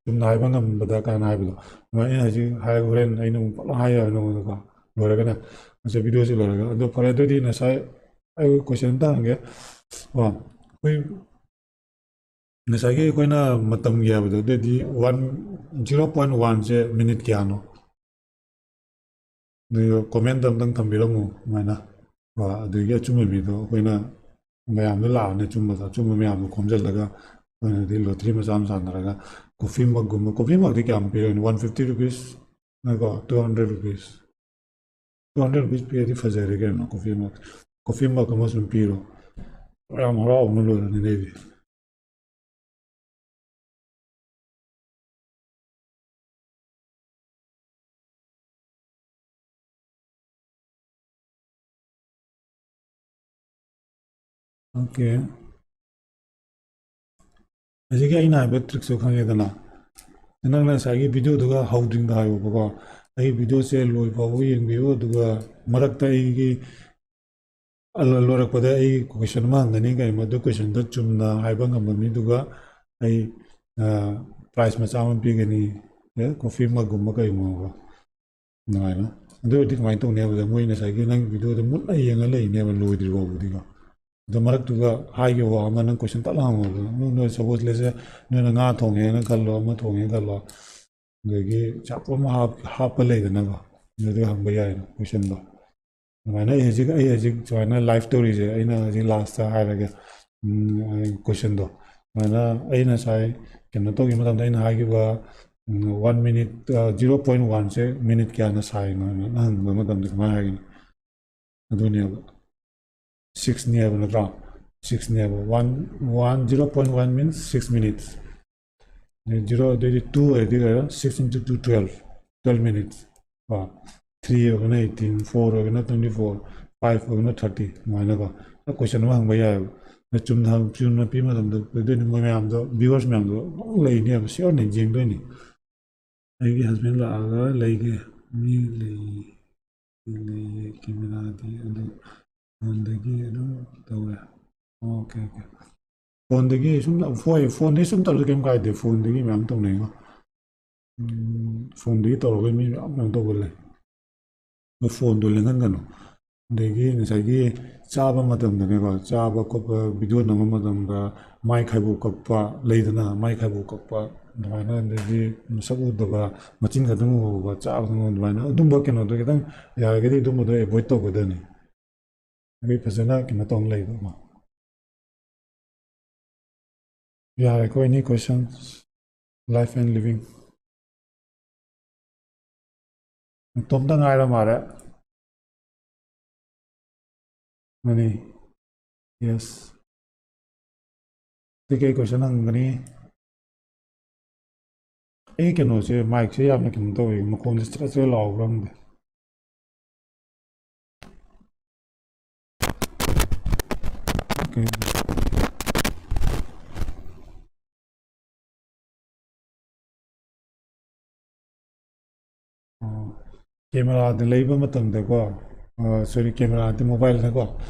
ꯆꯨꯝꯅ ꯍꯥꯏꯕ ꯉꯝꯕꯗ" ꯀꯥꯏꯅ ꯍꯥꯏꯕꯗꯣ꯫ ꯑꯗꯨꯃꯥꯏꯅ ꯑꯩꯅ ꯍꯧꯖꯤꯛ ꯍꯥꯏ, ꯍꯣꯔꯦꯟ ꯑꯩꯅ ꯑꯃꯨꯛ ꯄꯨꯂꯞ ꯍꯥꯏ ꯌꯥꯔꯦ ꯅꯉꯣꯟꯗꯀꯣ꯫ ꯂꯣꯏꯔꯒꯅꯦ, ꯉꯁꯥꯏ video-ꯁꯦ ꯂꯣꯏꯔꯒ꯫ ꯑꯗꯣ ꯐꯔꯦ, ꯑꯗꯨꯗꯤ ꯉꯁꯥꯏ ꯑꯩ question ꯑꯝꯇ ꯍꯪꯒꯦ꯫ ꯑꯣ, ꯑꯩꯈꯣꯏ ꯉꯁꯥꯏꯒꯤ ꯑꯩꯈꯣꯏꯅ ꯃꯇꯝꯒꯤ ꯍꯥꯏꯕꯗꯣ, ꯑꯗꯨꯗꯤ one, zero point one-ꯁꯦ minute ꯀꯌꯥꯅꯣ? ꯑꯗꯨꯒ comment ꯑꯝꯇꯪ ꯊꯝꯕꯤꯔꯝꯃꯨ ꯑꯗꯨꯃꯥꯏꯅ꯫ ꯀꯣ, ꯑꯗꯨꯒꯤ ꯑꯆꯨꯝꯕ ꯃꯤꯗꯣ ꯑꯩꯈꯣꯏꯅ ꯃꯌꯥꯝꯗꯣ ꯂꯥꯛꯑꯅꯤ, ꯑꯆꯨꯝꯕꯗꯣ, ꯑꯆꯨꯝꯕ ꯃꯌꯥꯝꯗꯣ ꯈꯣꯝꯖꯤꯜꯂꯒ ꯑꯩꯈꯣꯏꯅꯗꯤ lottery ꯃꯆꯥ ꯑꯃ ꯁꯥꯟꯅꯔꯒ, coffee mug-ꯀꯨꯝꯕ, coffee mug-ꯇꯤ ꯀꯌꯥꯝ ꯄꯤꯔꯅꯤ? One fifty rupees ꯅꯀꯣ, two hundred rupees꯫ Two hundred rupees ꯄꯤꯔꯗꯤ ꯐꯖꯔꯦ ꯀꯩꯅꯣ, coffee mug꯫ Coffee mug ꯑꯃ ꯁꯨꯝ ꯄꯤꯔꯣ꯫ ꯌꯥꯝ ꯍꯔꯥꯎꯕꯅ ꯂꯣꯏꯔꯅꯤ ꯑꯩꯗꯤ꯫ ꯑꯣꯀꯦ꯫ ꯍꯧꯖꯤꯛꯀꯤ ꯑꯩꯅ ꯍꯥꯏꯕ ꯇ꯭ꯔꯤꯛꯁꯨ ꯈꯪꯉꯦꯗꯅ꯫ ꯅꯪꯅ ꯉꯁꯥꯏꯒꯤ ꯚꯤꯗꯤꯑꯣꯗꯨꯒ ꯍꯧꯗ꯭ꯔꯤꯉꯩꯗ ꯍꯥꯏꯌꯣꯕꯀꯣ꯫ ꯑꯩ ꯚꯤꯗꯤꯑꯣꯁꯦ ꯂꯣꯏ ꯐꯥꯎꯕ ꯌꯦꯡꯕꯤꯌꯨ, ꯑꯗꯨꯒ ꯃꯔꯛꯇ ꯑꯩꯒꯤ ꯑ, ꯂꯣꯏꯔꯛꯄꯗ ꯑꯩ ꯀꯣꯏꯁꯟ ꯑꯃ ꯍꯪꯒꯅꯤ, ꯀꯩꯒꯨꯝꯕ ꯑꯗꯨ ꯀꯣꯏꯁꯟꯗꯣ ꯆꯨꯝꯅ ꯍꯥꯏꯕ ꯉꯝꯕ ꯃꯤꯗꯨꯒ ꯑꯩ ꯄ꯭ꯔꯥꯏꯖ ꯃꯆꯥ ꯑꯃ ꯄꯤꯒꯅꯤ, ꯀꯣꯐꯤ ꯃꯒꯒꯨꯝꯕ ꯀꯩꯒꯨꯝꯕ꯫ ꯑꯗꯨꯃꯥꯏꯅ꯫ ꯑꯗꯨ ꯑꯣꯏꯔꯗꯤ ꯀꯃꯥꯏꯅ ꯇꯧꯅꯤ ꯍꯥꯏꯕꯗ, ꯃꯣꯏ ꯉꯁꯥꯏꯒꯤ ꯅꯪ ꯚꯤꯗꯤꯑꯣꯗꯣ ꯃꯨꯟꯅ ꯌꯦꯡꯉ ꯂꯩꯅꯦꯕ ꯂꯣꯏꯗ꯭ꯔꯤ ꯐꯥꯎꯕꯗꯤꯀꯣ꯫ ꯑꯗꯣ ꯃꯔꯛꯇꯨꯒ ꯍꯥꯏꯈꯤꯕ ꯋꯥ ꯑꯃ ꯅꯪ ꯀꯣꯏꯁꯟ ꯇꯛ ꯂꯥꯎ ꯍꯪꯉꯣꯕ꯫ ꯅꯣꯏ ꯁꯄꯣꯖ ꯂꯦꯁꯦ, ꯅꯣꯏꯅ ꯉꯥ ꯊꯣꯡꯉꯦꯅ ꯈꯜꯂꯣ, ꯑꯃ ꯊꯣꯡꯉꯦꯅ ꯈꯜꯂꯣ, ꯑꯗꯒꯤ ꯆꯥꯛ ꯑꯃ ꯍꯥꯞ-, ꯍꯥꯞꯄ ꯂꯩꯗꯅꯀꯣ, ꯑꯗꯨꯗꯤ ꯍꯪꯕ ꯌꯥꯏꯅ ꯀꯣꯏꯁꯟꯗꯣ꯫ ꯑꯗꯨꯃꯥꯏꯅ ꯑꯩ ꯍꯧꯖꯤꯛ, ꯑꯩ ꯍꯧꯖꯤꯛ ꯁꯨꯃꯥꯏꯅ ꯂꯥꯏꯐ ꯇꯧꯔꯤꯁꯦ, ꯑꯩꯅ ꯍꯧꯖꯤꯛ ꯂꯥꯁꯇ ꯍꯥꯏꯔꯒꯦ, ꯎꯝ, ꯀꯣꯏꯁꯟꯗꯣ꯫ ꯁꯨꯃꯥꯏꯅ ꯑꯩ ꯉꯁꯥꯏ ꯀꯩꯅꯣ ꯇꯧꯈꯤꯕ ꯃꯇꯝꯗ ꯑꯩꯅ ꯍꯥꯏꯈꯤꯕ, ꯎꯝ, ꯋꯥꯟ ꯃꯤꯅꯤꯠ, ꯑ, ꯖꯤꯔꯣ ꯄꯣꯏꯟ ꯋꯥꯟꯁꯦ ꯃꯤꯅꯤꯠ ꯀꯌꯥꯅ ꯁꯥꯏꯅꯣ ꯍꯥꯏꯅ ꯍꯪꯕ ꯃꯇꯝꯗ ꯀꯃꯥꯏꯅ ꯍꯥꯏꯒꯅꯤ? ꯑꯗꯨꯅꯦꯕ꯫ ꯁꯤꯛꯁꯅꯦꯕ, ꯅꯠꯇ꯭ꯔꯣ? ꯁꯤꯛꯁꯅꯦꯕ꯫ One, one, zero point one means six minutes. ꯑꯗꯩ ꯖꯤꯔꯣ, ꯑꯗꯩꯗꯤ ꯇꯨ ꯑꯣꯏꯔꯗꯤ ꯀꯩꯅꯣ, six into two, twelve, twelve minutes. ꯀꯣ, ꯊ꯭ꯔꯤ ꯑꯣꯏꯔꯒꯅ ꯑꯩꯠꯇꯤꯟ, ꯐꯣꯔ ꯑꯣꯏꯔꯒꯅ ꯇ꯭ꯋꯦꯟꯇꯤ ꯐꯣꯔ, ꯐꯥꯏꯚ ꯑꯣꯏꯔꯒꯅ ꯊꯥꯔꯇꯤ, ꯑꯗꯨꯃꯥꯏꯅꯀꯣ꯫ ꯀꯣꯏꯁꯟ ꯑꯃ ꯍꯪꯕ ꯌꯥꯏꯑꯕ꯫ ꯑꯗ ꯆꯨꯝꯅ ꯍꯪ-, ꯆꯨꯝꯅ ꯄꯤ ꯃꯇꯝꯗ ꯑꯗꯨꯏꯗꯤ ꯃꯣꯏ ꯃꯌꯥꯝꯗꯣ, ꯚ꯭ꯌꯨꯋꯔꯁ ꯃꯌꯥꯝꯗꯣ ꯂꯣꯏ ꯂꯩꯅꯦꯕ, ꯁꯤꯌꯣꯔꯅꯤ, ꯌꯦꯡꯗꯣꯏꯅꯤ꯫ ꯑꯩꯒꯤ ꯍꯁꯕꯦꯟ ꯂꯥꯛꯑꯒ ꯂꯩꯒꯦ꯫ ꯃꯤ ꯂꯩ-, ꯂꯩꯌꯦ, ꯀꯦꯃꯦꯔꯥꯗꯤ ꯑꯗꯨ ꯐꯣꯟꯗꯒꯤ ꯑꯗꯨꯝ ꯇꯧꯔꯦ꯫ Okay, okay. ꯐꯣꯟꯗꯒꯤ ꯁꯨꯝ, ꯍꯣꯏ, ꯐꯣꯟꯗꯒꯤ ꯁꯨꯝ ꯇꯧꯔꯁꯨ ꯀꯩꯝ ꯀꯥꯏꯗꯦ, ꯐꯣꯟꯗꯒꯤ ꯃꯌꯥꯝ ꯇꯧꯅꯩꯀꯣ꯫ ꯎꯝ, ꯐꯣꯟꯗꯒꯤ ꯇꯧꯔꯒ ꯃꯤ ꯃꯌꯥꯝ ꯀꯩꯅꯣ ꯇꯧꯕ ꯂꯩ꯫ ꯑꯗꯣ ꯐꯣꯟꯗꯣ ꯂꯦꯡꯍꯟꯒꯅꯨ꯫ ꯑꯗꯒꯤ ꯉꯁꯥꯏꯒꯤ ꯆꯥꯕ ꯃꯇꯝꯗꯅꯦꯀꯣ, ꯆꯥꯕ ꯈꯣꯠꯄ, ꯚꯤꯗꯤꯑꯣ ꯅꯝꯕ ꯃꯇꯝꯗ ꯃꯥꯏ ꯈꯥꯏꯕꯣꯛ ꯀꯛꯄ ꯂꯩꯗꯅ, ꯃꯥꯏ ꯈꯥꯏꯕꯣꯛ ꯀꯛꯄ, ꯑꯗꯨꯃꯥꯏꯅ, ꯑꯗꯒꯤ ꯃꯁꯛ ꯎꯗꯕ, ꯃꯆꯤꯟ ꯈꯛꯇꯪ ꯎꯕ, ꯆꯥꯕ ꯈꯛꯇꯪ ꯎꯕ, ꯑꯗꯨꯃꯥꯏꯅ, ꯑꯗꯨꯝꯕ ꯀꯩꯅꯣꯗꯣ ꯈꯤꯇꯪ, ꯌꯥꯔꯒꯗꯤ ꯑꯗꯨꯝꯕꯗꯣ ꯑꯦꯚꯣꯏꯗ ꯇꯧꯒꯗꯕꯅꯤ꯫ ꯑꯩꯈꯣꯏ ꯐꯖꯅ ꯀꯩꯅꯣ ꯇꯧꯅ ꯂꯩꯕ ꯑꯃ꯫ ꯌꯥꯔꯦꯀꯣ, any questions? Life and living. ꯏꯇꯣꯝꯇ ꯉꯥꯏꯔ ꯃꯥꯜꯂꯦ꯫ ꯃꯥꯅꯤ꯫ Yes꯫ ꯁꯤ ꯀꯩ ꯀꯣꯏꯁꯟ ꯍꯪꯒꯅꯤ? ꯑꯩ ꯀꯩꯅꯣꯁꯦ, ꯃꯥꯏꯛꯁꯦ ꯌꯥꯝꯅ ꯀꯩꯅꯣ ꯇꯧꯋꯦ, ꯃꯈꯣꯟꯁꯦ ꯆꯔꯦꯠ ꯆꯔꯦꯠ ꯂꯥꯎꯕ꯭ꯔꯥ ꯈꯪꯗꯦ꯫ ꯑꯣꯀꯦ, ꯀꯦꯃꯦꯔꯥꯗ ꯂꯩꯕ ꯃꯇꯝꯗꯀꯣ, ꯁꯣꯔꯤ, ꯀꯦꯃꯦꯔꯥꯗꯤ ꯃꯣꯕꯥꯏꯜꯗꯀꯣ,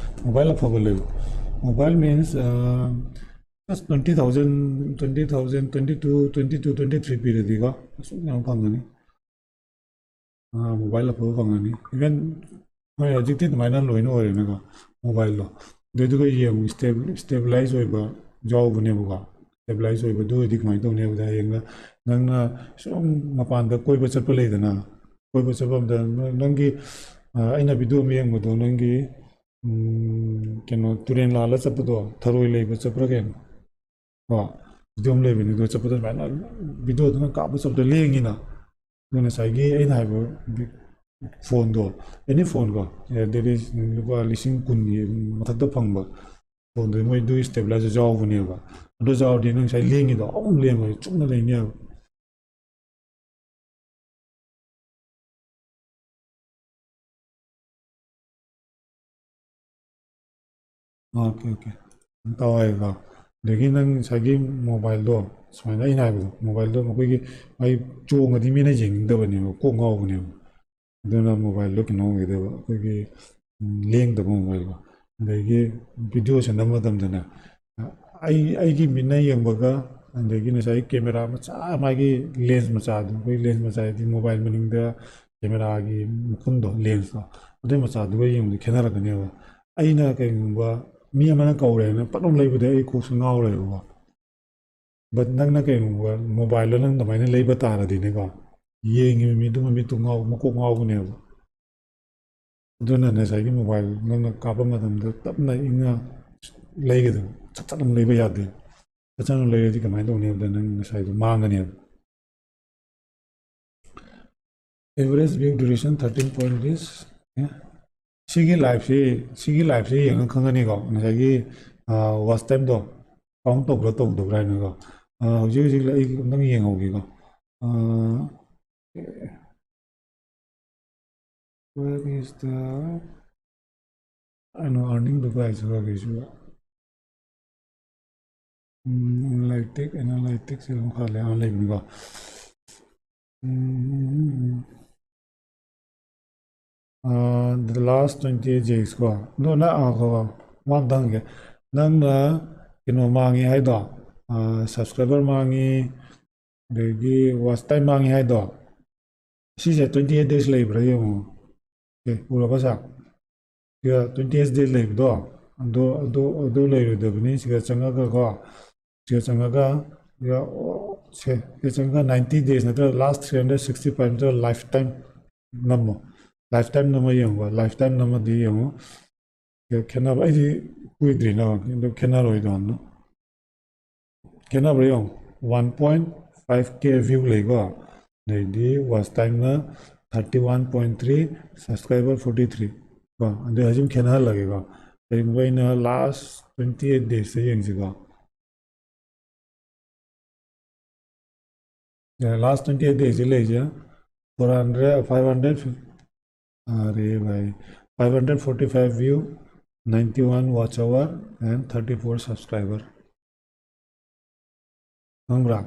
ꯃꯣꯕꯥꯏꯜ ꯑꯐꯕ ꯂꯩꯌꯨ꯫ Mobile means just twenty thousand, twenty thousand, twenty two, twenty two, twenty three ꯄꯤꯔꯗꯤꯀꯣ, ꯑꯁꯨꯛ ꯌꯥꯝ ꯐꯪꯒꯅꯤ꯫ ꯃꯣꯕꯥꯏꯜ ꯑꯐꯕ ꯐꯪꯒꯅꯤ꯫ ꯏꯚꯟ ꯍꯣꯏ, ꯍꯧꯖꯤꯛꯇꯤ ꯑꯗꯨꯃꯥꯏꯅ ꯂꯣꯏꯅ ꯑꯣꯏꯔꯦꯅꯀꯣ, ꯃꯣꯕꯥꯏꯜꯗꯣ꯫ ꯑꯗꯨꯗꯨꯒ ꯌꯦꯡꯉꯨ, ꯏꯁꯇꯦꯕꯤꯂꯥꯏꯁ ꯑꯣꯏꯕ ꯌꯥꯎꯕꯅꯦꯕꯀꯣ꯫ ꯏꯁꯇꯦꯕꯤꯂꯥꯏꯁ ꯑꯣꯏꯕꯗꯨ ꯑꯣꯏꯔꯗꯤ ꯀꯃꯥꯏꯅ ꯇꯧꯅꯤ ꯍꯥꯏꯕꯗ, ꯍꯌꯦꯡ ꯅꯪꯅ ꯁꯨꯝ ꯃꯄꯥꯟꯗ ꯀꯣꯏꯕ ꯆꯠꯄ ꯂꯩꯗꯅ, ꯀꯣꯏꯕ ꯆꯠꯄ ꯑꯝꯗ ꯅꯪꯒꯤ, ꯑꯩꯅ ꯚꯤꯗꯤꯑꯣ ꯑꯃ ꯌꯦꯡꯕꯗꯣ, ꯅꯪꯒꯤ ꯀꯩꯅꯣ, ꯇꯨꯔꯦꯟ ꯂꯥꯜꯂ ꯆꯠꯄꯗꯣ, ꯊꯔꯣꯏ ꯂꯩꯕ ꯆꯠꯄ꯭ꯔꯥ ꯀꯩꯅꯣ? ꯀꯣ, ꯚꯤꯗꯤꯑꯣ ꯑꯃ ꯂꯩꯕꯅꯤ, ꯑꯗꯨ ꯆꯠꯄꯗ ꯑꯗꯨꯃꯥꯏꯅ ꯚꯤꯗꯤꯑꯣꯗꯨꯅ ꯀꯥꯞꯄ ꯆꯠꯄꯗ ꯂꯦꯡꯉꯤꯅ꯫ ꯑꯗꯨ ꯉꯁꯥꯏꯒꯤ ꯑꯩꯅ ꯍꯥꯏꯕ ꯐꯣꯟꯗꯣ, ꯑꯦꯅꯤ ꯐꯣꯟ ꯀꯣ, ꯑꯗꯩꯗꯤ ꯂꯨꯄꯥ ꯂꯤꯁꯤꯡ ꯀꯨꯟꯒꯤ ꯃꯊꯛꯇ ꯐꯪꯕ ꯐꯣꯟꯗꯨ, ꯃꯣꯏꯗꯨ ꯏꯁꯇꯦꯕꯤꯂꯥꯏꯖꯔ ꯌꯥꯎꯕꯅꯦꯕ꯫ ꯑꯗꯨ ꯌꯥꯎꯔꯗꯤ ꯅꯪ ꯉꯁꯥꯏ ꯂꯦꯡꯉꯤꯗꯣ ꯑꯃꯨꯛ ꯂꯦꯡꯉꯣꯏ, ꯆꯨꯝꯅ ꯂꯩꯅꯦꯕ꯫ Okay, okay. ꯇꯧꯋꯦꯀꯣ꯫ ꯑꯗꯒꯤ ꯅꯪ ꯉꯁꯥꯏꯒꯤ ꯃꯣꯕꯥꯏꯜꯗꯣ, ꯁꯨꯃꯥꯏꯅ ꯑꯩꯅ ꯍꯥꯏꯕꯗꯣ, ꯃꯣꯕꯥꯏꯜꯗꯣ ꯑꯩꯈꯣꯏꯒꯤ, ꯑꯩ ꯆꯣꯡꯉꯗꯤ ꯃꯤꯅ ꯌꯦꯡꯅꯤꯡꯗꯕꯅꯦꯕ, ꯀꯣꯛ ꯉꯥꯎꯕꯅꯦꯕ꯫ ꯑꯗꯨꯅ ꯃꯣꯕꯥꯏꯜꯗꯣ ꯀꯩꯅꯣ ꯑꯣꯏꯒꯗꯕ, ꯑꯩꯈꯣꯏꯒꯤ, ꯎꯝ, ꯂꯦꯡꯗꯕ ꯃꯣꯕꯥꯏꯜꯗꯣ꯫ ꯑꯗꯒꯤ ꯚꯤꯗꯤꯑꯣꯁꯦ ꯅꯝꯕ ꯃꯇꯝꯗꯅꯦ, ꯑꯩ, ꯑꯩꯒꯤ ꯃꯤꯠꯅ ꯌꯦꯡꯕꯒ, ꯑꯗꯒꯤ ꯉꯁꯥꯏ ꯀꯦꯃꯦꯔꯥ ꯃꯆꯥ, ꯃꯥꯒꯤ ꯂꯦꯟꯁ ꯃꯆꯥꯗꯣ, ꯑꯩꯈꯣꯏ ꯂꯦꯟꯁ ꯃꯆꯥ ꯍꯥꯏꯗꯤ ꯃꯣꯕꯥꯏꯜ ꯃꯅꯤꯡꯗ ꯀꯦꯃꯦꯔꯥꯒꯤ ꯃꯈꯨꯟꯗꯣ, ꯂꯦꯟꯁꯇꯣ, ꯑꯗꯨꯏ ꯃꯆꯥꯗꯨꯒ ꯌꯦꯡꯕꯗ ꯈꯦꯠꯅꯔꯛꯀꯅꯦꯕ꯫ ꯑꯩꯅ ꯀꯩꯒꯨꯝꯕ ꯃꯤ ꯑꯃꯅ ꯀꯧꯔꯦꯅ ꯄꯠ ꯂꯥꯎ ꯂꯩꯕꯗ ꯑꯩ ꯀꯣꯛꯁꯨ ꯉꯥꯎꯔꯣꯏꯕꯀꯣ꯫ But ꯅꯪꯅ ꯀꯩꯒꯨꯝꯕ ꯃꯣꯕꯥꯏꯜꯗꯣ ꯅꯪ ꯑꯗꯨꯃꯥꯏꯅ ꯂꯩꯕ ꯇꯥꯔꯗꯤꯅꯦꯀꯣ, ꯌꯦꯡꯉꯤꯕ ꯃꯤꯗꯨ ꯃꯃꯤꯠꯇꯨ ꯉꯥꯎ-, ꯃꯀꯣꯛ ꯉꯥꯎꯒꯅꯦꯕ꯫ ꯑꯗꯨꯅ ꯉꯁꯥꯏꯒꯤ ꯃꯣꯕꯥꯏꯜ ꯅꯪꯅ ꯀꯥꯞꯄ ꯃꯇꯝꯗ ꯇꯞꯅ ꯏꯪꯅ ꯂꯩꯒꯗꯕ, ꯆꯠ ꯆꯠ ꯑꯃ ꯂꯩꯕ ꯌꯥꯗꯦ꯫ ꯆꯠ ꯆꯠ ꯑꯃ ꯂꯩꯔꯗꯤ ꯀꯃꯥꯏꯅ ꯇꯧꯅꯤ ꯍꯥꯏꯕꯗ ꯅꯪ ꯉꯁꯥꯏꯗꯣ ꯃꯥꯡꯒꯅꯦꯕ꯫ Average view duration thirteen point this, ꯑꯦ? ꯁꯤꯒꯤ ꯂꯥꯏꯐꯁꯤ, ꯁꯤꯒꯤ ꯂꯥꯏꯐꯁꯤ ꯌꯦꯡꯉ ꯈꯪꯒꯅꯤꯀꯣ, ꯉꯁꯥꯏꯒꯤ, ꯑ, watch timeꯗꯣ count ꯇꯧꯕ꯭ꯔꯥ ꯇꯧꯗꯕ꯭ꯔꯥ ꯍꯥꯏꯅꯀꯣ꯫ ꯑ, ꯍꯧꯖꯤꯛ ꯍꯧꯖꯤꯛ ꯑꯩ ꯑꯝꯇꯪ ꯌꯦꯡꯍꯧꯒꯦꯀꯣ꯫ ꯑ, where is the, ꯑꯩꯅ earning ꯗꯨ ꯀꯥꯏ ꯆꯠꯈ꯭ꯔꯒꯦ ꯁꯤꯕꯣ? ꯎꯝ, analytic, analytic ꯁꯤ ꯑꯗꯨꯝ ꯈꯔ ꯂꯩ-, ꯑꯥ, ꯂꯩꯕꯅꯤꯀꯣ꯫ ꯎꯝ, The last twenty eight days ꯀꯣ, ꯑꯗꯣ ꯅꯪ, ꯑꯥ, ꯀꯣ, ꯀꯣ, ꯋꯥ ꯑꯝꯇ ꯍꯪꯒꯦ. ꯅꯪꯅ ꯀꯩꯅꯣ ꯃꯥꯡꯉꯤ ꯍꯥꯏꯗꯣ, subscriber ꯃꯥꯡꯉꯤ, ꯑꯗꯒꯤ watch time ꯃꯥꯡꯉꯤ ꯍꯥꯏꯗꯣ, ꯁꯤꯁꯦ twenty eight days ꯂꯩꯕ꯭ꯔꯥ ꯌꯦꯡꯉꯣ. ꯑꯦ, ꯎꯔꯕ ꯁꯥ? ꯁꯤꯒ twenty eight days ꯂꯩꯕꯗꯣ, ꯑꯗꯨ, ꯑꯗꯨ, ꯑꯗꯨ ꯂꯩꯔꯣꯏꯗꯕꯅꯤ. ꯁꯤꯒ ꯆꯪꯉꯒꯀꯣ, ꯁꯤꯒ ꯆꯪꯉꯒ, ꯁꯤꯒ, ꯑꯣ, ꯁꯦ, ꯁꯤꯒ ꯆꯪꯉꯒ ninety days ꯅꯠꯇ꯭ꯔꯒ last three hundred sixty five ꯅꯠꯇ꯭ꯔꯒ lifetime ꯅꯝꯃꯣ. Lifetime ꯅꯝꯃ ꯌꯦꯡꯉꯣ. Lifetime ꯅꯝꯃꯗꯤ ꯌꯦꯡꯉꯣ. ꯁꯤꯒ ꯈꯦꯠꯅꯕ, ꯑꯩꯗꯤ ꯀꯨꯏꯗ꯭ꯔꯤꯅ, ꯑꯗꯨ ꯈꯦꯠꯅꯔꯣꯏꯗꯣ ꯑꯗꯨ. ꯈꯦꯠꯅꯕ꯭ꯔꯥ ꯌꯦꯡꯉꯣ. One point five K view ꯂꯩꯀꯣ, ꯑꯗꯩꯗꯤ watch time ꯅ thirty one point three, subscriber forty three ꯀꯣ. ꯑꯗꯨ ꯍꯧꯖꯤꯛ ꯈꯦꯠꯅꯍꯜꯂꯒꯦꯀꯣ. ꯀꯔꯤꯒꯨꯝꯕ ꯑꯩꯅ last twenty eight days ꯇ ꯌꯦꯡꯁꯤꯀꯣ. Last twenty eight days ꯁꯤ ꯂꯩꯁꯦ four hundred, five hundred, ꯑꯔꯦ ꯚꯥꯏ, five hundred forty five view, ninety one watch hour and thirty four subscriber. ꯈꯪꯕ꯭ꯔꯥ?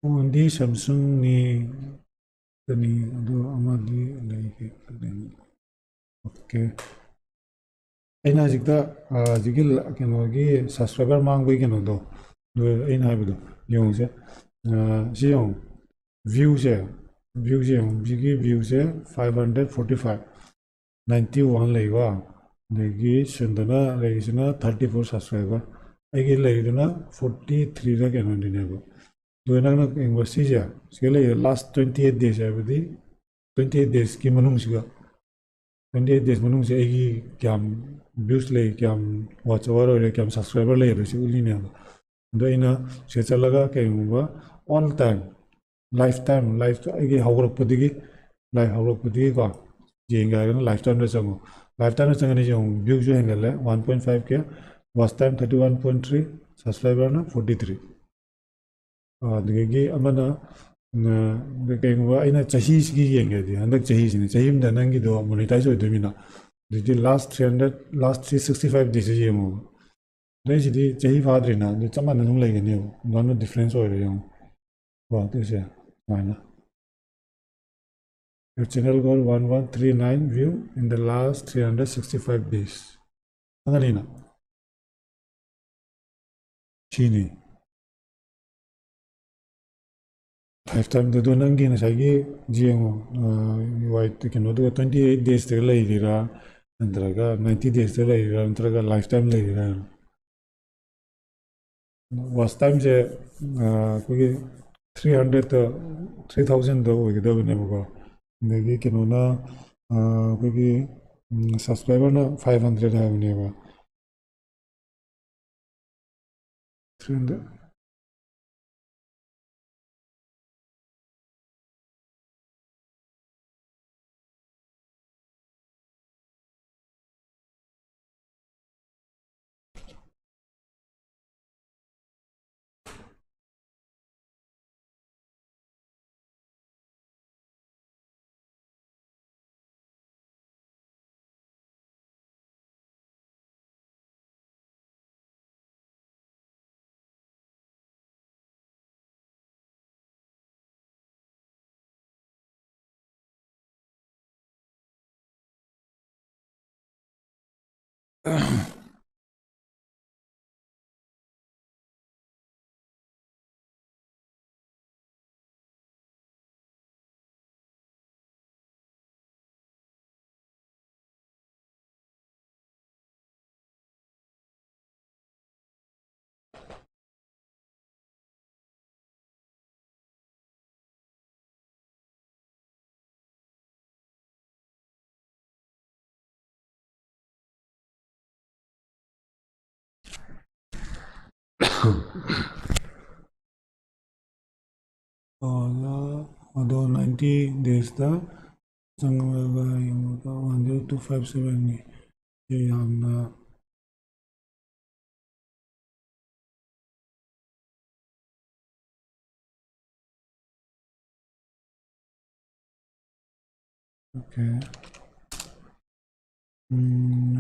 ꯐꯣꯟꯗꯤ Samsung ꯅꯤ, ꯀꯅꯤ, ꯑꯗꯨ ꯑꯃꯗꯤ ꯂꯩꯒꯦ꯫ ꯑꯣꯀꯦ꯫ ꯑꯩꯅ ꯍꯧꯖꯤꯛꯇ, ꯑ, ꯍꯧꯖꯤꯛꯀꯤ ꯂ-, ꯀꯩꯅꯣꯒꯤ subscriber ꯃꯥꯡꯕꯒꯤ ꯀꯩꯅꯣꯗꯣ, ꯑꯗꯨ ꯑꯩꯅ ꯍꯥꯏꯕꯗꯣ ꯌꯦꯡꯉꯨꯁꯦ꯫ ꯑ, ꯁꯤ ꯌꯦꯡꯉꯨ, view ꯁꯦ, view ꯁꯦ ꯌꯦꯡꯉꯨ, ꯍꯧꯖꯤꯛꯀꯤ view ꯁꯦ five hundred forty five, ninety one ꯂꯩꯀꯣ, ꯑꯗꯒꯤ ꯁꯤꯟꯗꯅ ꯂꯩꯔꯤꯁꯤꯅ thirty four subscriber, ꯑꯩꯒꯤ ꯂꯩꯔꯤꯗꯨꯅ forty three ꯔ ꯀꯩꯅꯣꯗꯨꯅꯦꯕ꯫ ꯑꯗꯨꯒ ꯅꯪꯅ ꯌꯦꯡꯕ ꯁꯤꯁꯦ, ꯁꯤꯗ ꯂꯩꯔꯤꯕ last twenty eight days ꯍꯥꯏꯕꯗꯤ twenty eight days ꯀꯤ ꯃꯅꯨꯡꯁꯤꯒ, twenty eight days ꯃꯅꯨꯡꯁꯦ ꯑꯩꯒꯤ ꯀꯌꯥꯝ views ꯂꯩ, ꯀꯌꯥꯝ watch hour ꯑꯣꯏꯔꯦ, ꯀꯌꯥꯝ subscriber ꯂꯩ ꯍꯥꯏꯕꯁꯤ ꯎꯠꯂꯤꯅꯦꯕ꯫ ꯑꯗꯣ ꯑꯩꯅ ꯁꯤꯗ ꯆꯠꯂꯒ ꯀꯩꯒꯨꯝꯕ all time, lifetime, life ꯑꯩꯒꯤ ꯍꯧꯔꯛꯄꯗꯒꯤ, life ꯍꯧꯔꯛꯄꯗꯒꯤꯀꯣ, ꯌꯦꯡꯒꯦ ꯍꯥꯏꯔꯒꯅ lifetime ꯗ ꯆꯪꯉꯣ꯫ Lifetime ꯗ ꯆꯪꯉꯅꯤ, ꯌꯦꯡꯉꯨ, view ꯁꯨ ꯍꯦꯟꯒꯠꯂꯦ, one point five K, watch time thirty one point three, subscriber ꯅ forty three꯫ ꯑꯗꯨꯗꯒꯤ ꯑꯃꯅ, ꯎꯝ, ꯀꯩꯒꯨꯝꯕ ꯑꯩꯅ ꯆꯍꯤꯁꯤꯒꯤ ꯌꯦꯡꯒꯦꯗꯤ, ꯍꯟꯗꯛ ꯆꯍꯤꯁꯤꯅꯤ, ꯆꯍꯤ ꯑꯃꯗ ꯅꯪꯒꯤꯗꯣ monetize ꯑꯣꯏꯗꯣꯏꯅꯤꯅ, ꯑꯗꯨꯗꯤ last three hundred, last three sixty five days ꯁꯦ ꯌꯦꯡꯉꯣꯕ꯫ ꯑꯗꯩ ꯁꯤꯗꯤ ꯆꯍꯤ ꯐꯥꯗ꯭ꯔꯤꯅ, ꯑꯗꯨ ꯆꯞ ꯃꯥꯟꯅ ꯑꯗꯨꯝ ꯂꯩꯒꯅꯦꯕ, ꯑꯗꯨꯅ difference ꯑꯣꯏꯔꯣꯏ, ꯌꯦꯡꯉꯣ꯫ ꯋꯥꯡꯗꯣꯏꯁꯦ ꯁꯨꯃꯥꯏꯅ꯫ Your channel got one one three nine view in the last three hundred sixty five days. ꯈꯪꯉꯅꯤꯅ ꯁꯤꯅꯤ꯫ ꯂꯥꯏꯐ ꯇꯥꯏꯝꯗꯨꯗꯣ ꯅꯪꯒꯤ ꯉꯁꯥꯏꯒꯤ ꯌꯦꯡꯉꯣ, ꯋꯥꯏ ꯀꯩꯅꯣꯗꯨꯒ ꯇ꯭ꯋꯦꯟꯇꯤ ꯑꯩꯠ ꯗꯦꯖꯇꯒ ꯂꯩꯔꯤꯔꯥ, ꯅꯠꯇ꯭ꯔꯒ ꯅꯥꯏꯟꯇꯤ ꯗꯦꯖꯇ ꯂꯩꯔꯤꯔꯥ, ꯅꯠꯇ꯭ꯔꯒ ꯂꯥꯏꯐ ꯇꯥꯏꯝ ꯂꯩꯔꯤꯔꯥ? ꯋꯥꯆ ꯇꯥꯏꯝꯁꯦ ꯑꯩꯈꯣꯏꯒꯤ ꯊ꯭ꯔꯤ ꯍꯟꯗ꯭ꯔꯦꯠꯇ, ꯊ꯭ꯔꯤ ꯊꯥꯎꯖꯟꯗ ꯑꯣꯏꯒꯗꯕꯅꯦꯕꯀꯣ꯫ ꯑꯗꯒꯤ ꯀꯩꯅꯣꯅ ꯑꯩꯈꯣꯏꯒꯤ ꯁꯕꯁꯀ꯭ꯔꯥꯏꯕꯔꯅ ꯐꯥꯏꯚ ꯍꯟꯗ꯭ꯔꯦꯠ ꯍꯥꯏꯕꯅꯦꯕ꯫ Three hundred. ꯑꯗꯣ ꯅꯥꯏꯟꯇꯤ ꯗꯦꯖꯇ ꯆꯪꯉꯒ ꯌꯦꯡꯕꯗ ꯋꯥꯟ ꯖꯤꯔꯣ ꯇꯨ ꯐꯥꯏꯚ ꯁꯕꯦꯟꯅꯤ꯫ ꯁꯤ ꯌꯥꯝꯅ ꯑꯣꯀꯦ꯫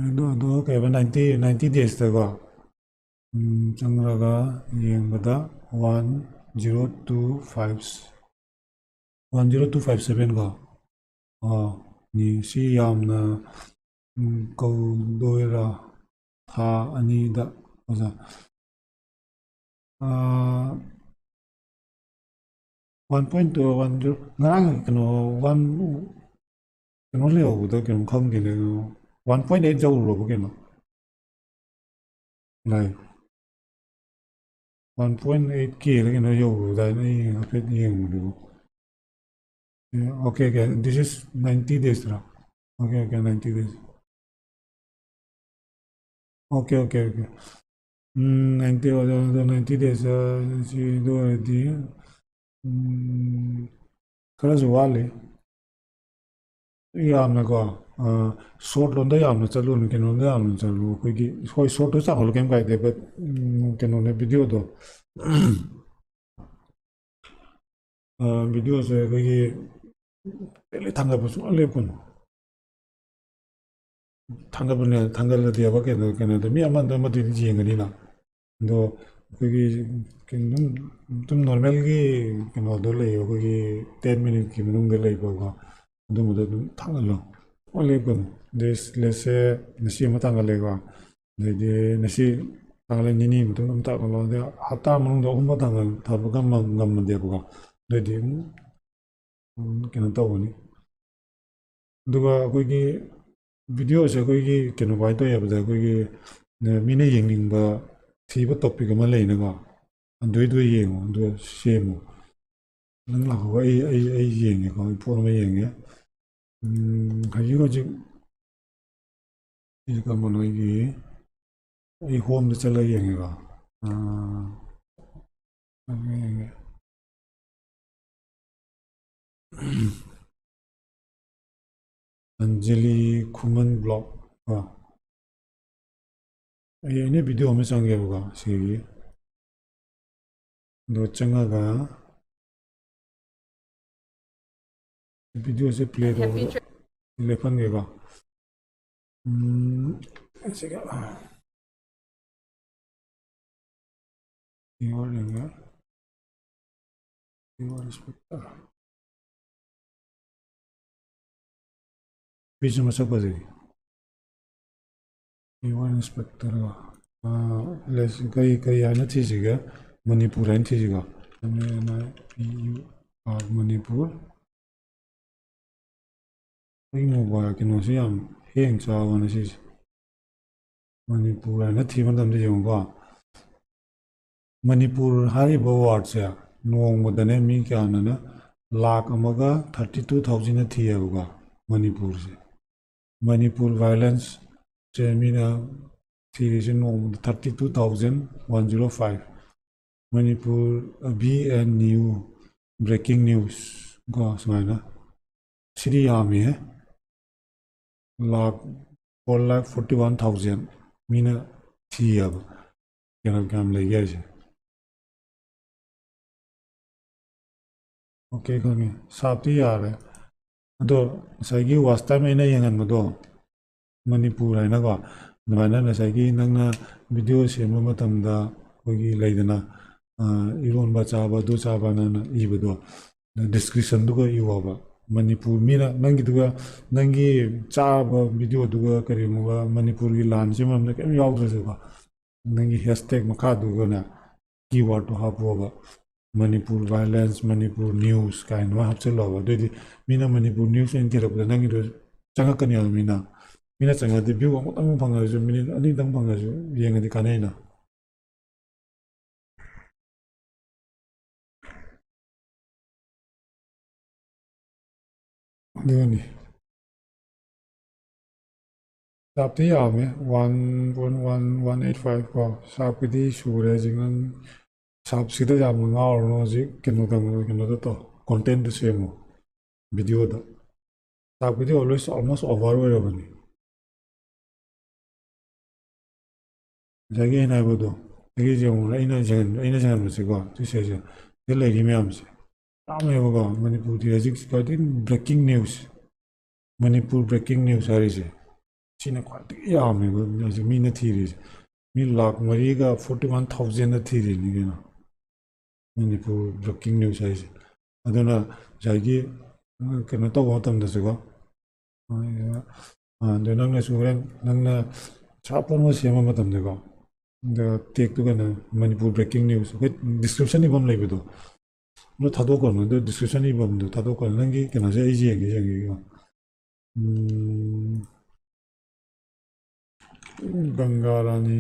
ꯑꯗꯣ ꯑꯗꯣ ꯀꯩ ꯍꯥꯏꯕ, ꯅꯥꯏꯟꯇꯤ ꯅꯥꯏꯟꯇꯤ ꯗꯦꯖꯇꯀꯣ ꯆꯪꯂꯒ ꯌꯦꯡꯕꯗ one Zero two five, one zero two five seven ꯀꯣ꯫ ꯑꯥ, ꯅꯤ꯫ ꯁꯤ ꯌꯥꯝꯅ, ꯎꯝ, ꯀꯧꯗꯣꯏꯔꯥ? ꯊꯥ ꯑꯅꯤꯗ, ꯑꯣꯖꯥ꯫ ꯑꯥ, one point two, one zero, ꯉꯔꯥꯡ ꯀꯩꯅꯣ, one, ꯀꯩꯅꯣ ꯂꯩꯍꯧꯕꯗ ꯀꯩꯅꯣꯝ ꯈꯪꯗꯦꯅꯦ꯫ One point eight ꯌꯧꯔꯨꯔꯕ ꯀꯩꯅꯣ? ꯂꯥꯏ꯫ One point eight K ꯂ ꯀꯩꯅꯣ ꯌꯧꯔꯨꯔꯗꯥꯏꯅꯦ, ꯑꯩ ꯍꯥꯏꯐꯦꯠ ꯌꯦꯡꯕꯗꯨꯕꯨ꯫ ꯑꯦ, okay, okay, this is ninety days ꯔ? Okay, okay, ninety days꯫ Okay, okay, okay꯫ ꯎꯝ, ninety, ꯑꯗꯣ ninety days, ꯑ, ꯁꯤ ꯑꯗꯨ ꯑꯣꯏꯔꯗꯤ, ꯎꯝ, ꯈꯔꯁꯨ ꯋꯥꯠꯂꯤ꯫ ꯌꯥꯝꯅꯀꯣ, ꯑ, short ꯂꯣꯝꯗ ꯌꯥꯝꯅ ꯆꯠꯂꯨꯅꯨ, ꯀꯩꯅꯣꯝꯗ ꯌꯥꯝꯅ ꯆꯠꯂꯨ꯫ ꯑꯩꯈꯣꯏꯒꯤ, ꯍꯣꯏ, short ꯇꯣ ꯆꯥꯎꯍꯜꯂꯨ, ꯀꯩꯝ ꯀꯥꯏꯗꯦ, but, ꯎꯝ, ꯀꯩꯅꯣꯅꯦ, video ꯗꯣ꯫ ꯑ, video ꯁꯦ ꯑꯩꯈꯣꯏꯒꯤ daily ꯊꯥꯡꯒꯠꯄ ꯁꯨꯡꯂꯦꯞ ꯂꯦꯞꯀꯅꯨ꯫ ꯊꯥꯡꯒꯠꯄꯅꯦ, ꯊꯥꯡꯒꯠꯂꯗꯤꯕ ꯀꯩꯅꯣ, ꯀꯩꯅꯣꯗ ꯃꯤ ꯑꯃꯗ ꯑꯃꯗꯤ ꯌꯦꯡꯒꯅꯤꯅ꯫ ꯑꯗꯣ ꯑꯩꯈꯣꯏꯒꯤ ꯀꯩꯅꯣ, ꯑꯗꯨꯝ normal ꯒꯤ ꯀꯩꯅꯣꯗꯣ ꯂꯩꯌꯦ, ꯑꯩꯈꯣꯏꯒꯤ ten minute ꯀꯤ ꯃꯅꯨꯡꯗ ꯂꯩꯕꯀꯣ, ꯑꯗꯨꯝꯕꯗꯣ ꯑꯗꯨꯝ ꯊꯥꯡꯒꯠꯂꯣ꯫ ꯁꯨꯡꯂꯦꯞ ꯂꯦꯞꯀꯅꯨ꯫ ꯑꯗꯩ let's say ꯉꯁꯤ ꯑꯃ ꯊꯥꯡꯒꯠꯂꯦꯀꯣ, ꯑꯗꯩꯗꯤ ꯉꯁꯤ ꯊꯥꯡꯒꯠꯂꯦ, ꯅꯤꯅꯤ ꯃꯇꯨꯡꯗ ꯑꯃ ꯊꯥꯡꯒꯠꯂꯣ, ꯑꯗꯩ ꯍꯞꯇꯥ ꯃꯅꯨꯡꯗ ꯑꯍꯨꯝꯃꯛ ꯊꯥꯡꯒꯠ-, ꯊꯥꯡꯒꯠꯄ ꯉꯝꯃ-, ꯉꯝꯃꯗꯤꯕꯀꯣ, ꯑꯗꯨꯑꯣꯏꯗꯤ ꯑꯗꯨꯝ, ꯎꯝ, ꯀꯩꯅꯣ ꯇꯧꯒꯅꯤ꯫ ꯑꯗꯨꯒ ꯑꯩꯈꯣꯏꯒꯤ video ꯁꯦ ꯑꯩꯈꯣꯏꯒꯤ ꯀꯩꯅꯣ ꯀꯃꯥꯏꯅ ꯇꯧꯋꯦ ꯍꯥꯏꯕꯗ, ꯑꯩꯈꯣꯏꯒꯤ, ꯑ, ꯃꯤꯅ ꯌꯦꯡꯅꯤꯡꯕ ꯊꯤꯕ topic ꯑꯃ ꯂꯩꯅꯀꯣ, ꯑꯗꯨꯏꯗꯣ ꯌꯦꯡꯉꯣ, ꯑꯗꯨꯒ ꯁꯦꯝꯃꯣ꯫ ꯅꯪ ꯂꯥꯛꯈꯣꯀꯣ, ꯑꯩ, ꯑꯩ, ꯑꯩ ꯌꯦꯡꯒꯦꯀꯣ, ꯑꯩ ꯄꯣꯠ ꯑꯃ ꯌꯦꯡꯒꯦ꯫ ꯎꯝ, ꯍꯧꯖꯤꯛ ꯍꯧꯖꯤꯛ ꯑꯩꯁꯦ ꯀꯔꯝꯕꯅꯣ ꯑꯩꯒꯤ, ꯑꯩ home ꯗ ꯆꯠꯂꯒ ꯌꯦꯡꯒꯦꯀꯣ꯫ ꯑꯥ, ꯌꯦꯡꯒꯦ, ꯌꯦꯡꯒꯦ꯫ ꯑꯟꯖꯂꯤ ꯈꯨꯃꯟ vlog ꯀꯣ꯫ ꯑꯩ ꯑꯦꯅꯤ video ꯑꯃ ꯆꯪꯒꯦꯕꯀꯣ, ꯁꯤꯒꯤ꯫ ꯑꯗꯣ ꯆꯪꯉꯒ video ꯁꯦ play ꯇꯧꯕꯗ ꯂꯦꯞꯍꯟꯒꯦꯀꯣ꯫ ꯎꯝ, ꯁꯤꯒ, ꯌꯦꯡꯉꯣ, ꯌꯦꯡꯉꯣ꯫ ꯏꯟꯁꯄꯦꯛꯇꯔ꯫ ꯄꯤꯁꯨ ꯃꯁꯛ ꯐꯖꯩ꯫ E one inspector. ꯀꯔꯤ ꯀꯔꯤ ꯍꯥꯏꯅ ꯊꯤꯁꯤꯒꯦ? ꯃꯅꯤꯄꯨꯔ ꯍꯥꯏꯅ ꯊꯤꯁꯤꯀꯣ꯫ ꯃꯅꯤꯄꯨꯔ꯫ ꯑꯩ ꯃꯣꯕꯥꯏꯜ ꯀꯩꯅꯣꯁꯤ ꯌꯥꯝ ꯍꯦꯡ ꯆꯥꯕꯅꯦ ꯁꯤꯁꯦ꯫ ꯃꯅꯤꯄꯨꯔ ꯍꯥꯏꯅ ꯊꯤꯕ ꯃꯇꯝꯗ ꯌꯦꯡꯉꯨꯀꯣ꯫ ꯃꯅꯤꯄꯨꯔ ꯍꯥꯏꯔꯤꯕ ꯋꯥꯔꯗꯁꯦ ꯅꯣꯡꯃꯗꯅꯦ ꯃꯤ ꯀꯌꯥꯅꯅ ꯂꯥꯛ ꯑꯃꯒ ꯊꯥꯔꯇꯤ ꯇꯨ ꯊꯥꯎꯖꯟꯅ ꯊꯤꯌꯦꯕꯀꯣ꯫ ꯃꯅꯤꯄꯨꯔꯁꯦ, ꯃꯅꯤꯄꯨꯔ ꯚꯥꯏꯑꯣꯂꯦꯟꯁꯁꯦ ꯃꯤꯅ ꯊꯤꯔꯤꯁꯦ ꯅꯣꯡꯃꯗ thirty two thousand one zero five. Manipur B N new breaking news ꯀꯣ, ꯁꯨꯃꯥꯏꯅ꯫ ꯁꯤꯗꯤ ꯌꯥꯝꯃꯤꯍꯦ꯫ Lakh, four lakh forty one thousand ꯃꯤꯅ ꯊꯤꯌꯦꯕ꯫ ꯀꯩꯅꯣ ꯀꯌꯥꯝ ꯂꯩꯒꯦ ꯍꯥꯏꯁꯦ꯫ ꯑꯣꯀꯦ, ꯈꯪꯉꯦ꯫ ꯁꯥꯞꯇꯤ ꯌꯥꯔꯦ꯫ ꯑꯗꯣ ꯉꯁꯥꯏꯒꯤ ꯋꯥꯁ ꯇꯥꯏꯝ ꯑꯩꯅ ꯌꯦꯡꯍꯟꯕꯗꯣ, ꯃꯅꯤꯄꯨꯔ ꯍꯥꯏꯅꯀꯣ, ꯑꯗꯨꯃꯥꯏꯅ ꯉꯁꯥꯏꯒꯤ ꯅꯪꯅ ꯚꯤꯗꯤꯑꯣ ꯁꯦꯝꯕ ꯃꯇꯝꯗ ꯑꯩꯈꯣꯏꯒꯤ ꯂꯩꯗꯅ, ꯑ, ꯏꯔꯣꯟꯕ ꯆꯥꯕ, ꯑꯗꯨ ꯆꯥꯕꯅ ꯏꯕꯗꯣ, ꯗꯤꯁꯀ꯭ꯔꯤꯞꯁꯟꯗꯨꯒ ꯏꯌꯣꯕ꯫ ꯃꯅꯤꯄꯨꯔ ꯃꯤꯅ ꯅꯪꯒꯤꯗꯨꯒ, ꯅꯪꯒꯤ ꯆꯥꯕ ꯚꯤꯗꯤꯑꯣꯗꯨꯒ ꯀꯔꯤꯒꯨꯝꯕ ꯃꯅꯤꯄꯨꯔꯒꯤ ꯂꯥꯟꯁꯤ ꯃꯔꯝꯗ ꯀꯔꯤꯝ ꯌꯥꯎꯗ꯭ꯔꯁꯨꯀꯣ, ꯅꯪꯒꯤ ꯍꯦꯁꯇꯦꯒ ꯃꯈꯥꯗꯨꯒꯅꯦ ꯀꯤꯋꯥꯔꯗꯇꯣ ꯍꯥꯞꯄꯣꯕ꯫ ꯃꯅꯤꯄꯨꯔ ꯚꯥꯏꯑꯣꯂꯦꯟꯁ, ꯃꯅꯤꯄꯨꯔ ꯅ꯭ꯌꯨꯁ ꯀꯥꯏꯅ ꯑꯃ ꯍꯥꯞꯆꯤꯜꯂꯣꯕ꯫ ꯑꯗꯨꯑꯣꯏꯗꯤ ꯃꯤꯅ ꯃꯅꯤꯄꯨꯔ ꯅ꯭ꯌꯨꯁ ꯑꯣꯏꯅ ꯊꯤꯔꯛꯄꯗ ꯅꯪꯒꯤꯗꯣ ꯆꯪꯉꯛꯀꯅꯦꯕ ꯃꯤꯅ꯫ ꯃꯤꯅ ꯆꯪꯉꯛꯑꯗꯤ ꯚ꯭ꯌꯨ ꯑꯃꯨꯛꯇꯪ ꯐꯪꯉꯁꯨ, ꯃꯤꯅꯤꯠ ꯑꯅꯤꯇꯪ ꯐꯪꯉꯁꯨ ꯌꯦꯡꯉꯗꯤ ꯀꯥꯟꯅꯩꯅ꯫ ꯑꯗꯨꯅꯤ꯫ ꯁꯥꯞꯇꯤ ꯌꯥꯝꯃꯦ, one point one one eight five ꯀꯣ꯫ ꯁꯥꯞꯀꯤꯗꯤ ꯁꯨꯔꯦ ꯍꯧꯖꯤꯛ ꯅꯪ꯫ ꯁꯥꯞꯁꯤꯗ ꯌꯥꯝꯅ ꯉꯥꯎꯔꯨꯅꯨ ꯍꯧꯖꯤꯛ, ꯀꯩꯅꯣ ꯇꯧ, ꯀꯩꯅꯣꯗ ꯇꯧ, ꯀꯣꯟꯇꯦꯟꯗ ꯁꯦꯝꯃꯣ, ꯚꯤꯗꯤꯑꯣꯗ꯫ ꯁꯥꯞꯀꯤꯗꯤ ꯑꯣꯜꯋꯦꯁ ꯑꯣꯜꯃꯣꯁ ꯑꯣꯚꯔ ꯑꯣꯏꯔꯕꯅꯤ꯫ ꯉꯁꯥꯏꯒꯤ ꯑꯩꯅ ꯍꯥꯏꯕꯗꯣ, ꯑꯩꯒꯤꯁꯦ ꯌꯦꯡꯉꯨꯅꯦ, ꯑꯩꯅ ꯌꯦꯡꯍꯟ-, ꯑꯩꯅ ꯌꯦꯡꯍꯟꯕꯁꯦꯀꯣ, ꯁꯤꯁꯦ, ꯁꯤꯗ ꯂꯩꯔꯤ ꯃꯌꯥꯝꯁꯦ ꯌꯥꯝꯃꯦꯕꯀꯣ꯫ ꯃꯅꯤꯄꯨꯔꯗꯤ ꯍꯧꯖꯤꯛ ꯈ꯭ꯋꯥꯏꯗꯒꯤ braking news, Manipur braking news ꯍꯥꯏꯔꯤꯁꯦ, ꯁꯤꯅ ꯈ꯭ꯋꯥꯏꯗꯒꯤ ꯌꯥꯝꯃꯦꯕ ꯍꯧꯖꯤꯛ ꯃꯤꯅ ꯊꯤꯔꯤꯁꯦ꯫ ꯃꯤ ꯂꯥꯛ ꯃꯔꯤꯒ ꯐꯣꯔꯇꯤ ꯋꯥꯟ ꯊꯥꯎꯖꯟꯗ ꯊꯤꯔꯤꯅꯤ ꯀꯩꯅꯣ꯫ ꯃꯅꯤꯄꯨꯔ ꯕ꯭ꯔꯦꯀꯤꯡ ꯅ꯭ꯌꯨꯁ ꯍꯥꯏꯁꯦ꯫ ꯑꯗꯨꯅ ꯉꯁꯥꯏꯒꯤ, ꯑ, ꯀꯩꯅꯣ ꯇꯧꯕ ꯃꯇꯝꯗꯁꯨꯀꯣ, ꯑ, ꯑꯗꯣ ꯅꯪꯅꯁꯨ ꯍꯣꯔꯦꯟ ꯅꯪꯅ ꯁꯥꯔꯞ ꯑꯃ ꯁꯦꯝꯕ ꯃꯇꯝꯗꯀꯣ, ꯑꯗ ꯇꯦꯛꯇꯨ ꯀꯩꯅꯣ, ꯃꯅꯤꯄꯨꯔ ꯕ꯭ꯔꯦꯀꯤꯡ ꯅ꯭ꯌꯨꯁ, ꯑꯩꯈꯣꯏ ꯗꯤꯁꯀ꯭ꯔꯤꯞꯁꯟ ꯏꯐꯝ ꯂꯩꯕꯗꯣ, ꯑꯗꯨ ꯊꯥꯗꯣꯛꯈ꯭ꯔꯣꯅꯣ꯫ ꯑꯗꯨ ꯗꯤꯁꯀ꯭ꯔꯤꯞꯁꯟ ꯏꯐꯝꯗꯣ ꯊꯥꯗꯣꯛꯈ꯭ꯔꯣꯅꯣ꯫ ꯅꯪꯒꯤ ꯀꯩꯅꯣꯁꯦ ꯑꯩꯁꯦ ꯌꯦꯡꯒꯦ, ꯌꯦꯡꯒꯦꯀꯣ꯫ ꯎꯝ, ꯒꯪꯒꯥ ꯔꯥꯅꯤ꯫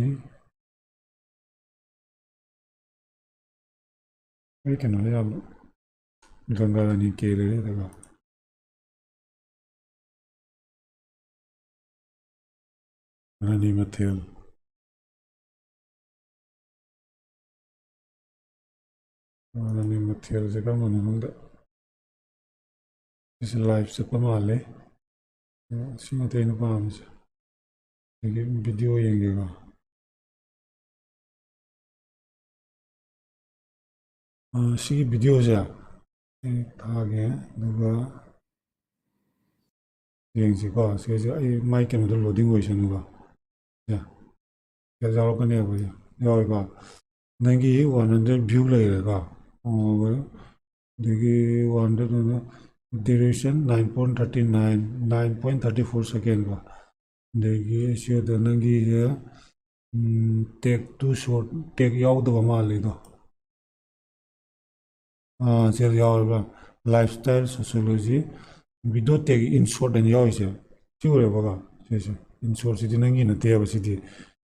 ꯑꯩ ꯀꯩꯅꯣꯗ ꯌꯥꯝ ꯒꯪꯒꯥ ꯔꯥꯅꯤ ꯀꯦ ꯂꯩꯔꯦ ꯑꯗꯨꯒ ꯔꯥꯅꯤ ꯃꯊꯦꯜ꯫ ꯔꯥꯅꯤ ꯃꯊꯦꯜꯁꯦ ꯀꯔꯝꯕꯅꯣ ꯈꯪꯗꯦ꯫ ꯁꯤꯁꯦ ꯂꯥꯏꯚ ꯆꯠꯄ ꯃꯥꯜꯂꯦ꯫ ꯁꯤ ꯅꯠꯇꯦ ꯑꯩꯅ ꯄꯥꯝꯃꯤꯁꯦ꯫ ꯑꯗꯒꯤ ꯚꯤꯗꯤꯑꯣ ꯌꯦꯡꯒꯦꯀꯣ꯫ ꯑ, ꯁꯤꯒꯤ ꯚꯤꯗꯤꯑꯣꯁꯦ ꯑꯩ ꯊꯥꯒꯦ, ꯑꯗꯨꯒ ꯌꯦꯡꯁꯤꯀꯣ꯫ ꯁꯤꯁꯦ ꯑꯩ ꯃꯥꯏ ꯀꯩꯅꯣꯗꯣ ꯂꯣꯗꯤꯡ ꯑꯣꯏꯁꯅꯨꯀꯣ꯫ ꯁꯦ, ꯁꯤꯗ ꯌꯥꯎꯔꯛꯀꯅꯦꯕ, ꯁꯦ ꯌꯥꯎꯔꯦꯀꯣ꯫ ꯅꯪꯒꯤ ꯋꯥꯟ ꯍꯟꯗ꯭ꯔꯦꯠ ꯚ꯭ꯌꯨ ꯂꯩꯔꯦꯀꯣ꯫ ꯑꯣ, ꯑꯗꯒꯤ one hundred, duration nine point thirty nine, nine point thirty four second ꯀꯣ꯫ ꯑꯗꯒꯤ ꯁꯤꯗ ꯅꯪꯒꯤꯁꯦ, ꯎꯝ, take two shot, take ꯌꯥꯎꯗꯕ ꯃꯥꯜꯂꯤꯗꯣ꯫ ꯑꯥ, ꯁꯤꯗ ꯌꯥꯎꯔꯤꯕ lifestyle, sociology, video take in shot ꯍꯥꯏꯅ ꯌꯥꯎꯔꯤꯁꯦ꯫ ꯁꯤ ꯎꯔꯦꯕꯀꯣ? ꯁꯤꯁꯦ in shot ꯁꯤꯗꯤ ꯅꯪꯒꯤ ꯅꯠꯇꯦꯕ ꯁꯤꯗꯤ꯫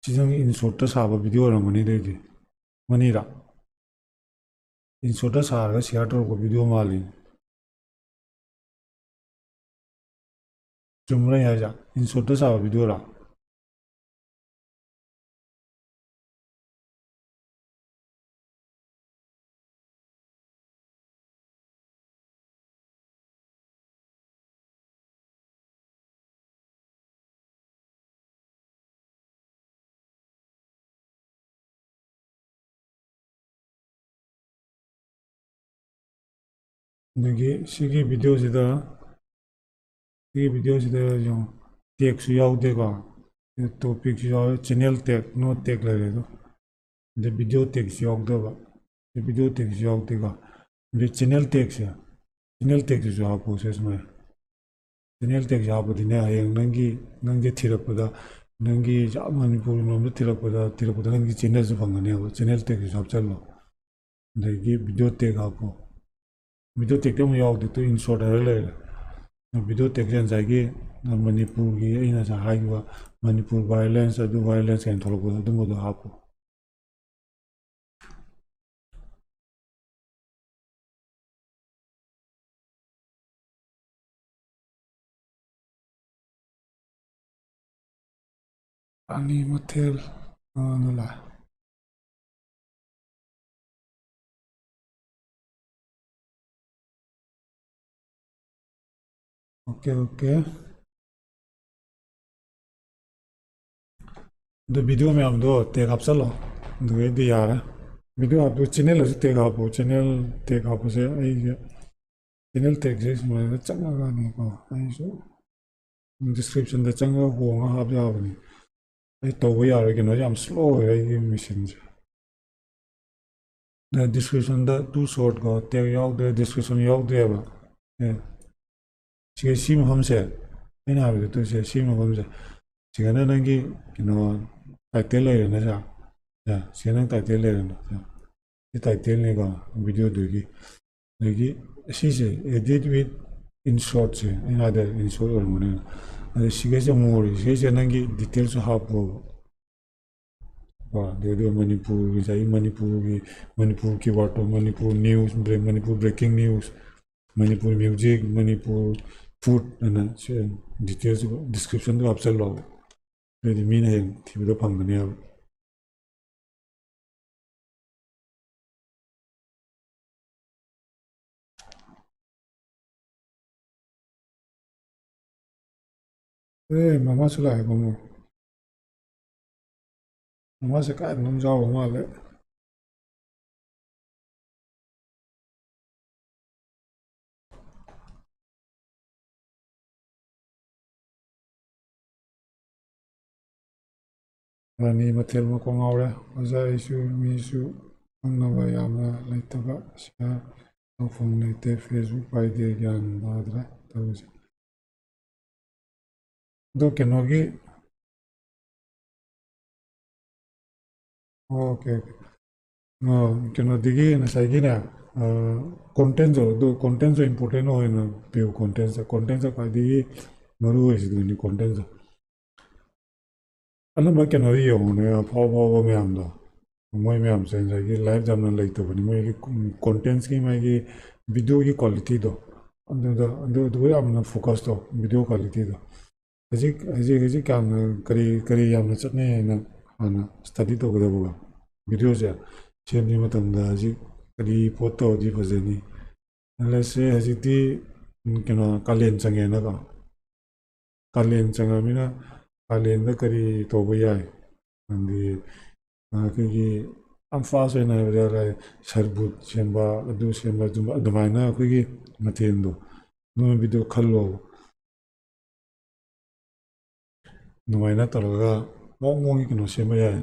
ꯁꯤ ꯅꯪꯒꯤ in shot ꯇ ꯁꯥꯕ ꯚꯤꯗꯤꯑꯣ ꯑꯣꯏꯔꯝꯒꯅꯤ ꯑꯗꯨꯏꯗꯤ꯫ ꯃꯅꯤꯔꯥ? In shot ꯇ ꯁꯥꯔꯒ ꯁꯤꯌꯥꯔ ꯇꯧꯔꯛꯄ ꯚꯤꯗꯤꯑꯣ ꯃꯥꯜꯂꯤ꯫ ꯆꯨꯝꯕ꯭ꯔꯥ ꯑꯩ ꯍꯥꯏꯁꯦ? In shot ꯇ ꯁꯥꯕ ꯚꯤꯗꯤꯑꯣꯔꯥ? ꯑꯗꯒꯤ ꯁꯤꯒꯤ ꯚꯤꯗꯤꯑꯣꯁꯤꯗ, ꯁꯤꯒꯤ ꯚꯤꯗꯤꯑꯣꯁꯤꯗ ꯌꯦꯡꯉꯣ, ꯇꯦꯛꯁꯨ ꯌꯥꯎꯗꯦꯀꯣ꯫ ꯇꯣꯄꯤꯛꯁꯨ ꯌꯥꯎꯋꯦ, channel tag, no tag ꯂꯩꯔꯦ ꯑꯗꯣ꯫ ꯑꯗꯩ video tag ꯁꯨ ꯌꯥꯎꯗꯕ꯫ ꯁꯤ video tagꯁꯨ ꯌꯥꯎꯗꯦꯀꯣ꯫ ꯑꯗꯩ channel tagꯁꯦ, channel tagꯁꯤꯁꯨ ꯍꯥꯞꯄꯣ꯫ ꯁꯦ ꯁꯨꯃꯥꯏꯅ channel tagꯁꯦ ꯍꯥꯞꯄꯗꯤꯅꯦ, ꯍꯌꯦꯡ ꯅꯪꯒꯤ, ꯅꯪꯒꯤ ꯊꯤꯔꯛꯄꯗ, ꯅꯪꯒꯤ ꯃꯅꯤꯄꯨꯔ ꯂꯣꯝꯗ ꯊꯤꯔꯛꯄꯗ, ꯊꯤꯔꯛꯄꯗ ꯅꯪꯒꯤ channelꯁꯨ ꯐꯪꯒꯅꯦꯕ꯫ Channel tagꯁꯤꯁꯨ ꯍꯥꯞꯆꯜꯂꯣ꯫ ꯑꯗꯒꯤ video tag ꯍꯥꯞꯄꯣ꯫ Video tagꯇꯤ ꯑꯃꯨꯛ ꯌꯥꯎꯗꯦ, ꯇꯨ InShot ꯍꯥꯏꯔ ꯂꯩꯔꯦ꯫ Video tagꯁꯦ ꯉꯁꯥꯏꯒꯤ ꯃꯅꯤꯄꯨꯔꯒꯤ ꯑꯩꯅ ꯉꯁꯥꯏ ꯍꯥꯏꯈꯤꯕ ꯃꯅꯤꯄꯨꯔ violence, ꯑꯗꯨ violence ꯀꯥꯏꯅ ꯊꯣꯛꯂꯛꯄꯗꯣ, ꯑꯗꯨꯝꯕꯗꯣ ꯍꯥꯞꯄꯣ꯫ ꯑꯅꯤ ꯃꯊꯦꯜ, ꯑ, ꯑꯗꯨ ꯂꯥꯛꯑꯦ꯫ OK, OK꯫ ꯑꯗꯨ video ꯃꯌꯥꯝꯗꯣ tag ꯍꯥꯞꯆꯜꯂꯣ, ꯑꯗꯨꯒꯩꯗꯤ ꯌꯥꯔꯦ꯫ Video ꯍꯥꯞꯄ, channelꯗꯁꯨ tag ꯍꯥꯞꯄꯣ꯫ Channel tag ꯍꯥꯞꯄꯁꯦ ꯑꯩꯒꯤ channel tagꯁꯦ ꯁꯨꯃꯥꯏꯅ ꯆꯪꯉꯒꯅꯤꯀꯣ, ꯑꯩꯁꯨ descriptionꯗ ꯆꯪꯉꯒ ꯍꯣꯡꯉꯒ ꯍꯥꯞ ꯌꯥꯕꯅꯤ꯫ ꯑꯩ ꯇꯧꯕ ꯌꯥꯔꯣꯏ, ꯀꯩꯅꯣ ꯌꯥꯝ slow ꯑꯣꯏ ꯑꯩꯒꯤ machineꯁꯦ꯫ Descriptionꯗ too short ꯀꯣ, tag ꯌꯥꯎꯗ꯭ꯔꯦ, description ꯌꯥꯎꯗ꯭ꯔꯦꯕ꯫ ꯑꯦ, ꯁꯤꯒ ꯁꯤ ꯃꯐꯝꯁꯦ, ꯑꯩꯅ ꯍꯥꯏꯕꯗ ꯇꯨꯁꯦ, ꯁꯤ ꯃꯐꯝꯁꯦ, ꯁꯤꯒꯅ ꯅꯪꯒꯤ ꯀꯩꯅꯣ title ꯂꯩꯔꯦꯅ ꯁꯥ꯫ ꯁꯤꯒ ꯅꯪ title ꯂꯩꯔꯦꯅ꯫ ꯁꯤ titleꯅꯤꯀꯣ, videoꯗꯨꯒꯤ꯫ ꯑꯗꯒꯤ ꯁꯤꯁꯦ edit with InShotꯁꯦ, ꯑꯩꯅ ꯍꯥꯏꯗ InShot ꯑꯣꯏꯔꯝꯒꯅꯦꯅ꯫ ꯑꯗ ꯁꯤꯒꯩꯁꯦ ꯑꯃꯨꯛ ꯍꯧꯔꯦ, ꯁꯤꯒꯩꯁꯦ ꯅꯪꯒꯤ detailꯁꯨ ꯍꯥꯞꯄꯣꯕ꯫ ꯀꯣ, ꯑꯗꯨ, ꯑꯗꯨ ꯃꯅꯤꯄꯨꯔꯒꯤ ꯉꯁꯥꯏꯒꯤ ꯃꯅꯤꯄꯨꯔꯒꯤ, Manipur keywordꯇꯣ, Manipur news, bre-, Manipur breaking news, Manipur music, Manipur food ꯑꯅ ꯁꯤ detailꯁ descriptionꯗꯣ ꯍꯥꯞꯆꯜꯂꯣꯕ꯫ ꯑꯗꯨꯗꯤ ꯃꯤꯅ ꯍꯌꯦꯡ ꯊꯤꯕꯗ ꯐꯪꯒꯅꯦꯕ꯫ ꯑꯦ, ꯃꯃꯥꯁꯨ ꯂꯥꯛꯑꯦꯀꯣ ꯑꯃꯨꯛ꯫ ꯃꯃꯥꯁꯦ ꯀꯥꯏꯗꯅꯣꯝ ꯌꯥꯎꯕ ꯃꯥꯜꯂꯦ꯫ ꯔꯥꯅꯤ ꯃꯊꯦꯜ ꯃꯀꯣꯛ ꯉꯥꯎꯔꯦ꯫ ꯑꯣꯖꯥ ꯑꯩꯁꯨ ꯃꯤꯁꯨ ꯈꯪꯅꯕ ꯌꯥꯝꯅ ꯂꯩꯇꯕ, ꯁꯤꯌꯔ ꯇꯧꯐꯝ ꯂꯩꯇꯦ, Facebook ꯄꯥꯏꯗꯦ, ꯒ꯭ꯌꯥꯟ ꯇꯥꯗ꯭ꯔꯦ ꯇꯧꯔꯤꯁꯦ꯫ ꯑꯗꯣ ꯀꯩꯅꯣꯒꯤ, ꯑꯣꯀꯦ, ꯑꯣꯀꯦ꯫ ꯑ, ꯀꯩꯅꯣꯗꯒꯤ ꯉꯁꯥꯏꯒꯤꯅꯦ, ꯑ, ꯀꯣꯟꯇꯦꯟꯁꯨ, ꯑꯗꯨ ꯀꯣꯟꯇꯦꯟꯁꯨ ꯏꯝꯄꯣꯔꯇꯦꯟ ꯑꯣꯏꯅ ꯄꯤꯌꯨ, ꯀꯣꯟꯇꯦꯟꯁꯦ, ꯀꯣꯟꯇꯦꯟꯁꯦ ꯈ꯭ꯋꯥꯏꯗꯒꯤ ꯃꯔꯨ ꯑꯣꯏꯁꯤꯗꯨꯅꯤ, ꯀꯣꯟꯇꯦꯟꯁꯦ꯫ ꯑꯅꯝꯕ ꯀꯩꯅꯣꯗ ꯌꯦꯡꯉꯨꯅꯦ, ꯑꯐꯥꯎ ꯑꯐꯥꯎꯕ ꯃꯌꯥꯝꯗꯣ, ꯃꯣꯏ ꯃꯌꯥꯝꯁꯦ ꯉꯁꯥꯏꯒꯤ ꯂꯥꯏꯐ ꯌꯥꯝꯅ ꯂꯩꯇꯕꯅꯤ, ꯃꯣꯏꯒꯤ ꯀꯣꯟꯇꯦꯟꯁꯀꯤ, ꯃꯥꯒꯤ ꯚꯤꯗꯤꯑꯣꯒꯤ ꯀ꯭ꯋꯥꯂꯤꯇꯤꯗꯣ, ꯑꯗꯨꯗ, ꯑꯗꯨ, ꯑꯗꯨ ꯌꯥꯝꯅ ꯐꯣꯀꯁꯇꯣ, ꯚꯤꯗꯤꯑꯣ ꯀ꯭ꯋꯥꯂꯤꯇꯤꯗꯣ꯫ ꯍꯧꯖꯤꯛ, ꯍꯧꯖꯤꯛ, ꯍꯧꯖꯤꯛ ꯌꯥꯝꯅ ꯀꯔꯤ, ꯀꯔꯤ ꯌꯥꯝꯅ ꯆꯠꯅꯩ ꯍꯥꯏꯅ ꯍꯥꯟꯅ ꯁ꯭ꯇꯗꯤ ꯇꯧꯒꯗꯕꯀꯣ꯫ ꯚꯤꯗꯤꯑꯣꯁꯦ ꯁꯦꯝꯕ ꯃꯇꯝꯗ ꯍꯧꯖꯤꯛ ꯀꯔꯤ ꯄꯣꯠ ꯇꯧꯔꯗꯤ ꯐꯖꯅꯤ? ꯂꯦꯠꯁ ꯁꯦ ꯍꯧꯖꯤꯛꯇꯤ, ꯎꯝ, ꯀꯩꯅꯣ, ꯀꯥꯂꯦꯟ ꯆꯪꯉꯦꯅꯀꯣ꯫ ꯀꯥꯂꯦꯟ ꯆꯪꯉꯃꯤꯅ ꯀꯥꯂꯦꯟꯗ ꯀꯔꯤ ꯇꯧꯕ ꯌꯥꯏ? ꯑꯗꯤ, ꯑ, ꯑꯩꯈꯣꯏꯒꯤ ꯌꯥꯝ ꯐꯥꯁ ꯑꯣꯏꯅ ꯍꯥꯏꯕꯗ ꯂꯥꯏꯛ ꯁꯔꯕꯨꯠ ꯁꯦꯝꯕ, ꯑꯗꯨ ꯁꯦꯝꯕ, ꯑꯗꯨꯝ ꯑꯗꯨꯃꯥꯏꯅ ꯑꯩꯈꯣꯏꯒꯤ ꯃꯊꯦꯜꯗꯣ, ꯅꯣꯏ ꯚꯤꯗꯤꯑꯣ ꯈꯜꯂꯣ꯫ ꯑꯗꯨꯃꯥꯏꯅ ꯇꯧꯔꯒ ꯃꯑꯣꯡ ꯃꯑꯣꯡꯒꯤ ꯀꯩꯅꯣ ꯁꯦꯝꯕ ꯌꯥꯏ꯫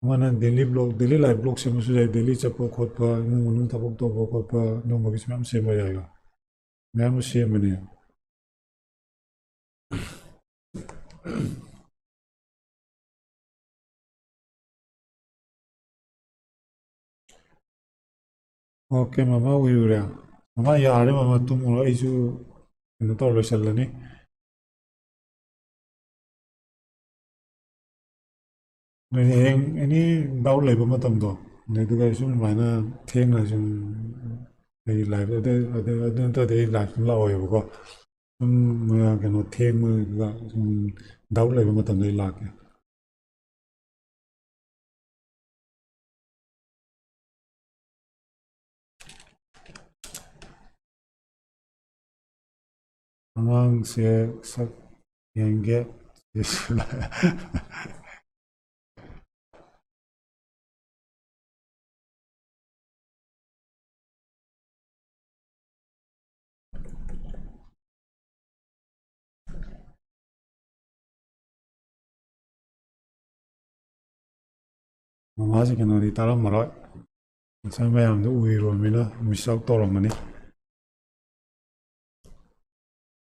ꯑꯃꯅ daily vlog, daily life vlog ꯁꯦꯝꯕꯁꯨ ꯌꯥꯏ, ꯗꯦꯂꯤ ꯆꯠꯄ ꯈꯣꯠꯄ, ꯏꯃꯨꯡ ꯃꯅꯨꯡ ꯊꯕꯛ ꯇꯧꯕ ꯈꯣꯠꯄ, ꯑꯗꯨꯝꯕꯒꯤꯁꯨ ꯃꯌꯥꯝ ꯁꯦꯝꯕ ꯌꯥꯏꯀꯣ꯫ ꯃꯌꯥꯝ ꯑꯃ ꯁꯦꯝꯕꯅꯦ꯫ ꯑꯣꯀꯦ, ꯃꯃꯥ ꯎꯏꯔꯨꯔꯦ꯫ ꯃꯃꯥ ꯌꯥꯔꯦ, ꯃꯃꯥ ꯇꯨꯝꯃꯨꯔꯣ, ꯑꯩꯁꯨ ꯀꯩꯅꯣ ꯇꯧꯔ ꯂꯣꯏꯁꯜꯂꯅꯤ꯫ ꯅꯣꯏꯅ ꯍꯌꯦꯡ ꯑꯦꯅꯤ ꯗꯥꯎꯠ ꯂꯩꯕ ꯃꯇꯝꯗꯣ, ꯑꯗꯨꯒ ꯁꯨꯝ ꯑꯗꯨꯃꯥꯏꯅ ꯊꯦꯡꯅ ꯁꯨꯝ ꯑꯩ ꯂꯥꯏꯐ, ꯑꯗꯨ, ꯑꯗꯨ, ꯑꯗꯨ ꯅꯠꯇ꯭ꯔꯗꯤ ꯑꯩ ꯂꯥꯏꯐ ꯁꯨꯝ ꯂꯥꯛꯑꯣꯏꯕꯀꯣ꯫ ꯁꯨꯝ, ꯑ, ꯀꯩꯅꯣ ꯊꯦꯡꯕ, ꯁꯨꯝ ꯗꯥꯎꯠ ꯂꯩꯕ ꯃꯇꯝꯗ ꯑꯩ ꯂꯥꯛꯀꯦ꯫ ꯑꯉꯥꯡꯁꯦ ꯁꯛ ꯌꯦꯡꯒꯦ꯫ ꯃꯃꯥꯁꯦ ꯀꯩꯅꯣꯗꯤ ꯇꯥꯔꯝꯃꯔꯣꯏ꯫ ꯉꯁꯥꯏ ꯃꯌꯥꯝꯗꯣ ꯎꯏꯔꯨꯔꯃꯤꯅ miss out ꯇꯧꯔꯝꯃꯅꯤ꯫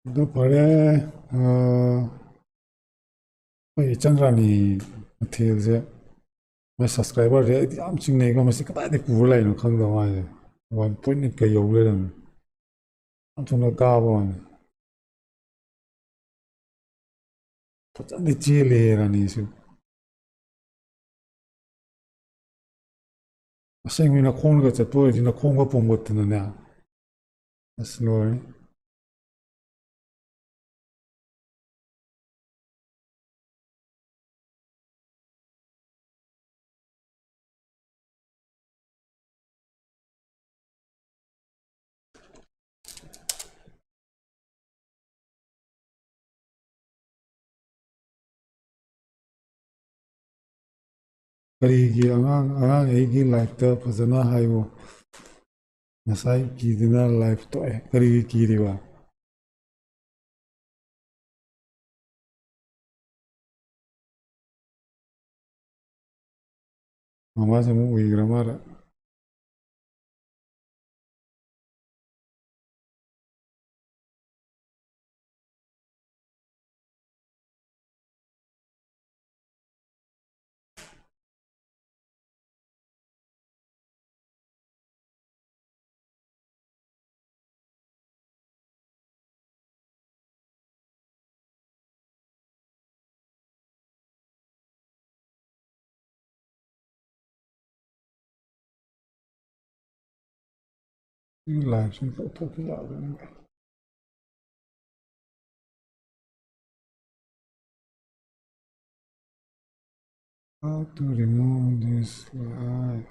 ꯑꯗꯨ ꯐꯔꯦ꯫ ꯑ, ꯑꯩꯈꯣꯏ ꯏꯆꯟ ꯔꯥꯅꯤ ꯃꯊꯦꯜꯁꯦ, ꯃꯣꯏ subscriberꯁꯦ ꯑꯩꯗꯤ ꯌꯥꯝ ꯆꯤꯡꯅꯩꯀꯣ꯫ ꯃꯁꯤ ꯀꯗꯥꯏꯗꯒꯤ ꯄꯨꯔ ꯂꯥꯛꯏꯅꯣ ꯈꯪꯗꯕ ꯃꯥꯁꯦ꯫ One point eight K ꯌꯧ ꯂꯩꯔꯝꯃꯦ꯫ ꯌꯥꯝ ꯊꯨꯅ ꯀꯥꯕ ꯋꯥꯅꯤ꯫ ꯐꯖꯅꯗꯤ ꯆꯦꯜꯂꯦ ꯔꯥꯅꯤꯁꯨ꯫ ꯑꯁꯦꯡꯕꯩ ꯅꯈꯣꯡꯒ ꯆꯠꯄ ꯑꯣꯏꯔꯗꯤ ꯅꯈꯣꯡꯒ ꯄꯣꯝꯒꯠꯇꯅꯅꯦ꯫ ꯑꯁ, ꯂꯣꯏꯔꯦ꯫ ꯀꯔꯤꯒꯤ ꯑꯉꯥꯡ, ꯑꯉꯥꯡ ꯑꯩꯒꯤ liveꯇ ꯐꯖꯅ ꯍꯥꯏꯌꯨ꯫ ꯉꯁꯥꯏ ꯀꯤꯗꯨꯅ live ꯇꯣꯛꯑꯦ꯫ ꯀꯔꯤꯒꯤ ꯀꯤꯔꯤꯕ? ꯃꯃꯥꯁꯦ ꯑꯃꯨꯛ ꯎꯏꯈ꯭ꯔ ꯃꯥꯜꯂꯦ꯫ ꯁꯤ live ꯁꯤ ꯂꯧꯊꯣꯛꯄ ꯌꯥꯕ꯭ꯔꯥ ꯌꯦꯡꯒꯦ꯫ How to remove this live?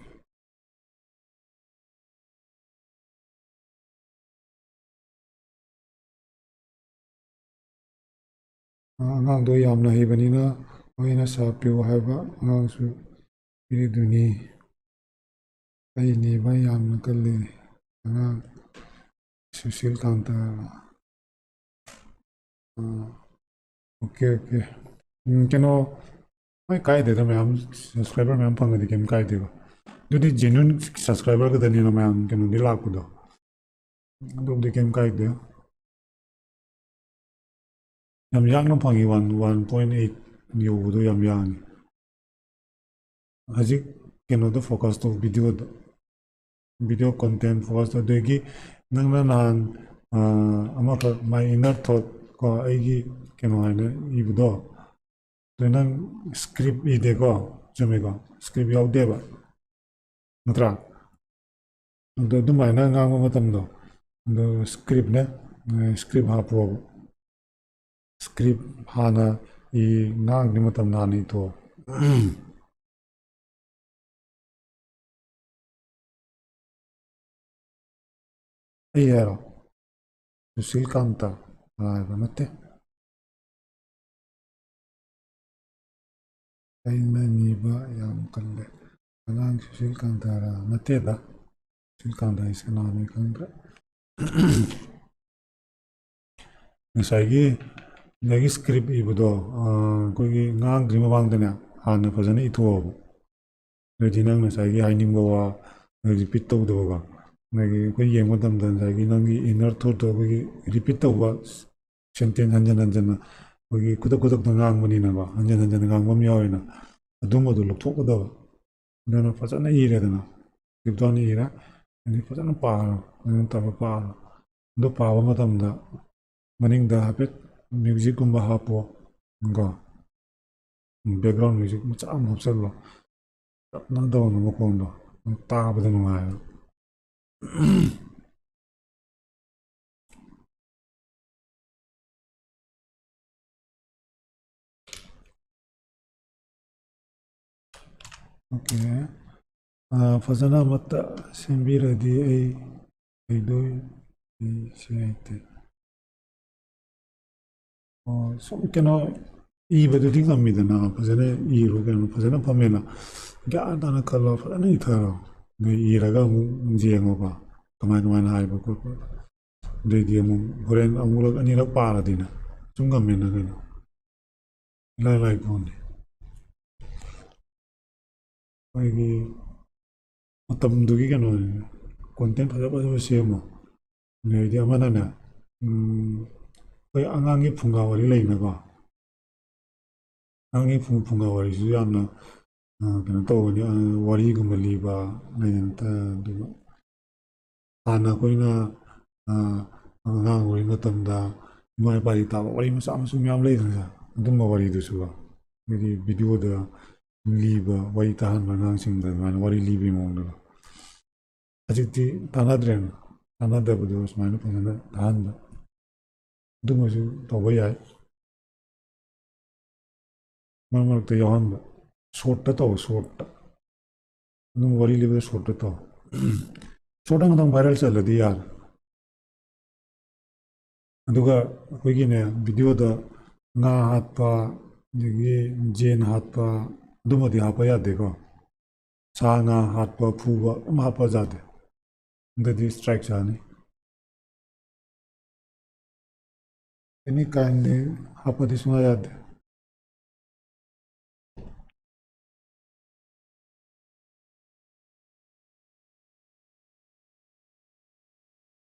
ꯑꯉꯥꯡꯗꯣ ꯌꯥꯝꯅ ꯍꯩꯕꯅꯤꯅ ꯃꯣꯏꯅ ꯁꯥꯄꯤꯌꯨ ꯍꯥꯏꯕ ꯑꯉꯥꯡꯁꯨ ꯄꯤꯔꯤꯗꯨꯅꯤ꯫ ꯑꯩ ꯅꯤꯕ ꯌꯥꯝꯅ ꯀꯜꯂꯤ꯫ ꯑꯉꯥꯡ ꯁꯨꯁꯤꯜ ꯀꯥꯟꯇ꯫ ꯑꯥ, OK, OK꯫ ꯎꯝ, ꯀꯩꯅꯣ, ꯍꯣꯏ, ꯀꯥꯏꯗꯦꯗ, ꯃꯌꯥꯝ subscriber ꯃꯌꯥꯝ ꯐꯪꯉꯗꯤ ꯀꯩꯝ ꯀꯥꯏꯗꯦꯕ꯫ ꯑꯗꯨꯗꯤ genuine subscriber ꯈꯛꯇꯅꯤꯅ ꯃꯌꯥꯝ ꯀꯩꯅꯣꯗꯤ ꯂꯥꯛꯄꯗꯣ꯫ ꯑꯗꯨꯕꯨꯗꯤ ꯀꯩꯝ ꯀꯥꯏꯗꯦ꯫ ꯌꯥꯝ ꯌꯥꯡꯅ ꯐꯪꯉꯤ, one, one point eight ꯌꯧꯕꯗꯣ ꯌꯥꯝ ꯌꯥꯡꯉꯤ꯫ ꯍꯧꯖꯤꯛ ꯀꯩꯅꯣꯗ focus ꯇꯧ, videoꯗ, video content focus ꯇꯧ꯫ ꯑꯗꯒꯤ ꯅꯪꯅ ꯅꯍꯥꯟ, ꯑ, ꯑꯃꯈꯛ my inner thought ꯀꯣ, ꯑꯩꯒꯤ ꯀꯩꯅꯣ ꯍꯥꯏꯅ ꯏꯕꯗꯣ, ꯑꯗꯨ ꯅꯪ script ꯏꯗꯦꯀꯣ? ꯆꯨꯝꯃꯤꯀꯣ? Script ꯌꯥꯎꯗꯦꯕ, ꯅꯠꯇ꯭ꯔꯥ? ꯑꯗꯣ ꯑꯗꯨꯃꯥꯏꯅ ꯉꯥꯡꯕ ꯃꯇꯝꯗꯣ, ꯑꯗꯣ scriptꯅꯦ, script ꯍꯥꯞꯄꯣꯕ꯫ Script ꯍꯥꯟꯅ ꯏ, ꯉꯥꯡꯗ꯭ꯔꯤ ꯃꯇꯝꯗ ꯍꯥꯟꯅ ꯏꯊꯣꯛꯑꯣ꯫ ꯑꯩ ꯍꯥꯏꯔꯣ? ꯁꯨꯁꯤꯜ ꯀꯥꯟꯇ ꯍꯥꯏꯕ ꯅꯠꯇꯦ꯫ ꯑꯩꯅ ꯅꯤꯕ ꯌꯥꯝ ꯀꯜꯂꯦ꯫ ꯑꯉꯥꯡ ꯁꯨꯁꯤꯜ ꯀꯥꯟꯇꯔꯥ? ꯅꯠꯇꯦꯗ꯫ ꯁꯨꯁꯤꯜ ꯀꯥꯟꯇ ꯍꯥꯏꯁꯦ ꯀꯅꯥꯅꯣ ꯈꯪꯗ꯭ꯔꯦ꯫ ꯉꯁꯥꯏꯒꯤ, ꯉꯁꯥꯏꯒꯤ script ꯏꯕꯗꯣ, ꯑ, ꯑꯩꯈꯣꯏꯒꯤ ꯉꯥꯡꯗ꯭ꯔꯤ ꯃꯃꯥꯡꯗꯅꯦ, ꯍꯥꯟꯅ ꯐꯖꯅ ꯏꯊꯣꯛꯑꯣꯕ꯫ ꯑꯗꯨꯗꯤ ꯅꯪ ꯉꯁꯥꯏꯒꯤ ꯍꯥꯏꯅꯤꯡꯕ ꯋꯥ repeat ꯇꯧꯗꯕꯀꯣ꯫ ꯑꯗꯒꯤ ꯑꯩꯈꯣꯏ ꯌꯦꯡꯕ ꯃꯇꯝꯗ ꯉꯁꯥꯏꯒꯤ ꯅꯪꯒꯤ inner thoughtꯇꯣ ꯑꯩꯈꯣꯏꯒꯤ repeat ꯇꯧꯕ sentence ꯍꯟꯖꯟ ꯍꯟꯖꯟꯅ ꯑꯩꯈꯣꯏꯒꯤ ꯈꯨꯗꯛ ꯈꯨꯗꯛꯇ ꯉꯥꯡꯕꯅꯤꯅꯀꯣ, ꯍꯟꯖꯟ ꯍꯟꯖꯟꯅ ꯉꯥꯡꯕ ꯑꯃ ꯌꯥꯎꯋꯦꯅ, ꯑꯗꯨꯝꯕꯗꯣ ꯂꯧꯊꯣꯛꯀꯗꯕ꯫ ꯑꯗꯨꯅ ꯐꯖꯅ ꯏꯔꯦꯗꯅ, scriptꯇꯣ ꯍꯥꯟꯅ ꯏꯔꯦ, ꯑꯗꯩ ꯐꯖꯅ ꯄꯥꯔꯣ, ꯐꯖꯅ ꯇꯧꯔ ꯄꯥꯔꯣ꯫ ꯑꯗꯨ ꯄꯥꯕ ꯃꯇꯝꯗ ꯃꯅꯤꯡꯗ ꯍꯥꯏꯐꯦꯠ musicꯀꯨꯝꯕ ꯍꯥꯞꯄꯣ ꯀꯣ, background music ꯃꯆꯥ ꯑꯃ ꯍꯥꯞꯆꯜꯂꯣ, ꯇꯞꯅ ꯇꯧꯅ ꯃꯈꯣꯟꯗꯣ ꯇꯥꯕꯗ ꯅꯨꯡꯉꯥꯏꯕ꯫ Okay꯫ ꯑ, ꯐꯖꯅ ꯑꯃꯠꯇ ꯁꯦꯝꯕꯤꯔꯗꯤ ꯑꯩ ꯍꯩꯗꯣꯏ, ꯑꯩ ꯁꯤ ꯍꯩꯇꯦ꯫ ꯑꯣ, ꯁꯨꯝ ꯀꯩꯅꯣ ꯏꯕꯗꯨꯗꯤ ꯉꯝꯃꯤꯗꯅ, ꯐꯖꯅ ꯏꯔꯣ ꯀꯩꯅꯣ, ꯐꯖꯅ ꯐꯝꯃꯦꯅ ꯒ꯭ꯌꯥꯟ ꯇꯥꯅ ꯈꯜꯂꯣ, ꯐꯖꯅ ꯏꯊꯔꯣ꯫ ꯑꯗꯩ ꯏꯔꯒ ꯑꯃꯨꯛ ꯌꯦꯡꯉꯣꯕ, ꯀꯃꯥꯏ ꯀꯃꯥꯏꯅ ꯍꯥꯏꯕ ꯈꯣꯠꯄ꯫ ꯑꯗꯩꯗꯤ ꯑꯃꯨꯛ ꯍꯣꯔꯦꯟ ꯑꯃꯨꯛꯂꯛ ꯑꯅꯤꯔꯛ ꯄꯥꯔꯗꯤꯅꯦ, ꯁꯨꯝ ꯉꯝꯃꯦꯅ ꯀꯩꯅꯣ, ꯏꯂꯥꯏ ꯂꯥꯏ ꯄꯣꯠꯅꯤ꯫ ꯑꯩꯈꯣꯏꯒꯤ ꯃꯇꯝꯗꯨꯒꯤ ꯀꯩꯅꯣꯅꯤꯅꯦ, content ꯐꯖ ꯐꯖꯕ ꯁꯦꯝꯃꯣ꯫ ꯑꯗꯩꯗꯤ ꯑꯃꯅꯅꯦ, ꯎꯝ, ꯑꯩꯈꯣꯏ ꯑꯉꯥꯡꯒꯤ ꯐꯨꯡꯒꯥ ꯋꯥꯔꯤ ꯂꯩꯅꯀꯣ꯫ ꯑꯉꯥꯡꯒꯤ ꯐꯨꯡ-, ꯐꯨꯡꯒꯥ ꯋꯥꯔꯤꯁꯤꯁꯨ ꯌꯥꯝꯅ, ꯑ, ꯀꯩꯅꯣ ꯇꯧꯕꯅꯤ, ꯑ, ꯋꯥꯔꯤꯒꯨꯝꯕ ꯂꯤꯕ ꯂꯩꯗꯅ, ꯑꯗꯨꯒ ꯍꯥꯟꯅ ꯑꯩꯈꯣꯏꯅ, ꯑ, ꯑꯉꯥꯡ ꯑꯣꯏꯔꯤ ꯃꯇꯝꯗ ꯏꯃꯥ ꯏꯄꯥꯒꯤ ꯇꯥꯕ ꯋꯥꯔꯤ ꯃꯆꯥ ꯃꯁꯨ ꯃꯌꯥꯝ ꯂꯩꯗꯅ, ꯑꯗꯨꯝꯕ ꯋꯥꯔꯤꯗꯨꯁꯨ ꯑꯩꯈꯣꯏꯒꯤ videoꯗ ꯂꯤꯕ, ꯋꯥꯔꯤ ꯇꯥꯍꯟꯕ ꯑꯉꯥꯡꯁꯤꯡꯗ ꯑꯗꯨꯃꯥꯏꯅ ꯋꯥꯔꯤ ꯂꯤꯕꯒꯤ ꯃꯑꯣꯡꯗ꯫ ꯍꯧꯖꯤꯛꯇꯤ ꯇꯥꯟꯅꯗ꯭ꯔꯦꯅ, ꯇꯥꯟꯅꯗꯕꯗꯣ ꯁꯨꯃꯥꯏꯅ ꯐꯖꯅ ꯇꯥꯍꯟꯕ, ꯑꯗꯨꯃꯁꯨ ꯇꯧꯕ ꯌꯥꯏ꯫ ꯃꯔꯛ ꯃꯔꯛꯇ ꯌꯥꯎꯍꯟꯕ, shortꯇ ꯇꯧ, shortꯇ꯫ ꯑꯗꯨꯝ ꯋꯥꯔꯤ ꯂꯤꯕꯗ shortꯇ ꯇꯧ꯫ Short ꯑꯃꯇꯪ viral ꯆꯠꯂꯗꯤ ꯌꯥꯔꯦ꯫ ꯑꯗꯨꯒ ꯑꯩꯈꯣꯏꯒꯤꯅꯦ, videoꯗ ꯉꯥ ꯍꯥꯠꯄ, ꯑꯗꯒꯤ ꯌꯦꯟ ꯍꯥꯠꯄ, ꯑꯗꯨꯃꯗꯤ ꯍꯥꯞꯄ ꯌꯥꯗꯦꯀꯣ꯫ ꯁꯥ ꯉꯥ ꯍꯥꯠꯄ, ꯐꯨꯕ ꯑꯗꯨꯝ ꯍꯥꯞꯄ ꯌꯥꯗꯦ꯫ ꯑꯗꯨꯗꯤ strike ꯆꯥꯅꯤ꯫ Any kind ꯍꯥꯞꯄꯗꯤ ꯁꯨꯡꯌꯥ ꯌꯥꯗꯦ꯫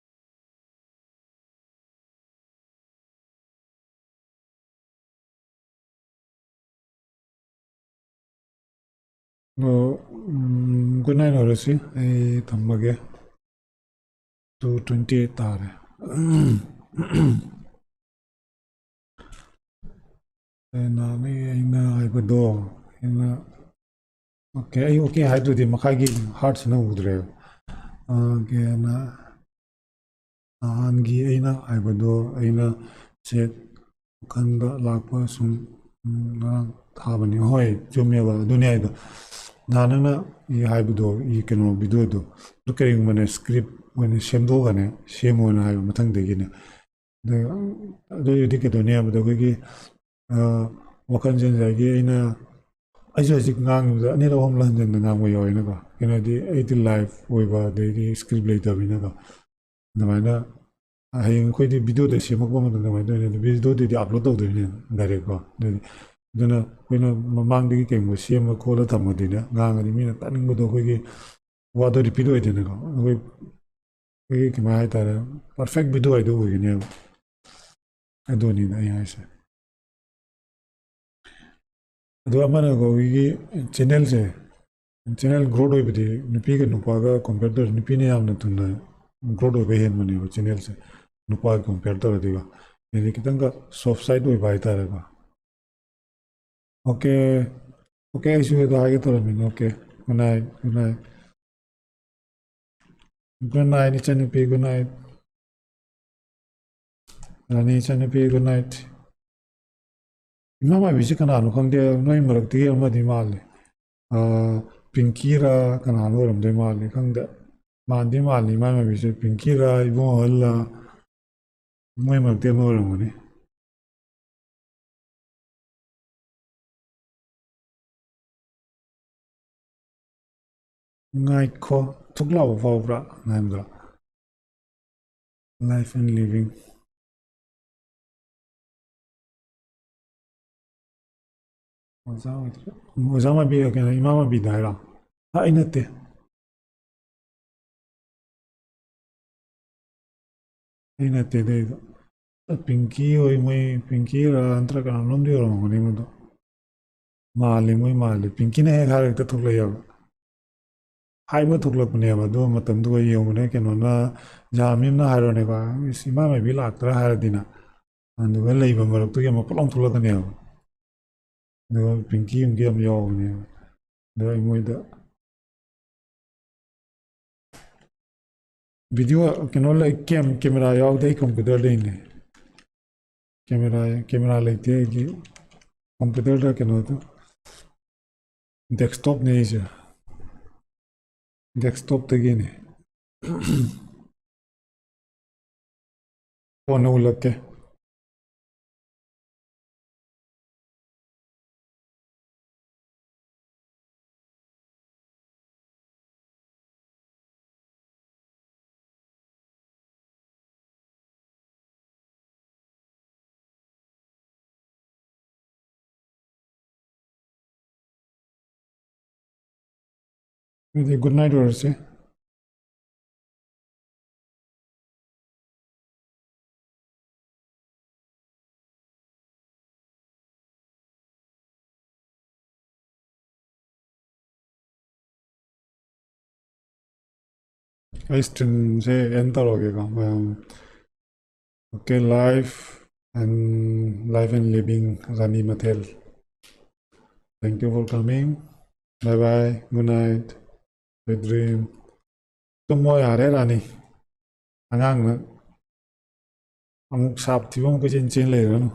ꯑꯣ, ꯎꯝ, good night ꯑꯣꯏꯔꯁꯤ꯫ ꯑꯩ ꯊꯝꯃꯒꯦ꯫ Two twenty eight ꯇꯥꯔꯦ꯫ ꯑꯩꯅ, ꯑꯩꯅ ꯍꯥꯏꯕꯗꯣ, ꯑꯩꯅ, okay, ꯑꯩ okay ꯍꯥꯏꯗꯨꯗꯤ ꯃꯈꯥꯒꯤ heartꯁꯤꯅ ꯎꯗ꯭ꯔꯦꯕ꯫ ꯑ, okay, ꯑꯩꯅ ꯅꯍꯥꯟꯒꯤ ꯑꯩꯅ ꯍꯥꯏꯕꯗꯣ, ꯑꯩꯅ ꯁꯦ ꯋꯥꯈꯜꯗ ꯂꯥꯛꯄ ꯁꯨꯝ, ꯎꯝ, ꯉꯔꯥꯡ ꯊꯥꯕꯅꯤ꯫ ꯍꯣꯏ, ꯆꯨꯝꯃꯦꯕ, ꯑꯗꯨꯅꯦ ꯍꯥꯏꯗꯣ꯫ ꯅꯍꯥꯟ ꯅꯪꯅ ꯏ ꯍꯥꯏꯕꯗꯣ, ꯏ ꯀꯩꯅꯣ videoꯗꯣ, ꯑꯗꯨ ꯀꯔꯤꯒꯨꯝꯕꯅꯦ script ꯑꯣꯏꯅ ꯁꯦꯝꯗꯣꯛꯑꯒꯅꯦ, ꯁꯦꯝꯃꯣꯅ ꯍꯥꯏꯕ ꯃꯊꯪꯗꯒꯤꯅꯦ꯫ ꯑꯗꯨ, ꯑꯗꯨ ꯑꯣꯏꯔꯗꯤ ꯀꯩꯗꯧꯅꯤ ꯍꯥꯏꯕꯗ ꯑꯩꯈꯣꯏꯒꯤ, ꯑ, ꯋꯥꯈꯜꯁꯦ ꯉꯁꯥꯏꯒꯤ ꯑꯩꯅ, ꯑꯩꯁꯨ ꯍꯧꯖꯤꯛ ꯉꯥꯡꯕꯗ ꯑꯅꯤꯔꯛ ꯑꯍꯨꯝꯂꯛ ꯍꯟꯖꯤꯟꯅ ꯉꯥꯡꯕ ꯌꯥꯎꯋꯦꯅꯀꯣ꯫ ꯀꯩꯅꯣꯗꯤ ꯑꯩꯗꯤ live ꯑꯣꯏꯕ, ꯑꯗꯩꯗꯤ script ꯂꯩꯇꯕꯅꯤꯅꯀꯣ꯫ ꯑꯗꯨꯃꯥꯏꯅ ꯍꯌꯦꯡ ꯑꯩꯈꯣꯏꯗꯤ videoꯗ ꯁꯦꯝꯃꯛꯄ ꯃꯇꯝꯗ ꯀꯃꯥꯏꯅ ꯇꯧꯅꯤ? ꯑꯗꯨ videoꯗꯨꯗꯤ upload ꯇꯧꯗꯣꯏꯅꯦ direct ꯀꯣ꯫ ꯑꯗꯨꯗꯤ ꯑꯗꯨꯅ ꯑꯩꯈꯣꯏꯅ ꯃꯃꯥꯡꯗꯒꯤ ꯀꯩꯒꯨꯝꯕ ꯁꯦꯝꯃ ꯈꯣꯠꯂ ꯊꯝꯃꯗꯤꯅꯦ, ꯉꯥꯡꯉꯗꯤ ꯃꯤꯅ ꯇꯥꯅꯤꯡꯕꯗꯣ ꯑꯩꯈꯣꯏꯒꯤ ꯋꯥꯗꯣ ꯔꯤꯄꯤꯠ ꯑꯣꯏꯗꯅꯀꯣ꯫ ꯑꯩꯈꯣꯏ ꯑꯩꯈꯣꯏꯒꯤ ꯀꯃꯥꯏ ꯍꯥꯏꯇꯥꯔꯦ, ꯄꯔꯐꯦꯛ ꯚꯤꯗꯤꯑꯣ ꯍꯥꯏꯗꯣ ꯑꯣꯏꯒꯅꯦꯕ꯫ ꯑꯗꯨꯅꯤꯗ ꯑꯩ ꯍꯥꯏꯁꯦ꯫ ꯑꯗꯣ ꯑꯃꯅꯀꯣ, ꯑꯩꯈꯣꯏꯒꯤ ꯆꯦꯅꯦꯜꯁꯦ, ꯆꯦꯅꯦꯜ ꯒ꯭ꯔꯣꯠ ꯑꯣꯏꯕꯗꯤ ꯅꯨꯄꯤꯒ ꯅꯨꯄꯥꯒ ꯀꯣꯝꯄꯤꯌꯔ ꯇꯧꯔꯗꯤ ꯅꯨꯄꯤꯅ ꯌꯥꯝꯅ ꯊꯨꯅ ꯒ꯭ꯔꯣꯠ ꯑꯣꯏꯕ ꯍꯦꯟꯕꯅꯦꯕ ꯆꯦꯅꯦꯜꯁꯦ, ꯅꯨꯄꯥꯒ ꯀꯣꯝꯄꯤꯌꯔ ꯇꯧꯔꯗꯤꯀꯣ꯫ ꯍꯥꯏꯗꯤ ꯈꯤꯇꯪꯒ ꯁꯣꯐ ꯁꯥꯏꯠ ꯑꯣꯏꯕ ꯍꯥꯏꯇꯥꯔꯦꯀꯣ꯫ ꯑꯣꯀꯦ, ꯑꯣꯀꯦ, ꯑꯩꯁꯨ ꯑꯗꯨ ꯍꯥꯏꯒꯦ ꯇꯧꯔꯝꯃꯤꯅꯦ꯫ Okay, good night, good night. Good night ꯏꯆꯟꯅꯨꯄꯤ, ꯒꯨꯗ ꯅꯥꯏꯠ꯫ ꯔꯥꯅꯤ ꯏꯆꯟꯅꯨꯄꯤ, ꯒꯨꯗ ꯅꯥꯏꯠ꯫ ꯏꯃꯥ ꯃꯥꯏꯕꯤꯁꯦ ꯀꯅꯥꯅꯣ ꯈꯪꯗꯦ, ꯅꯣꯏ ꯃꯔꯛꯇꯒꯤ ꯑꯃꯗꯤ ꯃꯥꯜꯂꯦ꯫ ꯑꯥ, ꯄꯤꯡꯀꯤꯔꯥ ꯀꯅꯥꯅꯣ ꯑꯣꯏꯔꯝꯗꯣꯏ ꯃꯥꯜꯂꯦ, ꯈꯪꯗꯦ꯫ ꯃꯥꯟꯗꯤ ꯃꯥꯜꯂꯤ ꯏꯃꯥ ꯃꯥꯏꯕꯤꯁꯦ, ꯄꯤꯡꯀꯤꯔꯥ ꯏꯕꯨꯡꯉꯣ ꯑꯍꯜꯂ, ꯃꯣꯏ ꯃꯔꯛꯇꯒꯤ ꯑꯃ ꯑꯣꯏꯔꯝꯒꯅꯤ꯫ ꯉꯥꯏꯈꯣ, ꯊꯨꯛ ꯂꯥꯎꯕ ꯐꯥꯎꯕ꯭ꯔꯥ ꯍꯥꯏꯕꯗꯣ? Life and living. ꯑꯣꯖꯥ ꯑꯣꯏꯗ꯭ꯔꯦ꯫ ꯑꯣꯖꯥ ꯃꯥꯏꯕꯤ, ꯀꯩꯅꯣ, ꯏꯃꯥ ꯃꯥꯏꯕꯤꯗ ꯍꯥꯏꯔꯣ? ꯑ, ꯑꯩ ꯅꯠꯇꯦ꯫ ꯑꯩ ꯅꯠꯇꯦ ꯑꯗꯨꯏꯗꯣ꯫ ꯄꯤꯡꯀꯤ ꯍꯣꯏ, ꯃꯣꯏ ꯄꯤꯡꯀꯤꯔ ꯅꯠꯇ꯭ꯔ ꯀꯅꯥꯅꯣꯝꯗꯤ ꯑꯣꯏꯔꯝꯒꯅꯤ ꯃꯗꯣ꯫ ꯃꯥꯜꯂꯤ, ꯃꯣꯏ ꯃꯥꯜꯂꯤ꯫ ꯄꯤꯡꯀꯤꯅ ꯍꯦꯛ ꯍꯥꯏꯔ ꯍꯦꯛꯇ ꯊꯣꯛꯂꯛꯑꯦꯕ꯫ ꯍꯥꯏꯕ ꯊꯣꯛꯂꯛꯄꯅꯦꯕ꯫ ꯑꯗꯨ ꯃꯇꯝꯗꯨꯒ ꯌꯦꯡꯉꯨꯅꯦ, ꯀꯩꯅꯣꯅ, ꯖꯍꯥꯃꯤꯝꯅ ꯍꯥꯏꯔꯣꯅꯦꯀꯣ, "ꯏꯁ, ꯏꯃꯥ ꯃꯥꯏꯕꯤ ꯂꯥꯛꯇ꯭ꯔꯥ?" ꯍꯥꯏꯔꯗꯤꯅ꯫ ꯑꯗꯨꯒ ꯂꯩꯕ ꯃꯔꯛꯇꯨꯒꯤ ꯑꯃ ꯄꯨꯂꯥꯎ ꯊꯣꯛꯂꯛꯀꯅꯦꯕ꯫ ꯑꯗꯨꯒ ꯄꯤꯡꯀꯤ ꯑꯃꯒꯤ ꯌꯥꯝ ꯌꯥꯎꯕꯅꯦꯕ꯫ ꯑꯗꯣ ꯑꯩ ꯃꯣꯏꯗ ꯚꯤꯗꯤꯑꯣ ꯀꯩꯅꯣ ꯂꯩ, ꯀꯦꯝ-, ꯀꯦꯃꯦꯔꯥ ꯌꯥꯎꯗꯦ ꯑꯩ ꯀꯝꯄ꯭ꯌꯨꯇꯔꯗꯩꯅꯦ꯫ ꯀꯦꯃꯦꯔꯥ, ꯀꯦꯃꯦꯔꯥ ꯂꯩꯇꯦ ꯑꯩꯒꯤ꯫ ꯀꯝꯄ꯭ꯌꯨꯇꯔꯗ ꯀꯩꯅꯣꯗ, ꯗꯦꯁꯛꯇꯣꯞꯅꯦ ꯑꯩꯁꯦ꯫ ꯗꯦꯁꯛꯇꯣꯞꯇꯒꯤꯅꯦ꯫ ꯀꯣꯟꯅ ꯎꯠꯂꯛꯀꯦ꯫ ꯑꯗꯨꯗꯤ good night ꯑꯣꯏꯔꯁꯦ꯫ ꯑꯩ streamꯁꯦ end ꯇꯧꯔꯒꯦꯀꯣ꯫ Okay, life and life and living, ꯔꯥꯅꯤ ꯃꯊꯦꯜ꯫ Thank you for coming. Bye bye. Good night. Sweet dream. ꯇꯨꯝꯃꯣ ꯌꯥꯔꯦ ꯔꯥꯅꯤ꯫ ꯑꯉꯥꯡꯅ ꯑꯃꯨꯛ ꯁꯥꯞ ꯊꯤꯕ ꯑꯃꯨꯛ ꯀꯣꯏꯆꯦꯟ ꯆꯦꯟ ꯂꯩꯔꯅꯨ꯫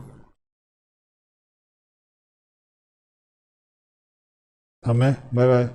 ꯊꯝꯃꯦ꯫ Bye bye.